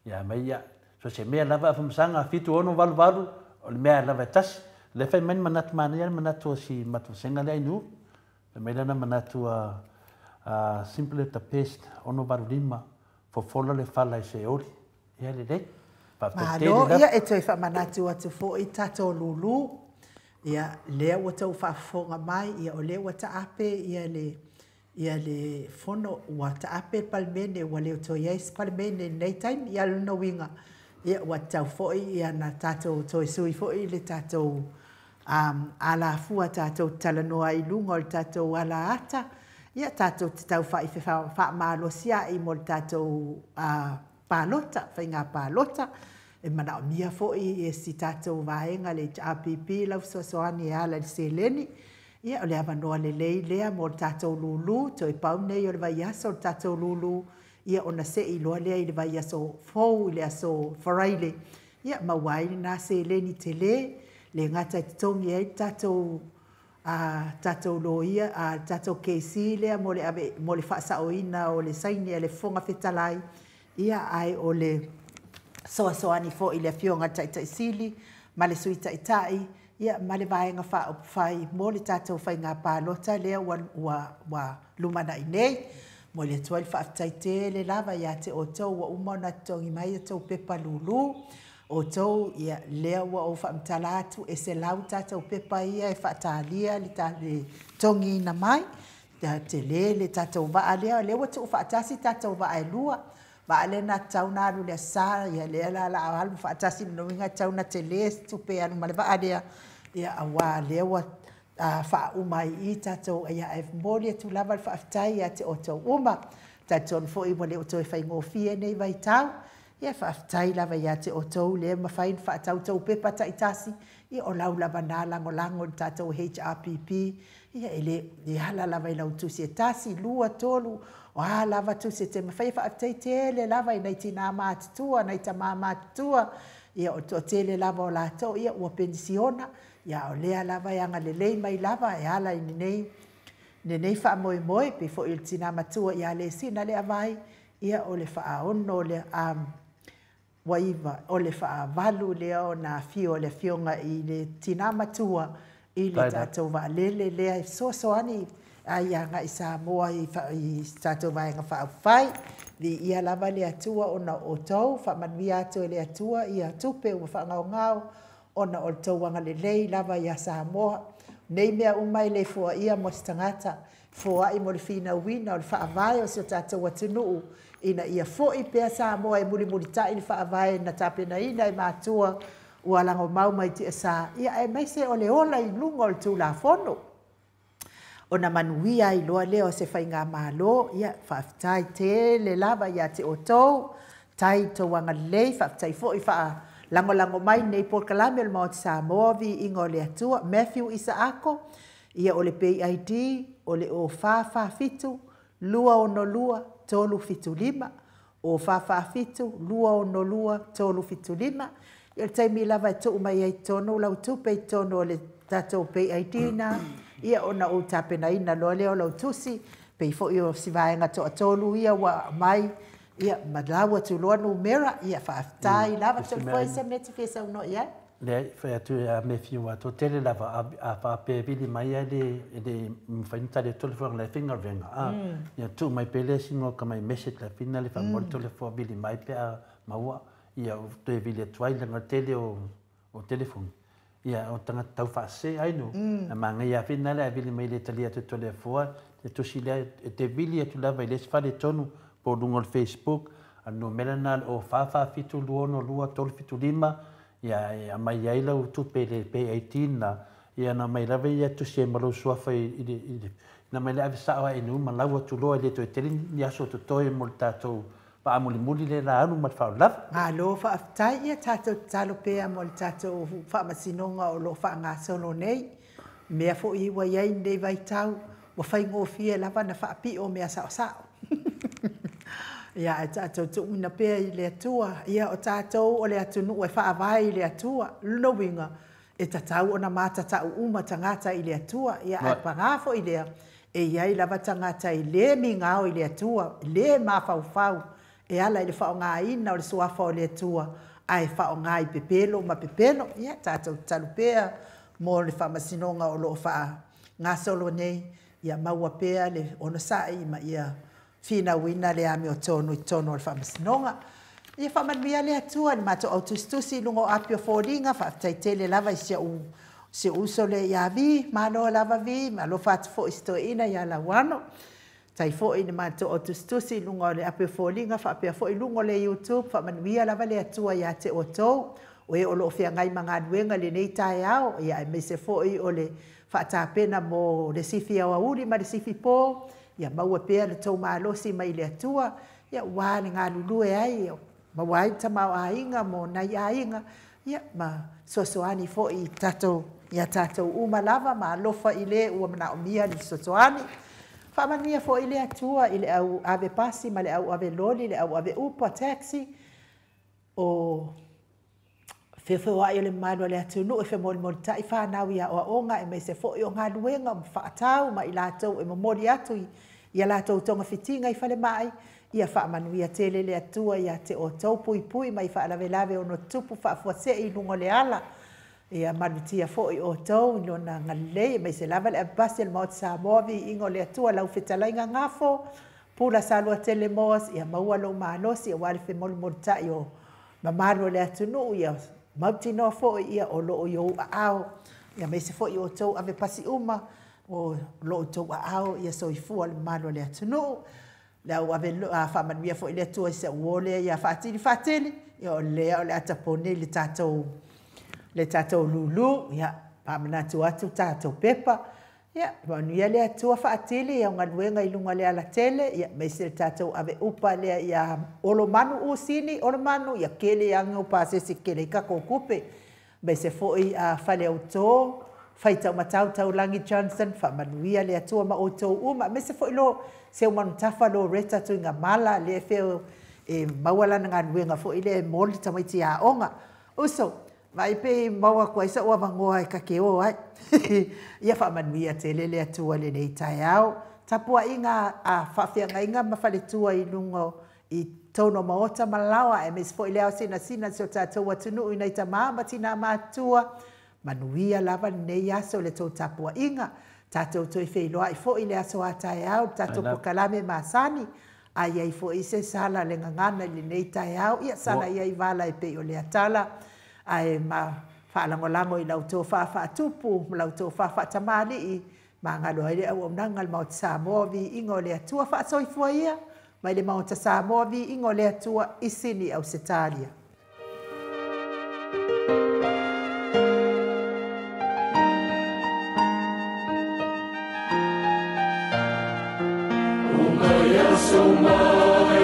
Ia mai ia, so se mea lava a famasaga, 7, 6, 8, 8, o le mea lava e tasi. Lea fai mai le manatu manaia le manatu o si Matuasega lea i Nuu. Fai mai lana manatu a simple the best, 6, 8, 5, fofola le fala i se oli. Ia lelei. Faafetai tele Malo, lava. ia e toe faamanatu atu foi tatou lulu, ia lea ua tou faafofoga mai, ia o lea ua taape ia le Ia le fono ua taape le Palemene, ua le o toe i ai se Palemene i lenei taimi. Ia lona uiga, ia ua tatau foi ia na tatou toe sui foi le tatou alafua tatou te talanoa ai i luga o le tatou ala ata, ia tatou te tau faamalosi ai mo le tatou palota, faiga palota. E manaomia foi e si tatou vaega le HRPP lau fesoasoani e ala i le seleni. Ia, o le avanoa lelei lea mo le tatou lūlū, toe pau nei o le vaiaso o le tatou lūlū, ia ona se'i loa lea i le vaiaso fou i le aso Faraile, ia maua ai lena seleni telē, le gata e totogi ai le tatou a tatou loia, a tatou kesi lea mo le ave mo le faasaoina o le saini a le Fofoga Fetalai, ia ae o le fesoasoani foi i le Afioga i le Taitai Sili ma le Sui Taitai, ia ma le Vaega Faaupufai mo le tatou faiga palota lea ua lumanai nei. Momoli atu ai le faafetai tele lava ia te outou ua uma ona totogi mai a outou pepa lūlū. Outou, ia, lea ua ou faamatala atu e 100 tatou pepa ia e faatalia le totogiina mai. Tele le tatou vaa lea, lea ua tuufaatasi tatou vaa e lua. Vaa lea na tatau ona alu i le Aso Sa, ia lea la o le a alu faatasi, lona uiga e tatau ona tele se tupe e alu ma le vaa lea, ia aua lea ua faauma ai i i tatou, ia ae momoli atu lava le faafetai ia te outou uma. Talitonu foi ua le o toe faigofie nei vaitau, ia faafetai lava ia te outou lea e mafai ona faatau tou pepa taitasi, ia o lau lava na lagolago i le tatou HRPP, ia e le e ala lava i lau tusi e 1, 2, 3, o a lava tusi e te mafai. E faafetai tele lava i nai tinā matutua, nai tamā matutua, ia o le toatele lava o latou, ia ua penisiona, ia o lea lava e agalelei mai lava e ala i lenei faamoemoe, pei foi o le tinā matua ia Lesina Leavai, ia o le faaono lea, ua iva, o le faavalu lea ona afio o le afioga i le tinā matua i le tatou vaalele lea e fesoasoani ai agai i Samoa i tatou Vaega Faaupufai. Viia lava le Atua ona o outou, faamanuia atu e le Atua ia tupe ua faagaogao ona o le tou agalelei lava ia Samoa. Nei mea uma e le foaia mo se tagata, foai mo le finauina o le faavae o si o tatou atunuu, ina ia foi pea Samoa e mulimulitai le faavae na tapenaina e matua ua lagomau mai tiasa, ia aemaise o le ola i luga o le Tulafono, ona manuia ai loa lea o se faigamalo. Ia faafetai tele lava ia te outou, tai tou agalelei, faafetai foi faalagolago mai nei polokalame o le Maota Samoa, viiga o le Atua. Matthew Isaako, ia o le Pay ID, o le 0447 262 375, 0447 262 375. Ia o le taimi lava e tuu mai ai totonu lau tupe i totonu o le tatou Pay ID na, ia ona ou tapenaina loa lea o lau tusi, pei foi o si vaega toatolu ia ua aumai, ia ma lau atu loa numera, ia faafetai lava. Tolefoa, se mea te fia saunoa i ai? Leai, fai atu ia Matthew a toatele lava a faapea e vili mai ai le mafai ona tali atu le fofoga le faigaluega a ia tuu mai pea le singo ka mai message la fina le faamoli tolefoa vili mai pe a maua ia toe vili atu ai leaga tele o telefoni ia o tagata tau faasese ai no a manaia fina le vili mai le tali atu tolefoa te tusi lea e te vili atu lava i le isi faletonu po o luga o le Facebook a numera na o 447 262 375 ia e aumai ai lau tupe i le Pay 18 na ia na mai lava ia tusi ai ma lou suafa i le na mai le ave sao ai nu ma lau atu loa i le toe tele ni aso totoe mo le tatou faamulimuli le la alu ma le faalavelave. Malo faafetai, ia tatou tatalo pea mo le tatou faamasinoga o lo o faagasolo nei. Mea foi ua i ai lenei vaitau, ua faigofie lava na faapio mea saosao. Ia ae tatou tuuina pea i le Atua, ia o tatou o le atunuu e faavae i le Atua. Lona uiga, e tatau ona matatau uma tagata i le Atua, ia ae paga foi lea, e i ai lava tagata e le migao i le Atua, le mafaufau, e ala i le faaaogaina o le suafa o le Atua, ae faaaoga i pepelo ma pepelo. Ia tatou tatalo pea mo le faamasinoga o lo o faagasolo nei, ia maua pea le onosai ma ia finauina le amiotonu i totonu o le faamasinoga. Ia faamanuia le Atua i le matou autusitusi i luga o api o foliga, faafetai tele lava i si ou uso lea ia Vi, malo lava Vi, alofa atu foi i si toeaina ia Lauano. Tai foi i le matou autusitusi i luga o le api o foliga, faapea foi i luga o le YouTube, faamanuia lava le Atua ia te outou, o e o lo o feagai ma galuega i lenei taeao, ia aemaise foi o le faatapena mo le sifi aoauli ma le sifi po, ia maua pea le tou malosi mai le Atua, ia ua le galulue ai, Maua ai le tamaoaiga mo nai aiga, ia, ma fesoasoani foi i tatou, ia tatou uma lava ma alofa i le ua manaomia le fesoasoani. Faamanuia foi le Atua i le au ave pasi ma le au ave loli, le au ave upa, taxi, o feofeoai o le mamalu o le atunuu e femolimolitai fanau i aoaoga aemaise foi o galuega ma faatau ma i latou e momoli atu i a latou togafitiga i falemai. Ia faamanuia tele le Atua ia te outou, puipui mai faalavelave ono tutupu faafuasei i luga o le ala. Ia malutia foi outou i lona agalelei, aemaise lava le avepasi o le Maota Samoa, viiga o le Atua, lau fetalaiga Gafo, Pula Saluatele Moas, ia maua lou malosi aua le femolimolitai o mamalu o le atunuu, ia mautinoa foi ia o lo o i ou aao, aemaise foi outou avepasi uma o lo o outou aao ia soifua le mamalu o le atunuu. Le au ave faamanuia foi le Atua i si au uo lea ia Faatili Faatili, ia o lea o le a taponi le tatou lulu, ia faamanatu atu tatou pepa. Ia manuia le Atua Faatili ia galuega i luga o le alatele, ia aemaise le tatou ave upa lea ia Olomanu Usini Olomanu, ia kele age o pasese kele i tatou tupe. Aemaise foi Faleauto Faitaumatau Taulagi Johnson, faamanuia le Atua ma outou uma, aemaise foi lo seu manutafa lo Reta Tuigamala lea feo e maua lana galuega foi lea e mo le tamaiti aoga. Uso, vai pe maua atu ai sa'u avanoa e ta te o ai. Ia faamanuia tele le Atua i lenei taeao. Tapuaiga a faafeagaiga ma faletua i luga i totonu o maota ma laoa, aemaise foi le ao sinasina o si o tatou atunuu i nai tamā ma tinā matutua. Manuia lava lenei aso i le tou tapuaiga. Tatou toe feiloai foi i le aso a taeao i le tatou polokalame masani. A i ai foi se sala le gagana i lenei taeao, ia sala ia i vala e pei o le atala, ae ma faalagolago i lau tofa faatupu ma lau tofa faatamalii, magalo ai le auaunaga a le Maota Samoa, viiga o le Atua. Faasoifua ia mai le Maota Samoa, viiga o le Atua i Sini Ausetalia. Uma ia so mai,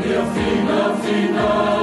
ia fina fina.